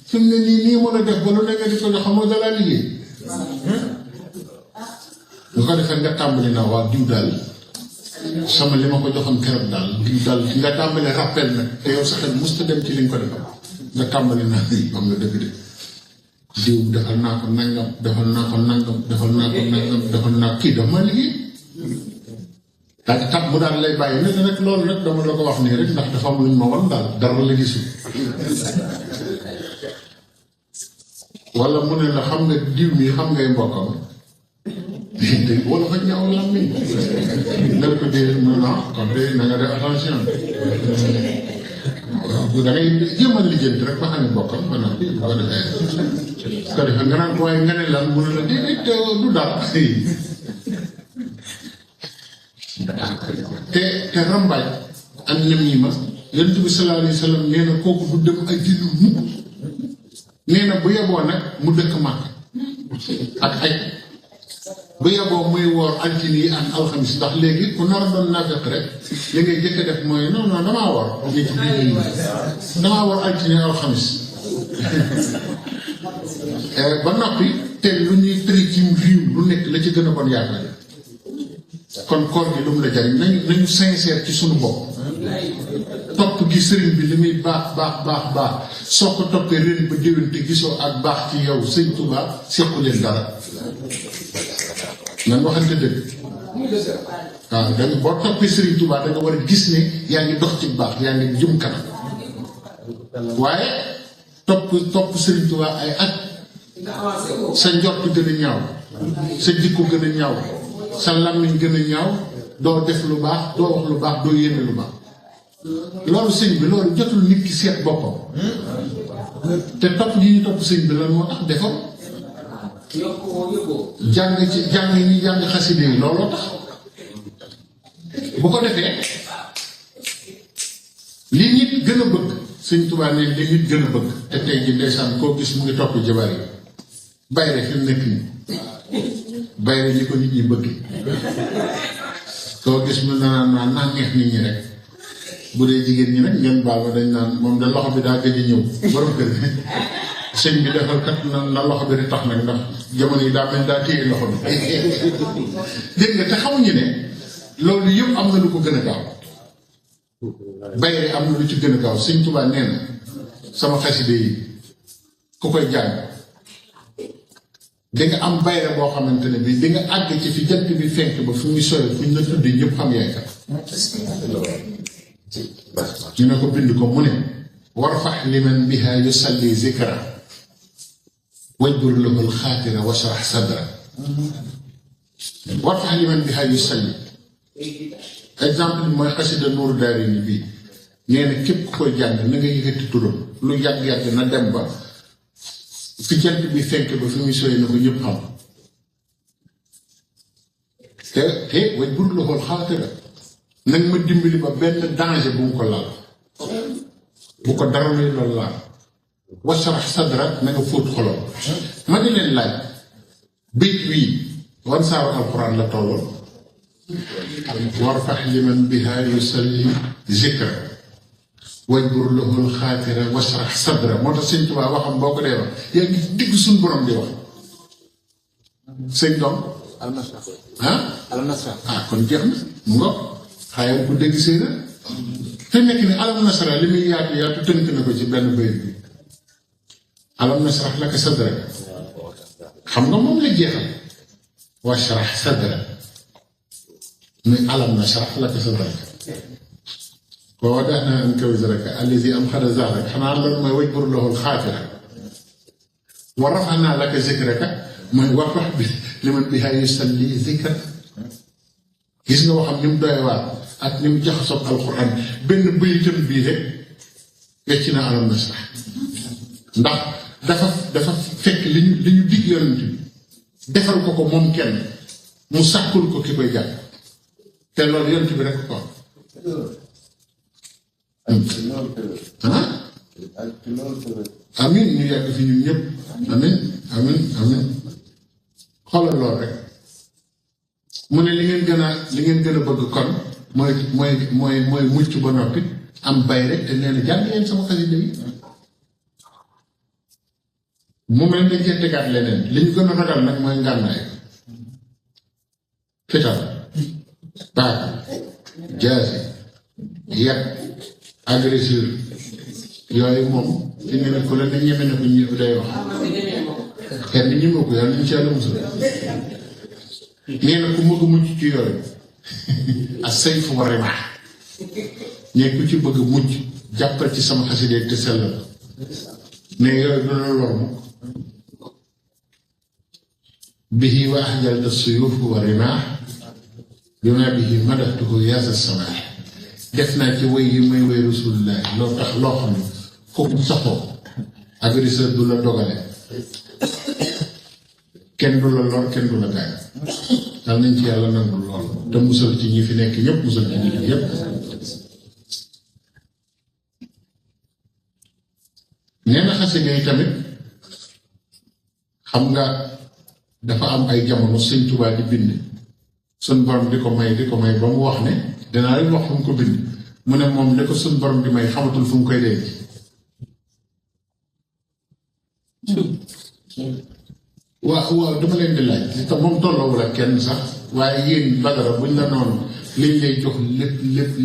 fi mu ne nii mën a def ba lu ne nga di ko jox xamoo dalaa liggéey bu ko defee nga tàmbali naa waa diw daal sama li ma ko joxoon keroog daal diw daal nga tàmbali rappel nag te yow sa xel musta dem ci li nga ko defal nga tàmbali naa xam nga dëgg de diw defal naa ko nangam defal naa kii dafa ma liggéey daal di tab mu daal lay bàyyi ne rek loolu rek dama la ko wax nii rek ndax dafa am luñ ma won daal dara la gisul wala mu ne la xam nga diw mi xam ngay mbokkam wala fa ñaaw làmmiñ nga ko dee mu ne kon de na nga def attention da ngay jéemal lijjanti rek ba xam ne mbokkam maanaam bu ko defee nga naan ko waaye nga ne lan mu ne la déedéet du dara te rambaaj ak namima Yonent bi sallallahu alayhi wa sallam nee na kooku du dem àjjana mukk nee na bu yeboo nag mu dëkk Màkka ak aj bu yeboo muy woor altine yi ak alxamis ndax léegi ku nar a doon nafeq rek li ngay jëkk a def mooy non damaa woor damaa woor altine alxamis ba noppi te lu ñuy tëri ci riiw lu nekk la ci gën a bon yaakaar kon koor gi lu mu la jariñ nañu sincère ci sunu bopp topp gi sëriñ bi li muy baax soo ko toppee ren ba déwén te gisoo ak baax ci yow sëñ Tuubaa sequ leen dara nan waxante dëgg waaw danga boo toppee sëriñ Tuubaa da nga war a gis ne yaa ngi dox ci baax yaa ngi jëm kanam waaye topp sëriñ Tuubaa ay at sa njort gën a ñaaw sa jikko gën a ñaaw sa làmmiñ gën a ñaaw doo def lu baax doo wax lu baax doo yéene lu baax loolu sëñ bi loolu jotul nit ki seet boppam te topp yi ñu topp sëñ bi lan moo tax defam jàng ñi jàng xaside yi looloo tax bu ko defee li nit gën a bëgg sëñ Tuubaa ne li nit gën a bëgg te tey ji ndeysaan koo gis mu ngi topp jabar yi bayre fi mu nekk nii bayre ñi ko nit ñi bëgg koo gis mu naan neex nit ñi rek bu dee jigéen ñi nag ngeen baal ma dañ naan moom da loxo bi daa gëj a ñëw borom kër gi sëñ bi defal kat na loxo bi di tax nag ndax jamono yi daa mel daa téye loxo bi dégg nga te xamuñu ne loolu yëpp am na lu ko gën a gaaw bayre am na lu ci gën a gaaw sëñ Tuubaa nee na sama xaside yi ku koy jàng di nga am bayre boo xamante ne bii di nga àgg ci fi jant bi fenk ba fu muy sori fu ñu la tuddee ñëpp xam yaay kat ñu ne ko bind ko mu ne warfax liman biha yusalli zikra wajbur lahu alxaatira washrah sadra warfax liman biha yusalli exemple bi mooy xasida Nuuru Daarayni bii nee na képp ku koy jàng na nga yëkkati turam lu yàgg-yàgg na dem ba fi jant bi fenk ba fi muy sori na ko ñëpp xam te wajbur lahu alxaatira nag ma dimbali ba benn danger bu mu ko laal bu ko dara luy loolu laal washrah sadra na nga fóot xolom ma di leen laaj bayt wii wan saaru alquran la tolloon warfax liman biha yusalli zikra wajbur lahu alxaatira washrah sadra moo tax sëñ Tuubaa waxam boo ko dee wax yaa ngi digg suñ borom di wax sëñ doom kon jeex na mu nga xaayam ku dégg séeréer te nekk ni alam nasara li muy yaatu tënk na ko ci benn bayit bi alam nasrah laka sadrak xam nga moom la jeexal washrah sadrak muy alam nasrah laka sadrak wa wada'na anka wizraka allazi anqada zahrak xanaa loolu mooy wajbur lahu alxaatira wa rafa'na laka zikraka mooy warfax bi liman biha yusalli zikra gis nga waxam ni mu doy waar ak ni mu jaxasoog alxuraan benn bayitam bii rek wecc na alam nasrah ndax dafa fekk li ñu dig yonent bi defal ko moom kenn mu sàkkul ko ki koy jàng te loolu yonent bi rek ko amin ñu yàgg fi ñun ñëpp amin xoolal loolu rek mu ne li ngeen gën a bëgg kon mooy mucc ba noppi am bay rek te nee na jàng leen sama xasida yi mu mel dañ cee tegaat leneen li ñu gën a ragal nag mooy ngànnaay fital paaka jaasi yat agresseur yooyu moom fi ne ko la ne ñeme na ko ñu day wax kenn ñeme ko yàlla ñu ci yàlla musal nee na ku bëgg mucc ci yooyu ak sayfu wa rimaax ne ku ci bëgg mucc jàppal ci sama xasida te sellal ne yooyu dana lor mukk bihi wa ahjalta suyuf wa rimaax bima bihi madatuhu yaasa samaax def naa ci way yi may way rasulullah loo tax loo xam ne foofu saxoo agresseur du la dogale kenn du la lor kenn du la gaañ dal nañ ci yàlla nangul lool te musal ci ñi fi nekk ñëpp musal ci nit ñëpp nee na xasida yi tamit xam nga dafa am ay jamono sëñ Tuubaa di bind suñ borom di ko may ba mu wax ne dinaa leen wax fu mu ko bind mu ne moom ne ko suñ borom di may xamatul fu mu koy denc. waaw dama leen di laaj te moom tolloowul ak kenn sax waaye yéen Badara buñ la noonu liñ lay jox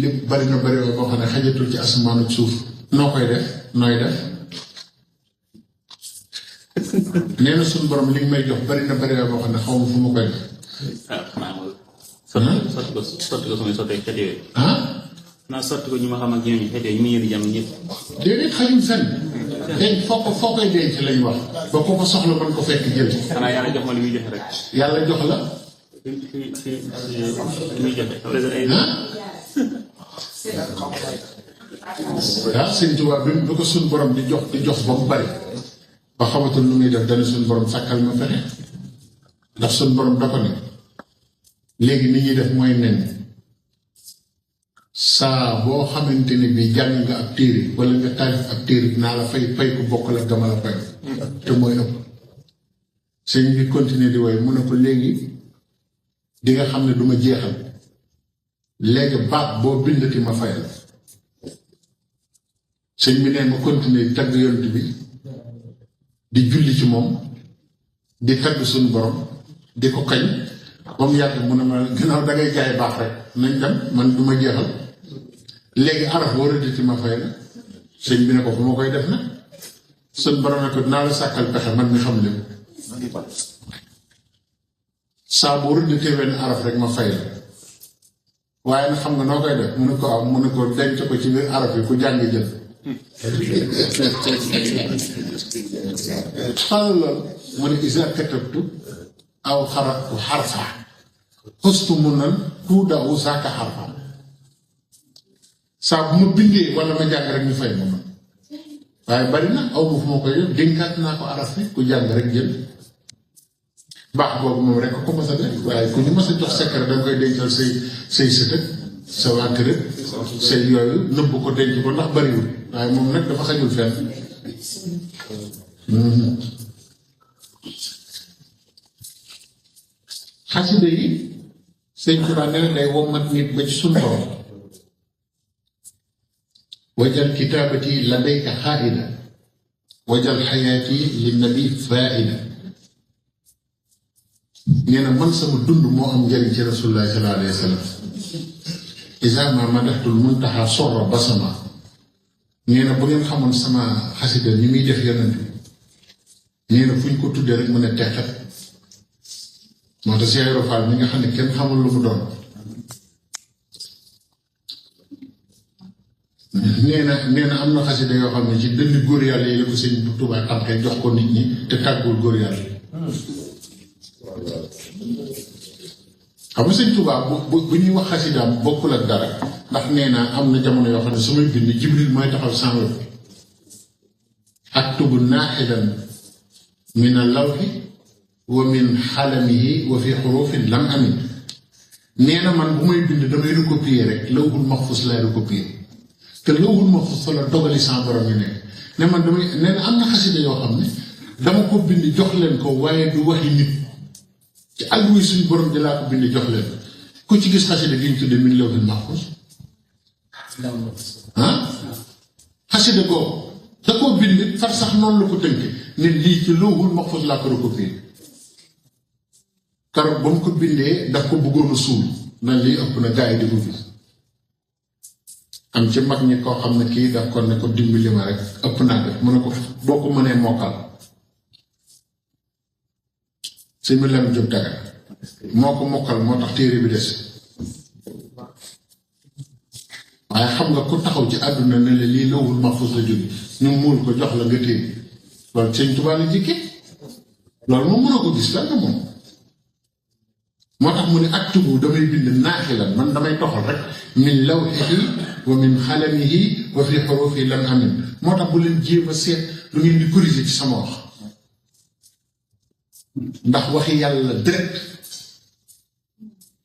lépp bari na bari boo xam ne xajatul ci asamaan ak suuf noo koy def nooy def nee na suñu borom li may jox bari na bari boo xam ne xaw ma fu ma koy def. sotti ko samay sottee xeet yooyu. naa sotti ko ñu ma xam ak ñooñu xeet yooyu ñu ngi yéen di jàmm ñëpp. déedéet xajul fenn. denc foo koy denc lañ wax. ba ko ko soxla mën ko fekk jël. xanaa yàlla jox ma li muy joxe rek. yàlla jox la. fi muy joxe. waaw sëñ Tuubaa bi ko suñ borom di jox ba mu bari. ba xamatul lu muy def dana suñ borom sàkkal ma fexe. ndax suñ borom da ko ne. léegi ni ñuy def mooy nen. saa boo xamante ne bii jàng nga ab téere wala nga taalif ab téere naa la fay ku bokk la dama la fay te mooy ëpp sëñ bi continuer di woy mu ne ko léegi di nga xam ne du ma jeexal léegi baat boo bindati ma fayal sëñ bi nee ma continuer di tagg yonent bi di julli ci moom di tagg suñu borom di ko kañ ba mu yàgg mu ne ma gannaaw da ngay jaay baax rek nañ dem man du ma jeexal léegi araf boo rëddati ma fay la sëñ bi ne ko fu ma koy def nag sën borom ne ko dinaa la sàkkal pexe man mi xam lépp saa boo rëddatee wenn araf rek ma fay la waaye nag xam nga noo koy def mu ne ko am mu ne ko denc ko ci biir araf yi ku jàng jël xalal loolu mu ne isa katabtu aw xaratu xarfa xustu mun nan tuudawu saaka xarfa saa bu ma bindee wala ma jàng rek ñu fay ma man waaye bari na aw ma fu ma koy def dénkaat naa ko araf bi ku jàng rek jël baax boobu moom rek ko mës a def waaye ku ñu mës a jox secret danga koy dencal say sëtëg sa waa kër say yooyu nëbb ko denc ko ndax bariwul waaye moom nag dafa xajul fenn xasida yi sëñ Tuubaa nee na day wommat nit ba ci suñu borom wajal kitaabati ladayka xaa'ida wajal xayaati li nabi faa'ida nee na man sama dund moo am njëriñ ci rasulullah sallallahu alayhi wa sallam isa ma madaxtul muntaxa sorra basama nee na bu ngeen xamoon sama xasida ni muy def yonent bi nee na fu ñu ko tuddee rek mu ne teqat moo tax Cheikh Ibra Fall mi nga xam ne kenn xamul lu mu doon nee na am na xasida yoo xam ne ci dënn góor yàlla yi la ko sëñ Tuubaa tànkee jox ko nit ñi te tàggul góor yàlla xam nga sëñ Tuubaa bu ñuy wax xasidaam bokkul ak dara ndax nee na am na jamono yoo xam ne su may bind Jibril mooy taxaw sama wet aktubu naaxidan min al-lawhi wa min xalamihi wa fi xurufin lam amin nee na man bu may bind damay recopier rek lawhul mahfuz lay recopier te lawhul mahfuz fa la dogali sans borom yi nekk ne man damay nee na am na xasida yoo xam ne dama ko bind jox leen ko waaye du waxi nit ci àlluwa suñu borom di laa ko bind jox leen ku ci gis xasida gi ñu tudde min lawhul mahfuz xasida googu da koo bind far sax noonu la ko tënke ne lii ci lawhul mahfuz laa ko recopier karoot ba mu ko bindee daf ko bëggoon a suul na lii ëpp na gaa yi di ko gis am ci mag ñi koo xam ne kii daf ko ne ko dimbali ma rek ëpp naa def mu ne ko boo ko mënee mokkal si mu lem jóg daga moo ko mokkal moo tax téere bi des waaye xam nga ku taxaw ci àdduna ne la lii lawhul mahfuz la jóge ñu muul ko jox la nga téye loolu Sëñ Tuubaa la jikki loolu moom mënoo ko gis lan la moom moo tax mu ne aktubu damay bind naaxilan man damay toxal rek min lawhihi wa min xalamihi wa fi xurufi lam amin moo tax bu leen jéem a seet lu ngeen di corriger ci sama wax ndax waxi yàlla direct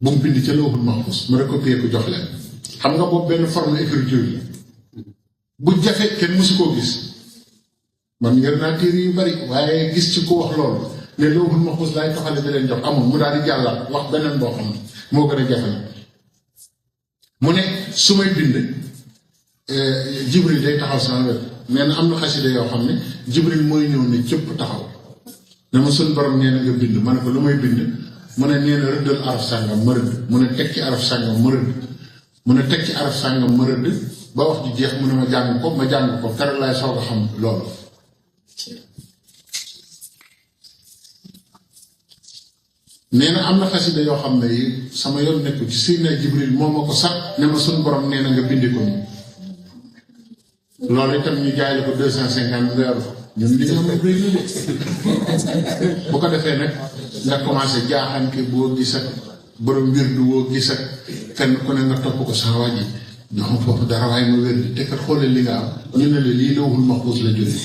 bu mu bind ca lawhul mahfuz ma recopier ko jox leen xam nga boobu benn forme écriture la bu jafe kenn mësu koo gis man yor naa téere yu bari waaye gis ci ko wax loolu ne lawhul mahfuz laay toxale di leen jox amul mu daal di jàllaat wax beneen boo xam ne moo gën a jafe na mu ne su may bind Jibril day taxaw sama wet nee na am na xasida yoo xam ne Jibril mooy ñëw ne cëpp taxaw ne ma suñ borom nee na nga bind ma ne ko lu may bind mu ne nee na rëddal araf sàngam ma rëdd mu ne teg ci araf sàngam ma rëdd mu ne teg ci araf sàngam ma rëdd ba wax ji jeex mu ne ma jàng ko keroog laay soog a xam loolu nee na am na xasida yoo xam ne yi sama yoon nekku ci Seydina Jibril moo ma ko sax ne ma suñ borom nee na nga bindi ko nii loolu itam ñu jaay la ko 250 nga ñun li ñu am rëy na de bu ko defee nag nga commencé jaaxanke boo gis ak borom wirdu boo gis ak kenn ku ne nga topp ko saa waa ji joxam foofu dara waaye ma wér di te kat xoolal li nga am ñu ne la lii lawhul mahfuz la jóge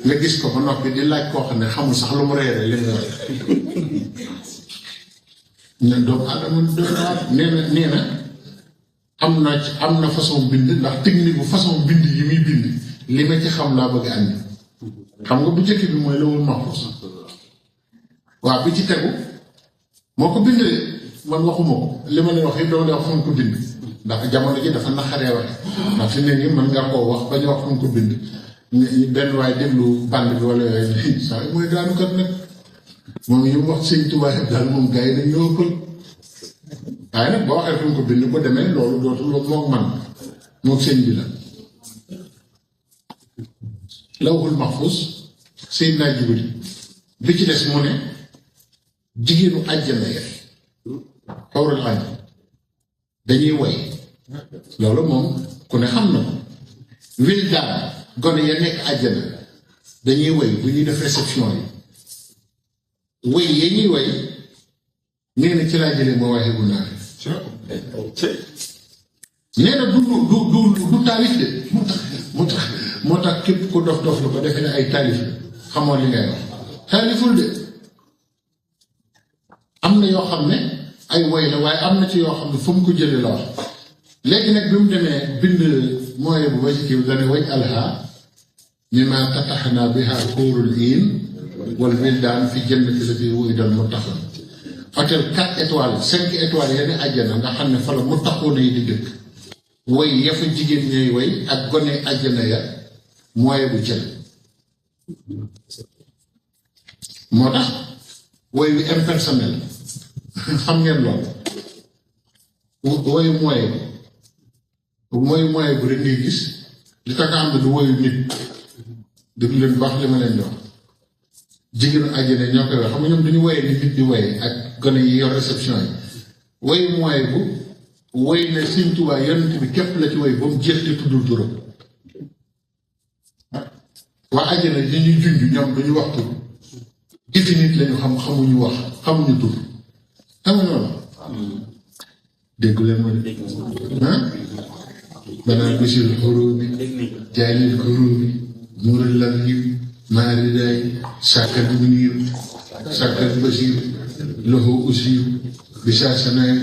nga gis ko ba noppi di laaj koo xam ne xamul sax lu mu reere li nga wax ne doomu aadama nee na am na façon bind ndax technique bu façon bind yi muy bind li ma ci xam laa bëgg andi xam nga bu njëkk bi mooy lawhul mahfuz waaw bi ci tegu moo ko bindee man waxuma ko li ma lay wax yëpp dama lay wax fu mu ko bind ndax jamono ji dafa naqaree waxe ndax fi ne nii mën nga koo wax ba ñu wax fu mu ko bind benn waaye déglu band bi wala yooyu saa yi mooy daanu kat nag moom yi mu wax sëñ Tuubaa yëpp daal moom gars yi dañ ñoo ëppal waaye nag boo waxee fu mu ko bind ko demee loolu dootul loolu moom man moom sëñ bi la lawhul mahfuz Seydina Jibril bi ci des mu ne jigéenu àjjana ya xawral àjj dañuy woy loolu moom ku ne xam na ko wildaan gone ya nekk àjjana dañuy woy bu ñuy def réception yi woy ya ñuy woy nee na ci laa jëlee moo waxee bu naa nee na du taalif de moo tax képp ko dof lu ko defe ne ay taalif la xamoo li ngay wax taaliful de am na yoo xam ne ay woy la waaye am na ci yoo xam ne fa mu ko jëlee la wax léegi nag bi mu demee bind mooy bu ba ci kii dana waj alha mimma tataxna biha xuurul iin wal wildaan fi jannati la fi wuydal muttaqin hôtel 4 étoiles 5 étoiles yenn àjjana nga xam ne fa la muttaquuna yi di dëkk woy ya fa jigéen ñooy woy ak gone àjjana ya mooy bu jël moo tax woy bi impersonnel xam ngeen loolu woyu mooy bu rek ngay gis li tax nga xam ne du woyu nit déglu leen baax li ma leen di wax jigéenu àjjana ñoo koy wax xam nga ñoom duñu woyee ni nit di woye ak gone yi yor réception yi woyu mooy bu woy ne Sëñ Tuubaa yonent bi képp la ci woy ba mu jeex te tuddul turam waa àjjana yi dañuy junj ñoom duñu wax tur jëfi nit lañu xamuñu wax xamuñu tur xam nga noonu déggu leen ma de banaa bisil xurubi jaalil xurubi nuurul lamhim maaridaay sàkkat muniir sàkkat basiir loxo usiir bisaa sanaay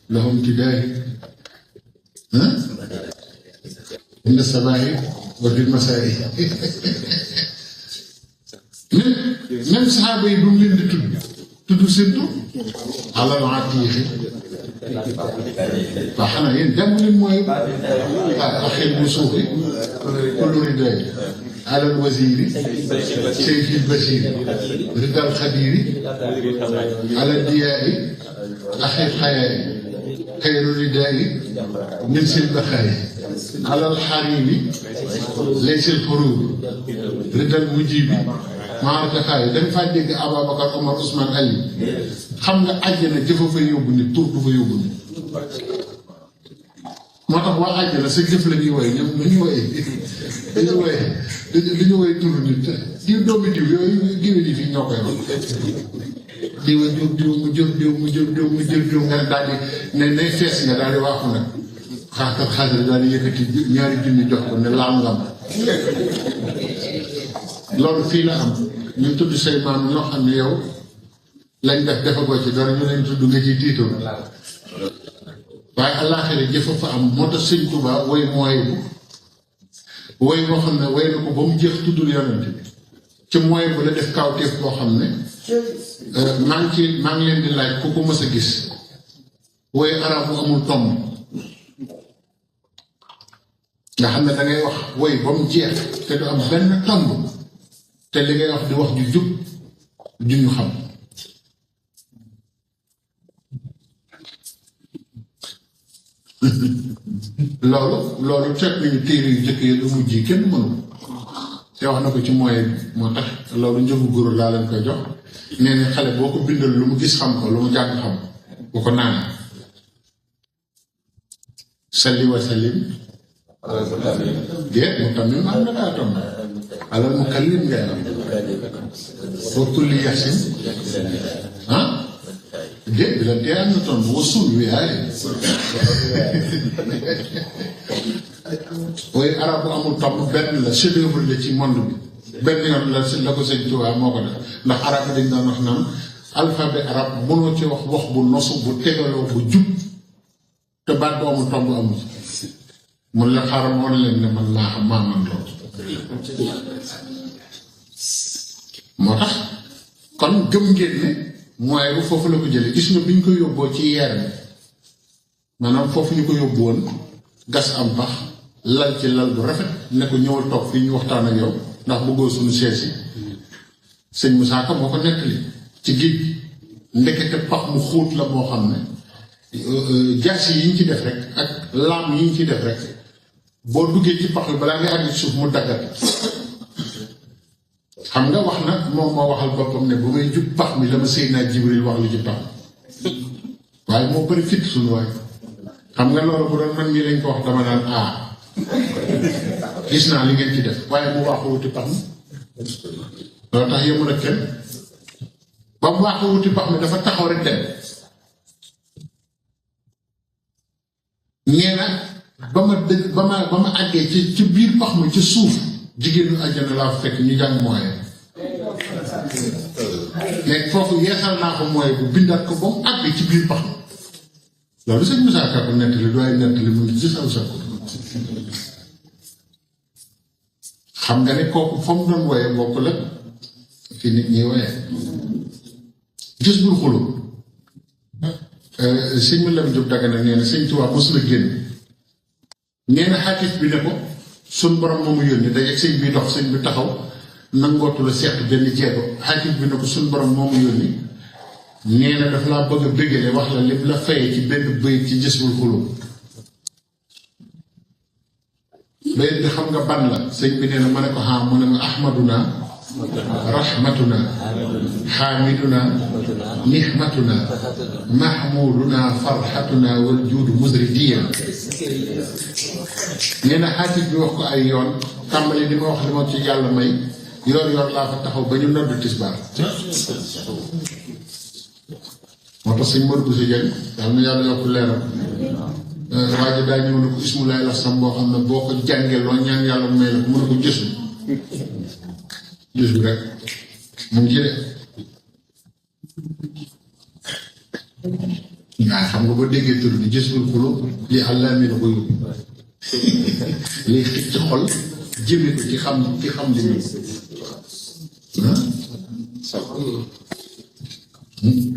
loxom tiddaay inda sabaahi wa fil masaa'i même saxaaba yi bu mu leen di tudd seen tur alal atiixi waaw xanaa yéen jàmm leen mooy axel bu suufi kuluri day alal wasiiri seyfil basiiri ridal xadiiri alal diyaayi axel xayaayi xayru ridaayi min sil baxaayi alal xariiri laysil furuuri ridal mujibi maa taxaay dañ faa dégg Ababacar Omar Ousmane Ali xam nga àjjana jëfa fa yóbbu nit tur du fa yóbbu nit moo tax waa àjjana sa jëf la ñuy woy ñoom lu ñu woy turu nit diw doomi diw yooyu géwél yi fii ñoo koy wax diw a jur diw mu jur diw mu jur diw mu jur diw nga daal di ne nay fees nga daal di waaxu nag xaaral daal di yëkkati ñaari junni jox ko ne laam ngam loolu fii la am ñu tudd say maam ñoo xam ne yow lañ def defagoo ci dara ñu leen tudd nga ciy tiitoo waaye àllaaxira jëfa fa am moo tax Sëñ Tuubaa woy mooy bu woy boo xam ne woy na ko ba mu jeex tuddul yonent bi ci mooy bu la def kawteef boo xam ne maa ngi leen di laaj ku ko mës a gis woy arab bu amul tomb nga xam ne da ngay wax woy ba mu jeex te du am benn tomb te li ngay wax di wax ju jub ju ñu xam loolu fekk nañu téere yu jëkk yi lu mujj yi kenn mënu te wax na ko ci moyen bi moo tax loolu njëgu góor laa leen koy jox nee na xale boo ko bindal lu mu gis xam ko lu mu jàng xam bu ko naan salli wa sallim déet mu tamit am na kaa tomb alal mu kallim ngay am wa kulli yasin déet bi la dee am na tomb wasul wi ay waaye arab bu amul tomb benn la chef-d'œuvre la ci monde bi benn yoon la ko sëñ Tuubaa moo ko def ndax arab bi dañ daan wax naan alphabet arab mënoo ci wax bu nosu bu tegaloo bu jub te baat bu amul tomb amul mun la xaaral ma wan leen ne man maa man loolu moo tax kon gëm ngeen ne mooy bu foofu la ko jëlee gis nga bi ñu ko yóbboo ci yeer bi maanaam foofu ñu ko yóbbu woon gas am pax lal ci lal bu rafet ne ko ñëwal toog fii ñu waxtaan ak yow ndax bëggoo suñu sees yi sëñ Moussa Ka moo ko nettali ci géej ndekete pax mu xóot la boo xam ne jaas yi ñu ci def rek ak laam yi ñu ci def rek boo duggee ci pax bi balaa ngay àgg ci suuf mu daggat xam nga wax na moom moo waxal boppam ne bu may jub pax mi la ma Seydina Jibril wax lu ci pax waaye moo bëri fit suñu waay xam nga loolu bu doon man mii lañ ko wax dama naan gis naa li ngeen ci def waaye mu waaxu wuti pax mi loolu tax yëmul ak kenn ba mu waaxu wuti pax mi dafa taxaw rek dem nee na ba ma àggee ci biir pax mi ci suuf jigéenu àjjana laa fekk ñu jàng mooye léegi foofu yeesal naa ko mooye bu bindaat ko ba mu àgg ci biir pax mi loolu sëñ Moussa Ka ko nettali du ay nettali mu ngi ci saw sa ko xam nga ne kooku fa mu doon woye bokk la fi nit ñi woye gis bul xulu sëñ ma lam Jóob Dagana nee na sëñ Tuubaa mos la génn nee na xaatif bi ne ko suñ borom moomu yónni dajeeg sëñ bi dox sëñ bi taxaw nangootu la seq benn jeego xaatif bi ne ko suñ borom moomu yónni nee na daf laa bëgg a bégale wax la lépp la fayee ci benn bëyit ci gis bul xulu bayit bi xam nga ban la sëñ bi nee na ma ne ko mu ne ma ahmaduna rahmatuna xaamiduna nihmatuna mahmuduna farxatuna wal juudu musridiya nee na xaatif bi wax ko ay yoon tàmbali di ma wax li ma ci yàlla may yor laa fa taxaw ba ñu noddu tisbaar moo tax sëñ Modou Bousso Dieng yàlla na yàlla yokk leeram waa ji daa ñëw ne ko ismulaay la sam boo xam ne boo ko jàngee loo ñaan yàlla may la ko mu ne ko jësu bi rek mu ngi ci de waaye xam nga ba déggee tur bi gis bul xulu li àlla mi la ko yóbbu liy xëcc ci xol jëme ko ci xam li muy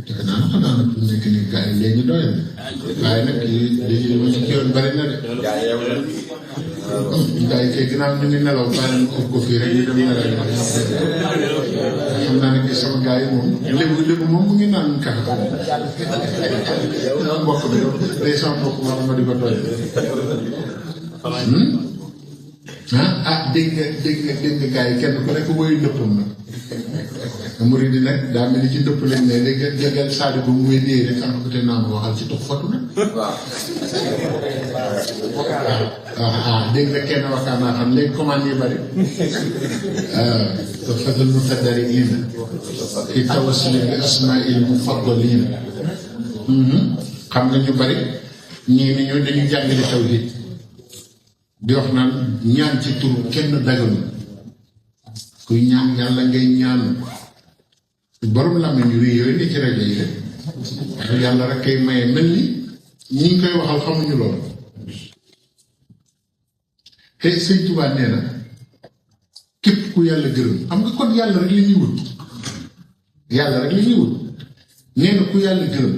defe naa xanaa nag fu nekk nii gars yi léegi doyal waaye nag léegi li ma ci yoon bari na de gars yi kay ginnaaw ñu ngi nelaw bàyyi nañ ko fii rek ñu dem nelaw xam naa ne kii sama gars yi moom lébu moom mu ngi naan kafe mbokk bi day sama mbokk ma di ko tooy dégg nga gars yi kenn ku nekk woyu ndëppam na murid yi nag daa mel ni ci ndëpp lañ ne dégg nga Sadio ba mu wéy dee rek am ko te naa ma waxal ci tux fatu nag dégg nga kenn waxtaan naa xam léegi commande yi bari te fatal mutadariina fi tawassuli bi asmaa'il mufaddaliina xam nga ñu bari ñii ni ñu dañu jàngale tawhid di wax naan ñaan ci tur kenn daganu kuy ñaan yàlla ngay ñaan borom làmmiñ yu rëy yooyu ne ci rajo yi rek wax yàlla rek kay maye mel ni ñi ngi koy waxal xamuñu loolu te sëñ Tuubaa nee na képp ku yàlla gërëm xam nga kon yàlla rek li ñuy wut yàlla rek la ñuy wut nee na ku yàlla gërëm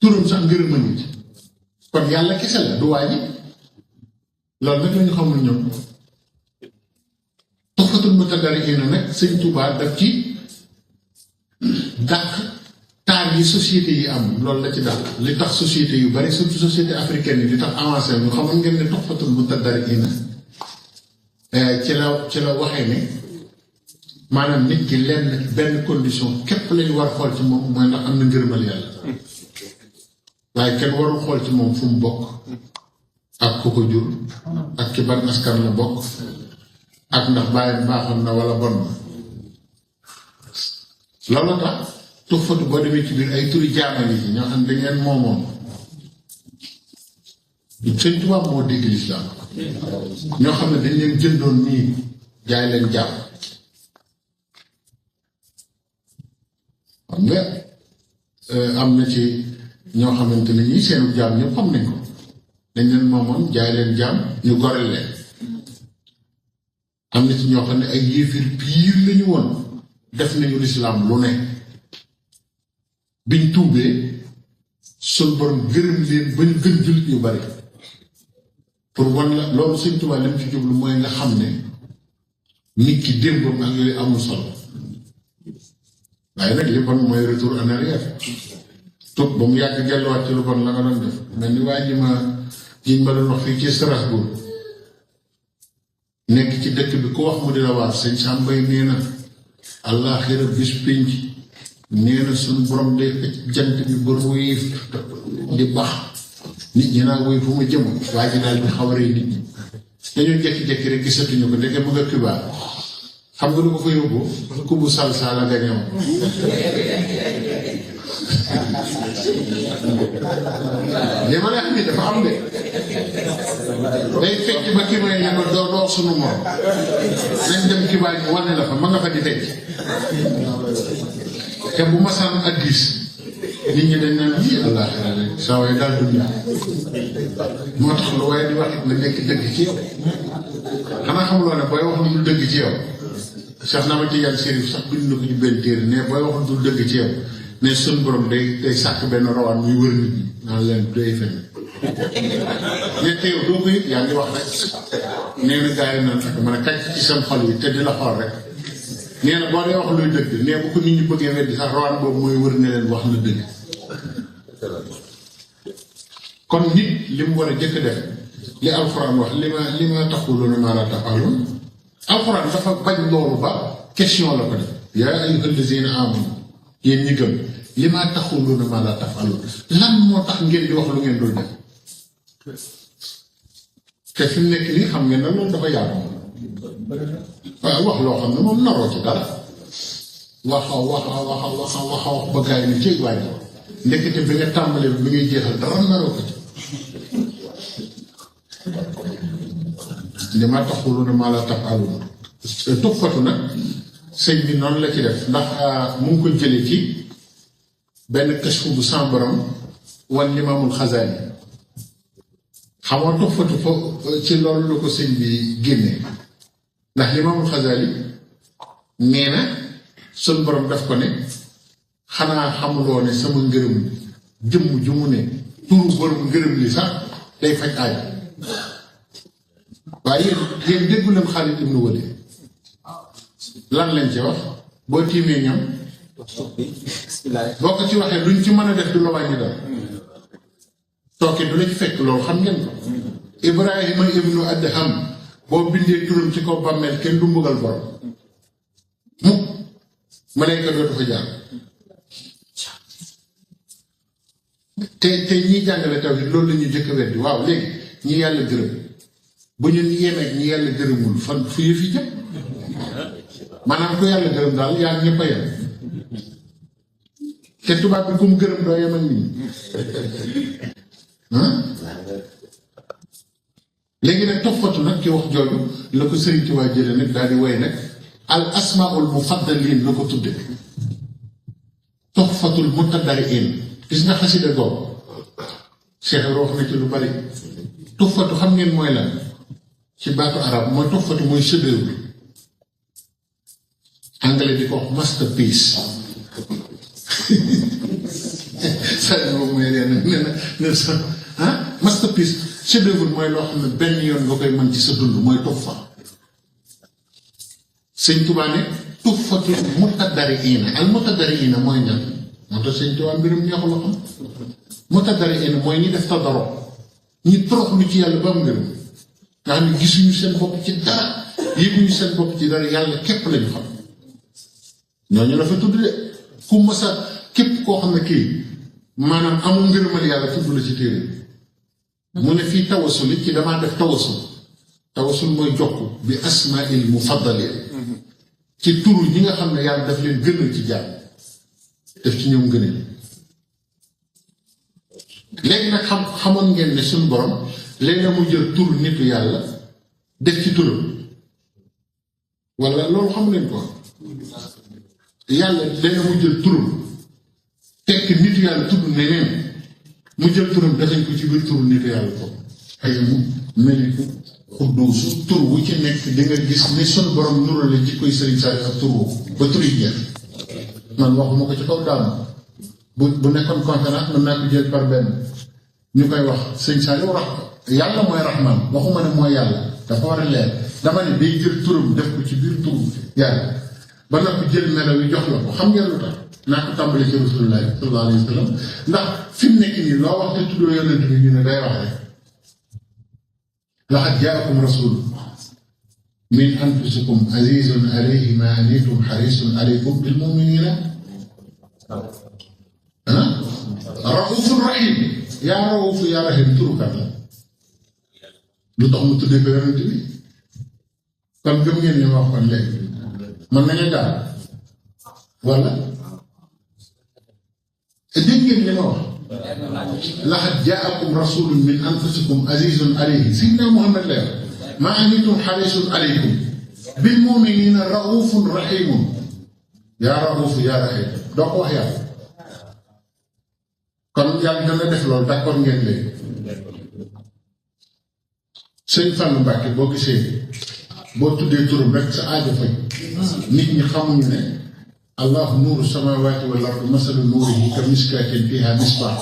turam sax ngërëm a nit kon yàlla kese la du waa ji loolu nag la ñu xamul ñoom Tuhfatul Mutadarri'in nag sëñ Tuubaa daf ci dàq taar yi société yi am loolu la ci dàq li tax société yu bari surtout société africaine yi li tax avancé ñu xamoon ngeen ne Tuhfatul Mutadarri'in ci la waxee ne maanaam nit ki lenn benn condition képp lañu war a xool ci moom mooy ndax am na ngërëmal yàlla waaye kenn warul xool ci moom fu mu bokk ak ku ko jur ak ci ban askan la bokk ak ndax bàyyam baaxoon na wala bon na loolu tax Tuhfatu boo demee ci biir ay turi jaamani yi ñoo xam ne ngeen moomoom Sëñ Tuubaa moo dégg lislaam ñoo xam ne dañ leen jëndoon nii jaay leen jaam xam nga am na ci ñoo xamante ne ñii seenu jaam ñëpp xam nañ ko dañ leen moomoon jaay leen jaam ñu goreel leen am na ci ñoo xam ne ay yéefir piir lañu woon def nañu lislaam lu ne biñ tuubee sun borom gërëm leen ba ñu gën jullit yu bari pour wan la loolu Sëñ Tuubaa lim ci jublu mooy nga xam ne nit ki démbam ak yooyu amul solo waaye nag li bon mooy retour en arrière tut ba mu yàgg delluwaat ci lu bon la nga doon def mel ni waa ji ma doon wax fii ci Strasbourg nekk ci dëkk bi ku wax mu dina waar sëñ Sàmbay nee na àllaaxira bis pénc nee na suñu borom day fekk jant bi ba ruy di bax nit ñi naa woy fu ma jëm waa ji daal di xaw a rey nit ñi dañoo jekki-jekki rek gisatuñu ko ndeke bëgg a xibaar xam nga lu ko fa yóbbu ku bu salsa la gañew li ma lay xam ni dafa am de day fekk ba ki may yema doo sunu morom nañ dem xibaar yi wane la fa ma nga fa di fekk te bu masaan addis nit ñi dañ naan yii àllaaxira rek saa waay daal dund moo tax lu waaye di wax it na nekk dëgg ci yow xanaa xamuloo ne booy wax lu dul dëgg ci yow Cheikh Ahmad Tidiane Chérif sax bind na ko ci benn téere ne booy wax lu dul dëgg ci yow ne sun borom day sàkk benn rawaan muy wër nit ñi naan leen day fen ne te yow doo ko yëg yaa ngi wax rek nee na gars yi naan ak mën a kàcc ci seen xol yi te di la xool rek nee na boo dee wax luy dëgg nee bu ko nit ñi bëggee weddi sax rawaan boobu mooy wër ne leen wax na dëgg kon nit li mu war a jëkk def li alxuraan wax li ma taquluuna maa laa taf'aluun alxuraan dafa bañ loolu ba question la ko def yaa ayyuhal laziina aamanu yéen ñi gëm li ma taquluuna maa laa taf'aluun lan moo tax ngeen di wax lu ngeen dul def te fi mu nekk nii xam ngeen ne loolu dafa yàgg waaw wax loo xam ne moom naroo ci dara wax ba gars yi ni ci waaye ndekete bi nga tàmbalee bi ngay jeexal dara naroo ko ci li ma taquluuna maa laa taf'aluun Tuhfatu nag sëñ bi noonu la ci def ndax mu ngi ko jëlee ci benn kashfu bu sans borom wan Imaamul Xasaali xamoo Tuhfatu fo ci loolu la ko sëñ bi génnee ndax Imaamul Xasaali nee na sun borom daf ko ne xanaa xamuloo ne sama ngërëm jëmm ju mu ne turu borom ngërëm li sax day faj aaj waaye yéen déggu leen Xaalid ibnu Waliid lan lañ ci wax boo tiimee ñam boo ko ci waxee luñ ci mën a def du la wàññi dara tooke du la ci fekk loolu xam ngeen ko Ibrahima ibnu Adham boo bindee turam ci kaw bàmmeel kenn du mbugal borom mukk malayka dootu fa jaar te ñiy jàngale tawhid loolu la ñuy jëkk a weddi waaw léegi ñi yàlla gërëm bu ñu yemeeg ñi yàlla gërëmul fan fu yëf yi jëm maanaam ku yàlla gërëm daal yaa ngi ñëpp a yem te tubaab bi ku mu gërëm doo yem ak nit ñi léegi nag Tuhfatu nag ci wax jooju la ko Sëriñ Tuubaa jële nag daal di woy nag al asmaul mufaddalin la ko tudde Tuhfatul Mutadarri'in gis nga xasida googu Cheikh wax na ci lu bari Tuhfatu xam ngeen mooy lan ci baatu arab mooy Tuhfatu mooy chef-d'œuvre anglais di ko wax masterpiece saa boobu mooy nee sa masterpiece chef d'œuvre mooy loo xam ne benn yoon nga koy mën ci sa dund mooy tuhfa. Sëñ Tuubaa ne tuhfatul mutadariina al mutadariina mooy ñan moo tax Sëñ Tuubaa mbirum neexu la xam mutadariina mooy ñi def tadarru ñi toroxlu ci yàlla ba am ngërëm nga xam ne gisuñu seen bopp ci dara yëguñu seen bopp ci dara yàlla képp lañu xam ñooñu la fa tudd de ku masa képp koo xam ne kii maanaam amul ngërëmal yàlla tudd la ci téere mu ne fii tawassul ci damaa def tawassul mooy jokk bi asmaa'il mufaddaliin ci turu ñi nga xam ne yàlla daf leen gënal ci jàmm def ci ñoom gënal léegi nag xamoon ngeen ne suñu borom léegi mu jël turu nitu yàlla def ci turam wala loolu xam leen ko yàlla léegi mu jël turam tekk nitu yàlla tudd neneen mu jël turam dafañ ko ci biir turu nitu yàlla ko ay mu meliku xudduusu tur wu ci nekk di nga gis ni suñu borom nurale jikkoy Sëriñ Saaliw ak tur woowu ba tur yi jeex man waxuma ko ci kaw daanu bu nekkoon conférence mën naa ko jël par benn ñu koy wax Sëriñ Saaliw yàlla mooy raxmaan waxuma ne mooy yàlla dafa war a leer dama ne day jël turam def ko ci biir turu yàlla ba noppi jël melaw yi jox la ko xam ngeen lu tax naa ko tàmbali ci Rasulullaahi sallallaahu alayhi wa sallam ndax fi mu nekk nii loo wax te tuddoo yonent bi ñu ne day wax rek laqad jaakum rasuulun min anfusikum aziizun alayhi maa anittum hariisun alaykum bil mu'miniina ra'uufun rahiim yaa ra'uufu yaa rahiim turukat la lu tax mu tuddee ko yonent bi kon gëm ngeen li ma wax kon léegi mën nañu daal wala dégg ngeen li ma wax laqad jaakum rasuulun min anfusikum aziizun alayhi sayyidina Muhammad la maa anittum hariisun alaykum bil mu'miniina ra'uufun rahiimun yaa ra'uufu yaa rahiim doo ko wax yàlla kon yàlla dana def loolu d'accord ngeen léegi sëñ Fallu Mbàkke boo gisee boo tuddee turam rek sa aajo faj nit ñi xamuñu ne allahu nuuru samaawaati wal ardi masalu nuurihi ka miskaatin fiihaa misbaah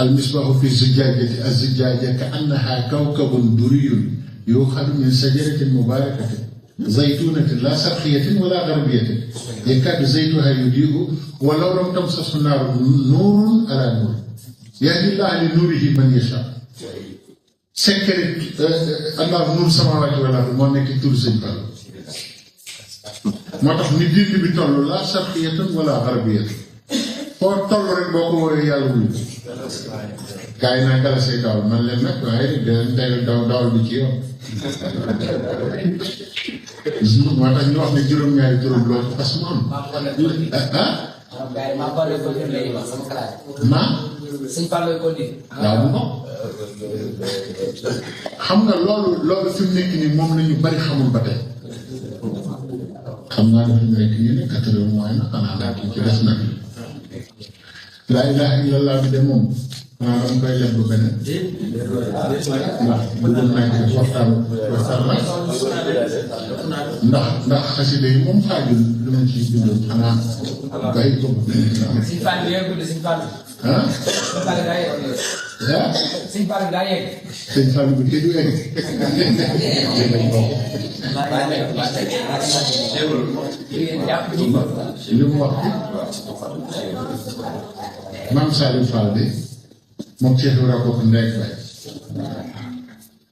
al misbaahu fi zujaajati az zujaaja ka annahaa kawkabun duriyun yuuxadu min sajaratin mubaarakatin zaytuunatin laa sarxiyatin wala garbiyatin yakaadu zaytuhaa yudii'u walaw lam tamsashu naarun nuurun alaa nuur yahdi llaahu li nuurihi man yashaa secret allah nuur samaawaati wal ardi moo nekk tur sëñ Fall moo tax ni dind bi toll laa sarxiyatan wala garbiyatin foo toll rek boo ko woowee yàlla wuyu gaa yi naa galasee dawal man leen nag waaye day dawal bi ci yoon moo tax ñu wax ne juróom-ñaari juróom loolu fas mu am waaw bu ko xam nga loolu fi mu nekk nii moom la ñu bari xamul ba tey xam naa dafa nekk nii ne 4 heures mooy na xanaa naa ci des nag laa ilaaha illallaah bi de moom xanaa dama koy leb bu beneen ndax bëggoon naa ci waxtaan ndax xasida yi moom xaajul lu ma ciy bindoon xanaa bàyyi ko bu beneen Sëñ Fall daa yegg. sëñ Fall bi kii du egg. li mu wax maam Saliou Fall de moom Cheikh Ibrahima bokk ndey ak baay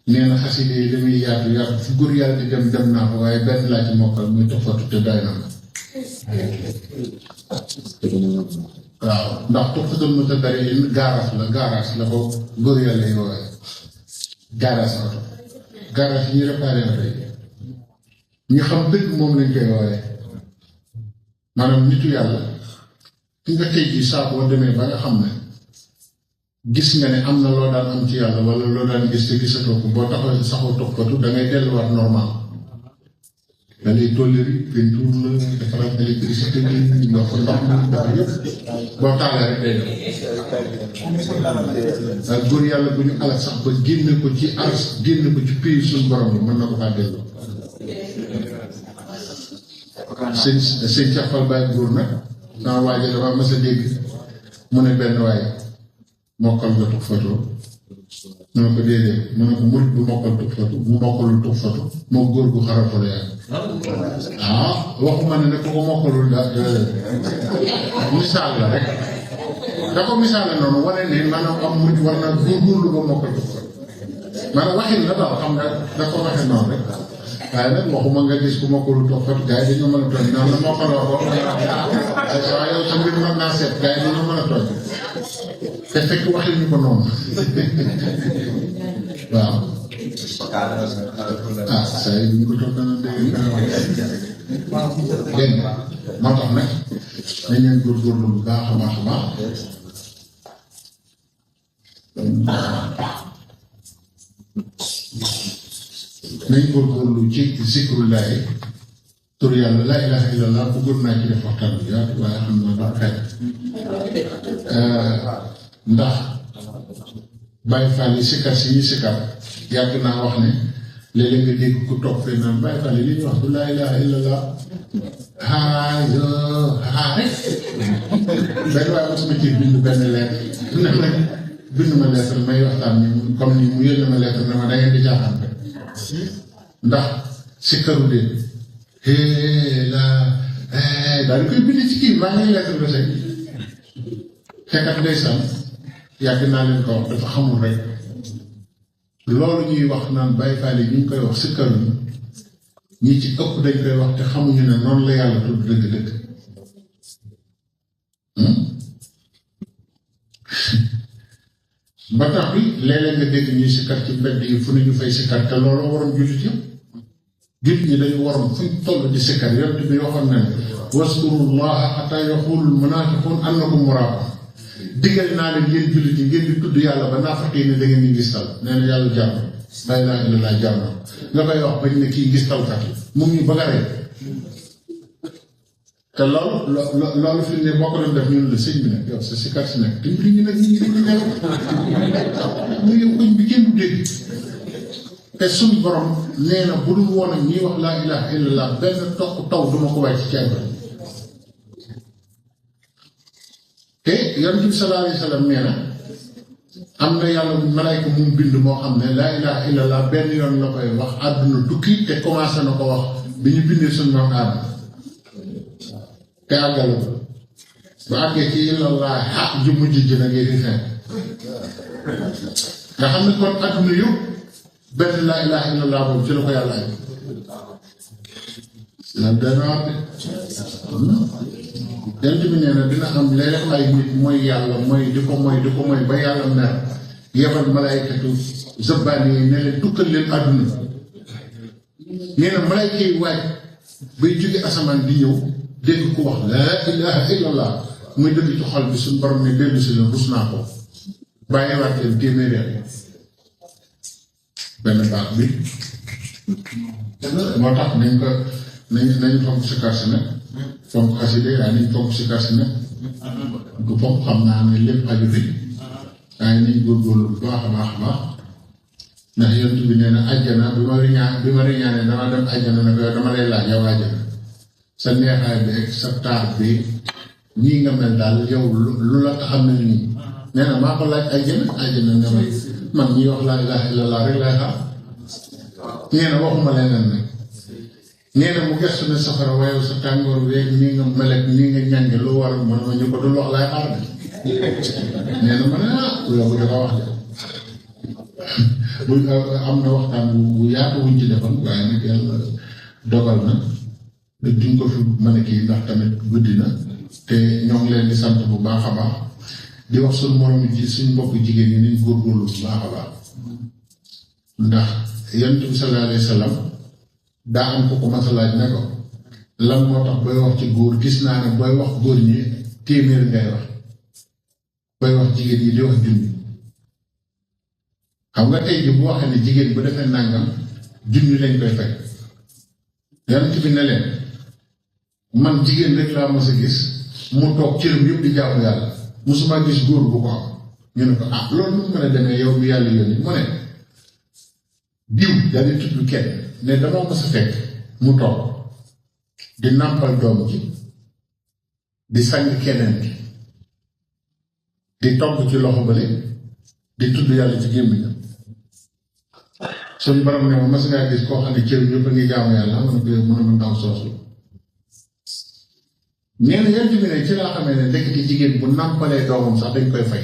nee na xasida yi li muy yaatu fu góor yàlla di dem naa ko waaye benn laa ci mokkal muy toppatu te doy na ma waaw ndax Tuhfatul Mutadariin gaaraas la ko góor yàlla yi woowee gaaraas oto gaaraas yi ñuy réparé oto yi ñu xam dëgg moom lañ koy woowee maanaam nitu yàlla fi nga tey jii saa boo demee ba nga xam ne gis nga ne am na loo daan am ci yàlla wala loo daan gis te gisatoo ko boo taxawee saxoo toppatu da ngay delluwaat normal da ngay tolleri peinture la defaraat électricité bi ndox mi dafa yëpp boo taalee rek day def ak góor yàlla bu ñu alal sax ba génne ko ci ars génne ko ci pays suñu borom bi mën na ko faa delloo sëñ Cafal Baye Góor nag sama waaje dafa mas a dégg mu ne benn waaye mokkal nga tux photo mu ne ko déedéet mu ne ko murit bu mokkal tux photo bu mokkalul tux photo moo góor gu xarafale yaa waxuma ne ko mokkalul misaal la rek da ko misaal la noonu wane ne maanaam am murit war naa góorgóorlu ba mokkal tux photo maanaam waxin la daal xam nga da ko waxe noonu rek waaye nag waxuma nga gis ku mokkalul tux photo gars yi dañoo mën a tooñ naan la mokkaloo ko waaye yow sa mbir mën naa seet gars yi dañoo mën a tooñ te fekk waxin ñu ko noonu waaw saa yi bu ñu ko toog dana dégg dégg nga moo tax nag nañ leen góorgóorlu bu baax a baax a baax nañ góorgóorlu ci zikrullahi tur yàlla laa ilaha illallah bëggoon naa ci def waxtaan bi yaatu waaye xam naa daal xel ndax Baye Fall yi sikar si ñuy sikar yàgg naa wax ne léeg-léeg nga dégg ku toog fee naan Baye Fall yi li ñuy wax du laa ilaha illallah rek benn waaye mosuma ci bind benn lettre ne nag bind ma lettre may waxtaan ni comme ni mu yónnee ma lettre ne ma da ngeen di jaaxaan rek ndax sikaru de daal di koy bind ci kii maa ngi lettre ba tey fekkat ndeysaan yàgg naa leen ko wax dafa xamul rek loolu ñuy wax naan Baye Fall yi ñu ngi koy wax sikaru ñi ci ëpp dañ koy wax te xamuñu ne noonu la yàlla tudd dëgg-dëgg ba tax bi léeg-léeg nga dégg ñuy sikar ci mbedd yi fu ne ñu fay sikar te loolu waroon jullit yëpp jullit ñi dañu waroon fuñ toll di sikar yonent bi waxoon na ne waskurullaha hatta yaqulul munafiqun annakum muraqun digal naa leen yéen jullit yi ngeen di tudd yàlla ba naafaq yi ne da ngeen di ngistal nee na yàlla jàmm laa ilaaha illallaah jàmm nga koy wax bañ ne kii ngistalkat yi mu ngi bëgg a rey te loolu fi ne boo ko doon def ñun la sëñ bi nag yow sa sikar si nag dimbali ñu nag nit ñi dañuy nelaw mu yow koñ bi kenn du dégg te suñu borom nee na bu dul woon ak ñuy wax laa ilaaha illallaah benn toq taw duma ko wàcc ci ceeb te yonent bi sallallaahu alayhi wa sallam nee na am na yàlla malaayka mu bind moo xam ne laa ilaaha illallaah benn yoon la koy wax àdduna tukki te commencé na ko wax bi ñu bindee suñu maam aadama te àggale ko ba àggee ci illallaah xaq ju mujj ji nag yi di fenn nga xam ne kon àdduna yëpp benn laa ilaaha illallaah boobu ci la ko yàlla ay lan dana wax de yonent bi nee na dina am léeg-léeg ay nit mooy yàlla mooy di ko mooy ba yàlla mer yebal malaykatu zabbaani yi ne leen tukkal leen àdduna nee na malayka yi waaj bay jóge asamaan di ñëw dégg ku wax laa ilaaha illallaah muy dëgg ci xol bi suñu borom ne dellu si leen rus naa ko bàyyiwaat leen téeméeri at benn baax bi moo tax nañu fonk si kar si nag fonk xaside waaye nañ fonk si kar si nag du fonk xam naa ne lépp aju fi waaye nañ góorgóorlu bu baax a baax a baax ndax yonent bi nee na àjjana bi ma riñaane dama dem àjjana ne ko yow dama lay laaj yow àjjana sa neexaay bi ak sa taar bi nii nga mel daal yow lu la tax a mel nii nee na maa ko laaj àjjana ne man ñuy wax laa ilaaha illallaah rek lay xaar nee na waxuma leneen nag nee na mu gëstu ne safara waaye sa tàngoor weeg nii nga melek nii nga ñànge lu war man ma ñu ko dul wax lay xaar de nee na ma ne loolu dafa wax de am na waxtaan bu yaatu wuñ ci defal waaye nag yàlla dogal na duñ ko fi mën a kii ndax tamit guddi na te ñoo ngi leen di sant bu baax a baax di wax suñu morom ji suñ mbokk jigéen ñi nañ góorgóorlu bu baax a baax ndax yonent bi sallallaahu alayhi wa sallam daa am ko commencé laaj ne ko lan moo tax booy wax ci góor gis naa ne booy wax góor ñi téeméer ngay wax booy wax jigéen ñi di wax junni xam nga tey ji bu waxee ne jigéen bu defee nàngam junni lañ koy fay yonent bi ne leen man jigéen rek laa mës a gis mu toog cëram yëpp di jaamu yàlla musuma gis góor bu ko am ñu ne ko loolu nu mu mën a demee yow mi yàlla yónni mu ne diw daal di tudd kenn ne dama mës a fekk mu toog di nàmpal doom ji di sang keneen ki di togg ci loxo bale di tudd yàlla ci gémmiñam suñu borom ne ma mas ngaa gis koo xam ne cër ñëpp a ngi jaamu yàlla mën a mën a mën ndaw soosu nee na yent bi ne ci laa xamee ne ndekk jigéen bu nàmpalee doomam sax dañ koy fay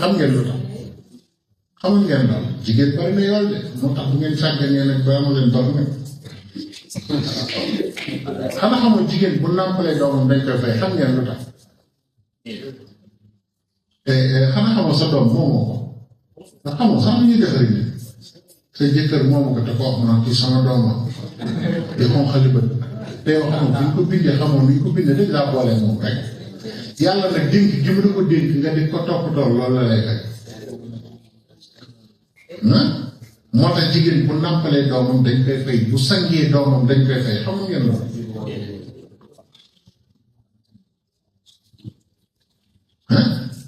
xam ngeen lu tax xamul ngeen daal jigéen bari na yool de moo tax bu ngeen sàgganee nag ba amu leen bor nag xanaa xamul jigéen bu nàmpalee doomam dañ koy fay xam ngeen lu tax xanaa xamoo sa doom moomoo ko ndax xamoo sax lu ñuy defari ni sa jëkkër moomu ko te ko wax mu naan kii sama doom ma di xonqali bët te yow xamoo bu ñu ko bindee xamoo nu ñu ko bindee dañ laa boole moom rek yàlla nag dénk gi mu la ko dénk nga di ko toppatoo loolu la lay fay moo tax jigéen bu nàmpalee doomam dañ koy fay bu sangee doomam dañ koy fay xam ngeen loolu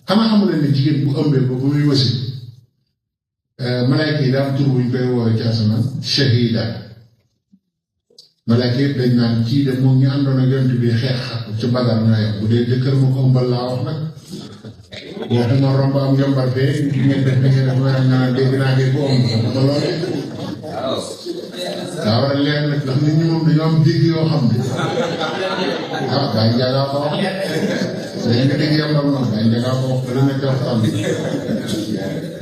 xanaa xamu leen ne jigéen bu ëmbee ba bu muy wasi malaayka yi daa am tur bu ñu koy woowee ci asamaan shahida malaayka yëpp dañ naan kii de moom ñu àndoon ak yonent bi xeex ci Badar ñoo yem bu dee jëkkër ma ko ëmbal laa wax nag waxuma romb am yombar fee ngeen def nga naan dégg naa ko ëmb ko loolu daa war a leer nag ndax nit ñi moom dañoo am dégg yoo xam ne ah gaa yi njaagaa ko wax dañ nga dégg yombar noonu gaa yi njaagaa ko wax dana nekk waxtaan bi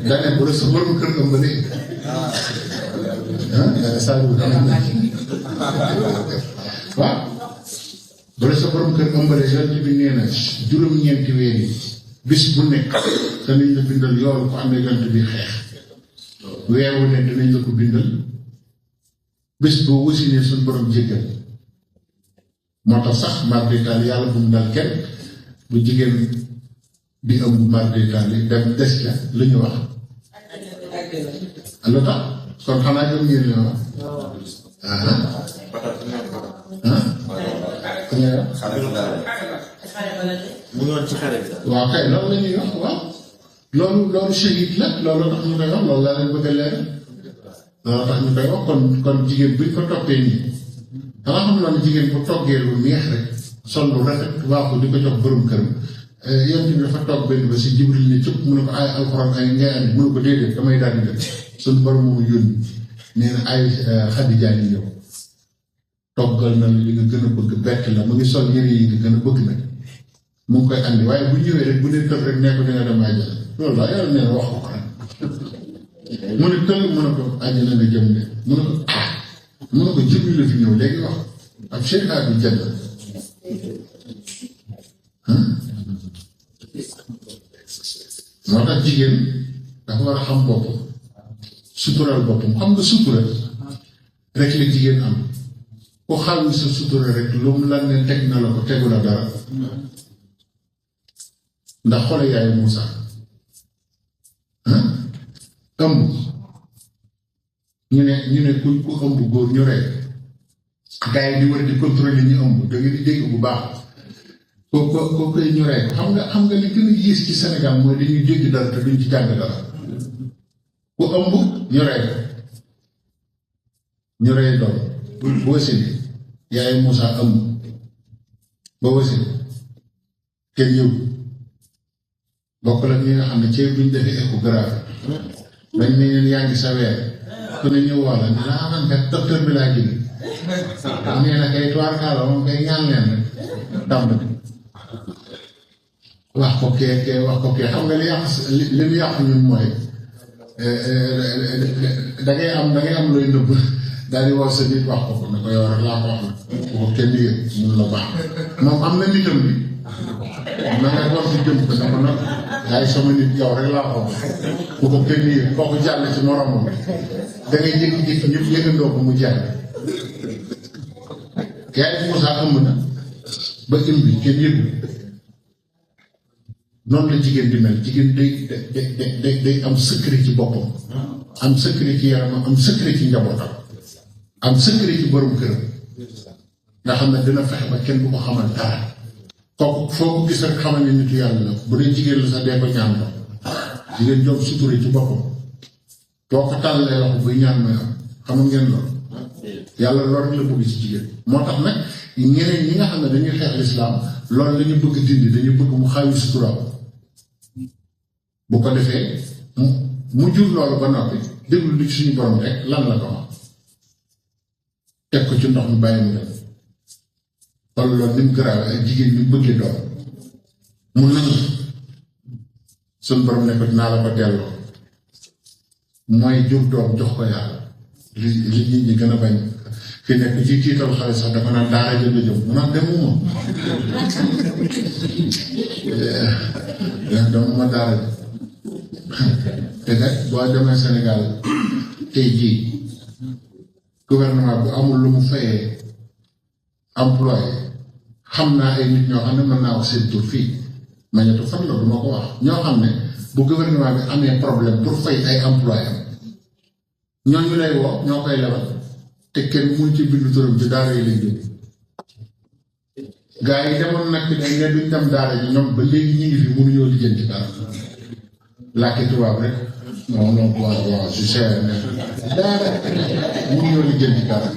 dane bu la sa borom kër ëmbalee saa yu waaw bu la sa borom kër ëmbalee yonent bi nee na juróom-ñeenti weer yi bis bu nekk danañ la bindal yoolu ko amee yonent bi xeex weer wu ne dinañ la ko bindal bis boo wasinee suñ borom jéggal moo tax sax marditaal yàlla bu mu dal kenn bu jigéen di ëmb marditaal yi dem des ca lu ñu wax lu tax kon xanaa gëm ngeen li wax mu ngi woon ci xare bi. waaw kay loolu la ñuy wax waaw loolu shahid la loolu tax ñu koy wax loolu laa leen bëgg a leer loolu tax ñu koy wax kon jigéen buñ ko toppee nii xanaa xam naa ne jigéen bu toggee lu neex rek sol lu rafet waaxu di ko jox borom këram yéen bi dafa toog benn ba si Jibril ne cëpp mu ne ko ay alxuraan ay ngay andi mu ne ko déedéet damay daal di def suñu borom moomu yónni nee na ay Xadija yi ñëw toggal na li nga gën a bëgg bett la mu ngi sol yëre yi nga gën a bëgg nag mu ngi koy andi waaye bu ñëwee rek bu dee tëb rek nee ko dina dem àjjana loolu la yàlla nee na wax ko rek mu ne tëll mu ne ko àjjana nga jëm de mu ne ko mu ne ko Jibril la fi ñëw léegi wax ab cheikha bi jënd moo tax jigéen dafa war a xam boppam sutural boppam xam nga sutura rek la jigéen am ku xal sa sutura rek lu mu la ne teg na la ko tegu la dara ndax xoole yaayu Moussa ëmb ñu ne ku ëmb góor ñu rey gars yi di war di contrôler ñu ëmb da nga di dégg bu baax ko koy ñu rey xam nga li gën a yées ci Sénégal mooy dañuy dégg dara te duñ ci jàng dara ku ëmb ñu rey ñu rey doom bu wasine yaayu Moussa ëmb ba wasine kenn yëw bokk la ñi nga xam ne ceeb buñ defee échographie dañ ne leen yaa ngi sa weer ku ne ñëw walla ne la man kat docteur bi laa jóge nee na kay toir kaala moom kay ñaan leen rek tàmbali wax ko kee wax ko kee xam nga li mu yàq ñun mooy da ngay am looy nëbb daal di wax sa nit wax ko ne ko yow rek laa ko wax nag bu ko kenn yëg mun la baax moom am na nitam bi na nga war si jëm ko dama nag yaay sama nit yow rek laa ko bu ko kenn yëg kooku jàll ci moromam da ngay jékki-jékki ñëpp yëgandoo ko mu jàll yaay Moussa ëmb na ba ëmbi kenn yëgu noonu la jigéen di mel jigéen day am secret ci boppam am secret ci yaramam am secret ci njabootam am secret ci borom këram nga xam ne dina fexe ba kenn bu ko xamal dara kooku foo ko gis rek xamal ne nitu yàlla la bu dee jigéen la sax dee ko ñaan la jigéen joom sutura ci boppam boo ko tàllee loxo buy ñaan mooy am xam ngeen loolu yàlla loolu rek la bëgg ci jigéen moo tax nag ñeneen ñi nga xam ne dañuy xeex lislaam loolu la ñu bëgg dindi dañu bëgg mu xaawi suturaam bu ko defee mu jur loolu ba noppi déglu li suñu borom rek lan la ko wax teg ko ci ndox mi bàyyi mu dem wala loolu ni mu garaawee ak jigéen ñi bëggee doom mu nangu suñu borom ne ko dinaa la ko delloo mooy jur doom jox ko yàlla li nit ñi gën a bañ fi nekk ci tiital xale sax dafa naan daara jëm jëm mu naan demuma demuma daara ji te nag boo demee Sénégal tey jii gouvernement bu amul lu mu fayee employé xam naa ay nit ñoo xam ne mën naa wax seen tur fii ma ñettu fan la du ma ko wax ñoo xam ne bu gouvernement bi amee problème pour fay ay employé am ñooñu lay woo ñoo koy lebal te kenn mun ci bindu turam ci daara yi lay jóge gaa yi demoon nag ne duñ dem daara ji ñoom ba léegi ñu ngi fi mënuñoo lijjanti dara làkki tubaab rek non waaw je sais ne daara mënuñoo lijjanti dara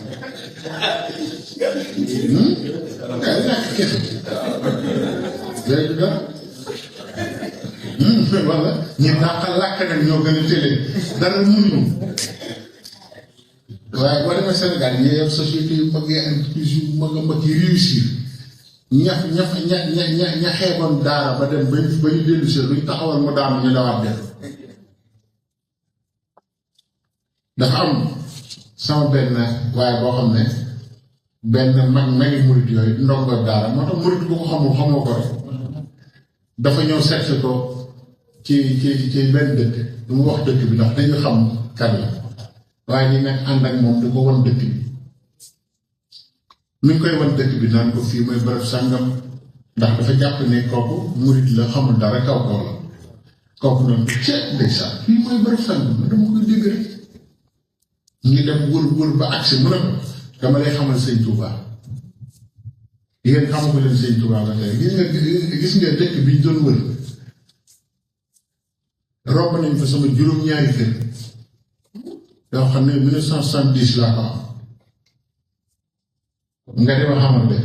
gaa yi làkk kese léegi dara wala ñi dàqal làkk nag ñoo gën a télé dara mënuñu waaye boo demee Sénégal ñi yor société yu mag yi entreprise yu mag a mag yi réussir ña xeeboon daara ba dem ba ñu dellu si luñ taxawal mu daanu ñu dawaat def dafa am sama benn waaye boo xam ne benn magi murit yooyu ndongo daara moo tax murit bu ko xamul xamoo ko rek dafa ñëw seet ko ci benn dëkk du mu wax dëkk bi ndax dañu xam kan la waaye ñi nekk ànd ak moom di ko wan dëkk bi mi ngi koy wan dëkk bi naan ko fii mooy bërëb sàngam ndax dafa jàpp ne kooku murit la xamul dara kaw kaw la kooku noonu ceeb ndeysaan fii mooy bërëb sàngam ma dama koy dégg rek ñu dem wër ba agsi mu ne ko dama lay xamal sëñ Touba yéen xamagu leen sëñ Touba ba tey gis nga dëkk bi ñu doon wër romb nañ fa sama juróom-ñaari kër yoo xam ne 1970 laa ko am nga di ma xamal de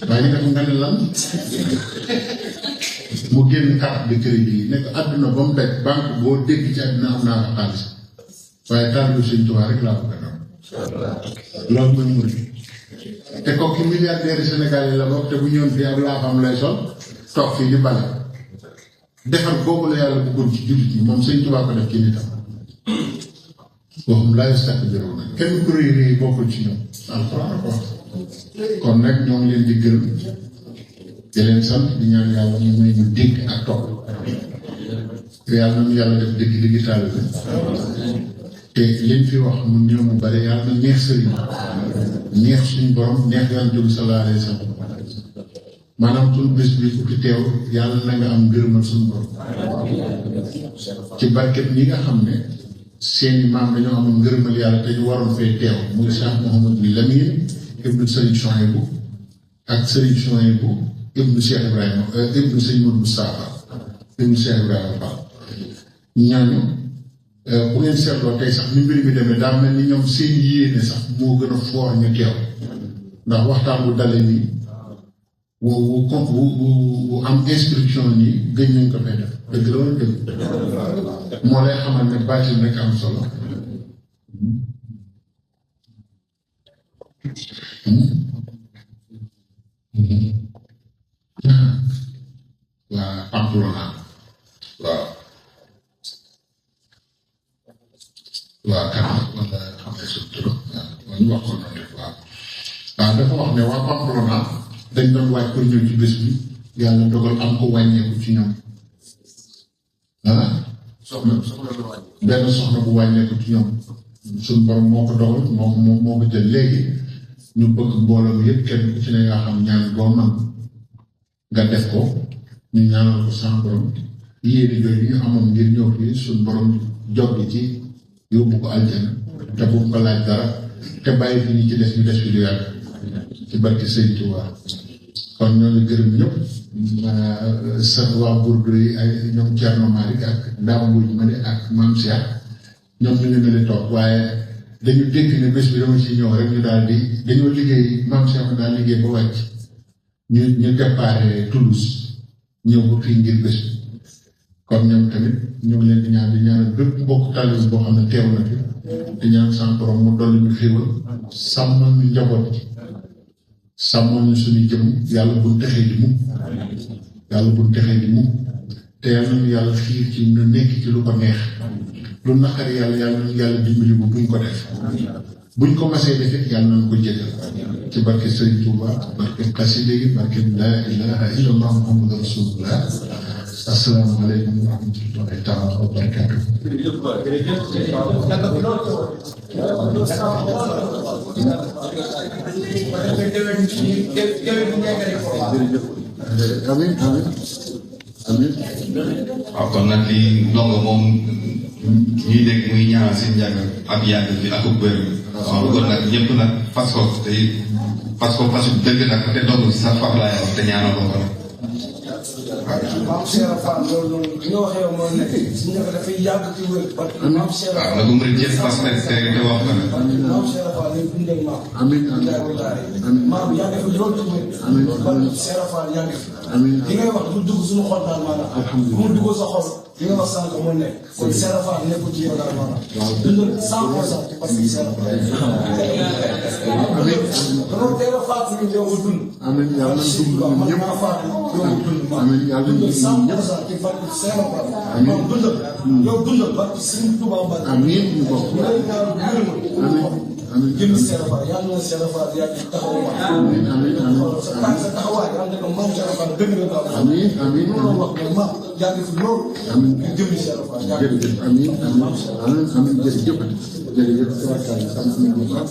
waaye ñu def nga ne lan mu génn carte de crédit yi nekk àdduna ba mu daj banque boo dégg ci àdduna am naa fa xaalis waaye tànn sëñ Tuubaa rek laa bëgg a doon loolu mooy murid te kooku milliardaire Sénégal yi la bokk te bu ñëwoon fii ab laa xam lay sol toog fii di bale defar boobu la yàlla bëggoon ci jullit ñi moom sëñ Tuubaa ko def ci nitam waxum laay stakk jërëw nag kenn ku rëy rëy bokkul ci ñoom alxuraan ko wax kon nag ñoo ngi leen di gërëm di leen sant di ñaan yàlla mu may ñu dégg ak topp yàlla na ñu yàlla def dégg dégg taalibe te liñ fi wax mu ñëw mu bare yàlla na neex sëriñ neex suñu borom neex yonent bi sallallahu alayhi wa sallam maanaam suñu bés bi ku fi teew yàlla na nga am ngërëmal suñu borom ci barket ñi nga xam ne seeni maam dañoo amoon ngërëmal yàlla te ñu waroon fay teew muy Cheikh Mouhamadou Lamine ibnu Serigne Chouaïbou ak Serigne Chouaïbou ibnu Cheikh Ibrahima ibnu Serigne Modou Moustapha ibnu Cheikh Ibrahima Fall ñooñu bu ngeen seetloo tey sax ni mbir mi demee daa mel ni ñoom seen yéene sax moo gën a foor ñu teew ndax waxtaan bu dalee nii wu am instruction nii gëj nañ ko fay def dëgg la wala dëgg moo lay xamal ne baatin rek am solo waa Pamplona waaw waa kan wala xam ne suñu tur waaw ñu wax ko noonu rek waaw dafa wax ne waa Pamplona dañ doon waaj pour ñëw ci bés bi yàlla dogal am ko wàññeeku ci ñoom benn soxna bu wàññeeku ci ñoom suñu borom moo ko dogal moo ko jël léegi ñu bëgg mbooloo mi yëpp kenn ku ci ne nga xam ñaan boo man nga def ko ñu ñaanal ko sans borom yéene jooju ñu amoon ngir ñëw fii suñu borom joggi ci yóbbu ko aljana te bu ko laaj dara te bàyyi fi ñu ci des ñu des fi du yàgg ci barki Sëñ Tuubaa kon ñoo ngi gërëm ñëpp sa waa Bourdieu yi ay ñoom Thierno Malick ak Dame Mbodj ma ne ak Mame Cheikh ñoom ñu ngi mel ni toog waaye dañu dégg ne bés bi dama ci ñëw rek ñu daal di dañoo liggéey maam Cheikh daal liggéey ba wàcc ñu déparé Toulouse ñëw ba fii ngir bés bi kon ñoom tamit ñu ngi leen di ñaanal bépp mbokk talib boo xam ne teew na fi di ñaan sama borom mu dolli ñu xéewal sàmmal ñu njaboot gi sàmmal ñu suñu jëm yàlla buñ texee di mukk te yàlla nañu yàlla xiir ci ñu nekk ci lu ko neex lu naqari yàlla dimbali bu buñ ko def buñ ko masee defee yàlla nañu ko jégal ci barke Sëriñ Tuuba barke xasida yi barke laa ilaha illallah muhammadu rasulullah asalaamaaleykum wa rahmatullahi taala wa barakatuh amin waaw kon nag lii ndongo moom ñuy dégg muy ñaanal seen njàng ak yàgg fi ak wér waaw kon nag ñëpp nag fas ko te fasu dëgg nag te ndongo bi sax fab laay wax te ñaanal ko nag maam Cheikh Fall loolu li nga waxee yow mooy nekk suñu nekk dafay yàgg ci wér parce que maam Cheikh waaw nag mu jël fas te wax ko nag maam Cheikh Fall lay dundal maam amiin maam yàgg fi loolu ci wér parce que Cheikh Fall yàgg fi li ngay wax du dugg suñu xol daal maanaam bu mu dugg sa xol li nga wax sànq moo nekk kon Cheikh Fall nekkul ci yow daal maanaam dundal 100% parce que Cheikh Fall danoo teel a faatu ñu yow dund amiin yàlla na dund ñëpp amiin yàlla na dund ñëpp ci barke Cheikh Fall moom dundal yow dundal barke Serigne Touba Mbacke amiin ñu bokk amiin jëm Cheikh Fall yàlla na Cheikh Fall yàgg taxawaay amiin sa taxawaay yàlla na maam Cheikh Fall dëgg la daal amiin loolu wax ne maam yàgg fi loolu amiin jëm Cheikh Fall jërëjëf amiin jërëjëf sant nañu bu baax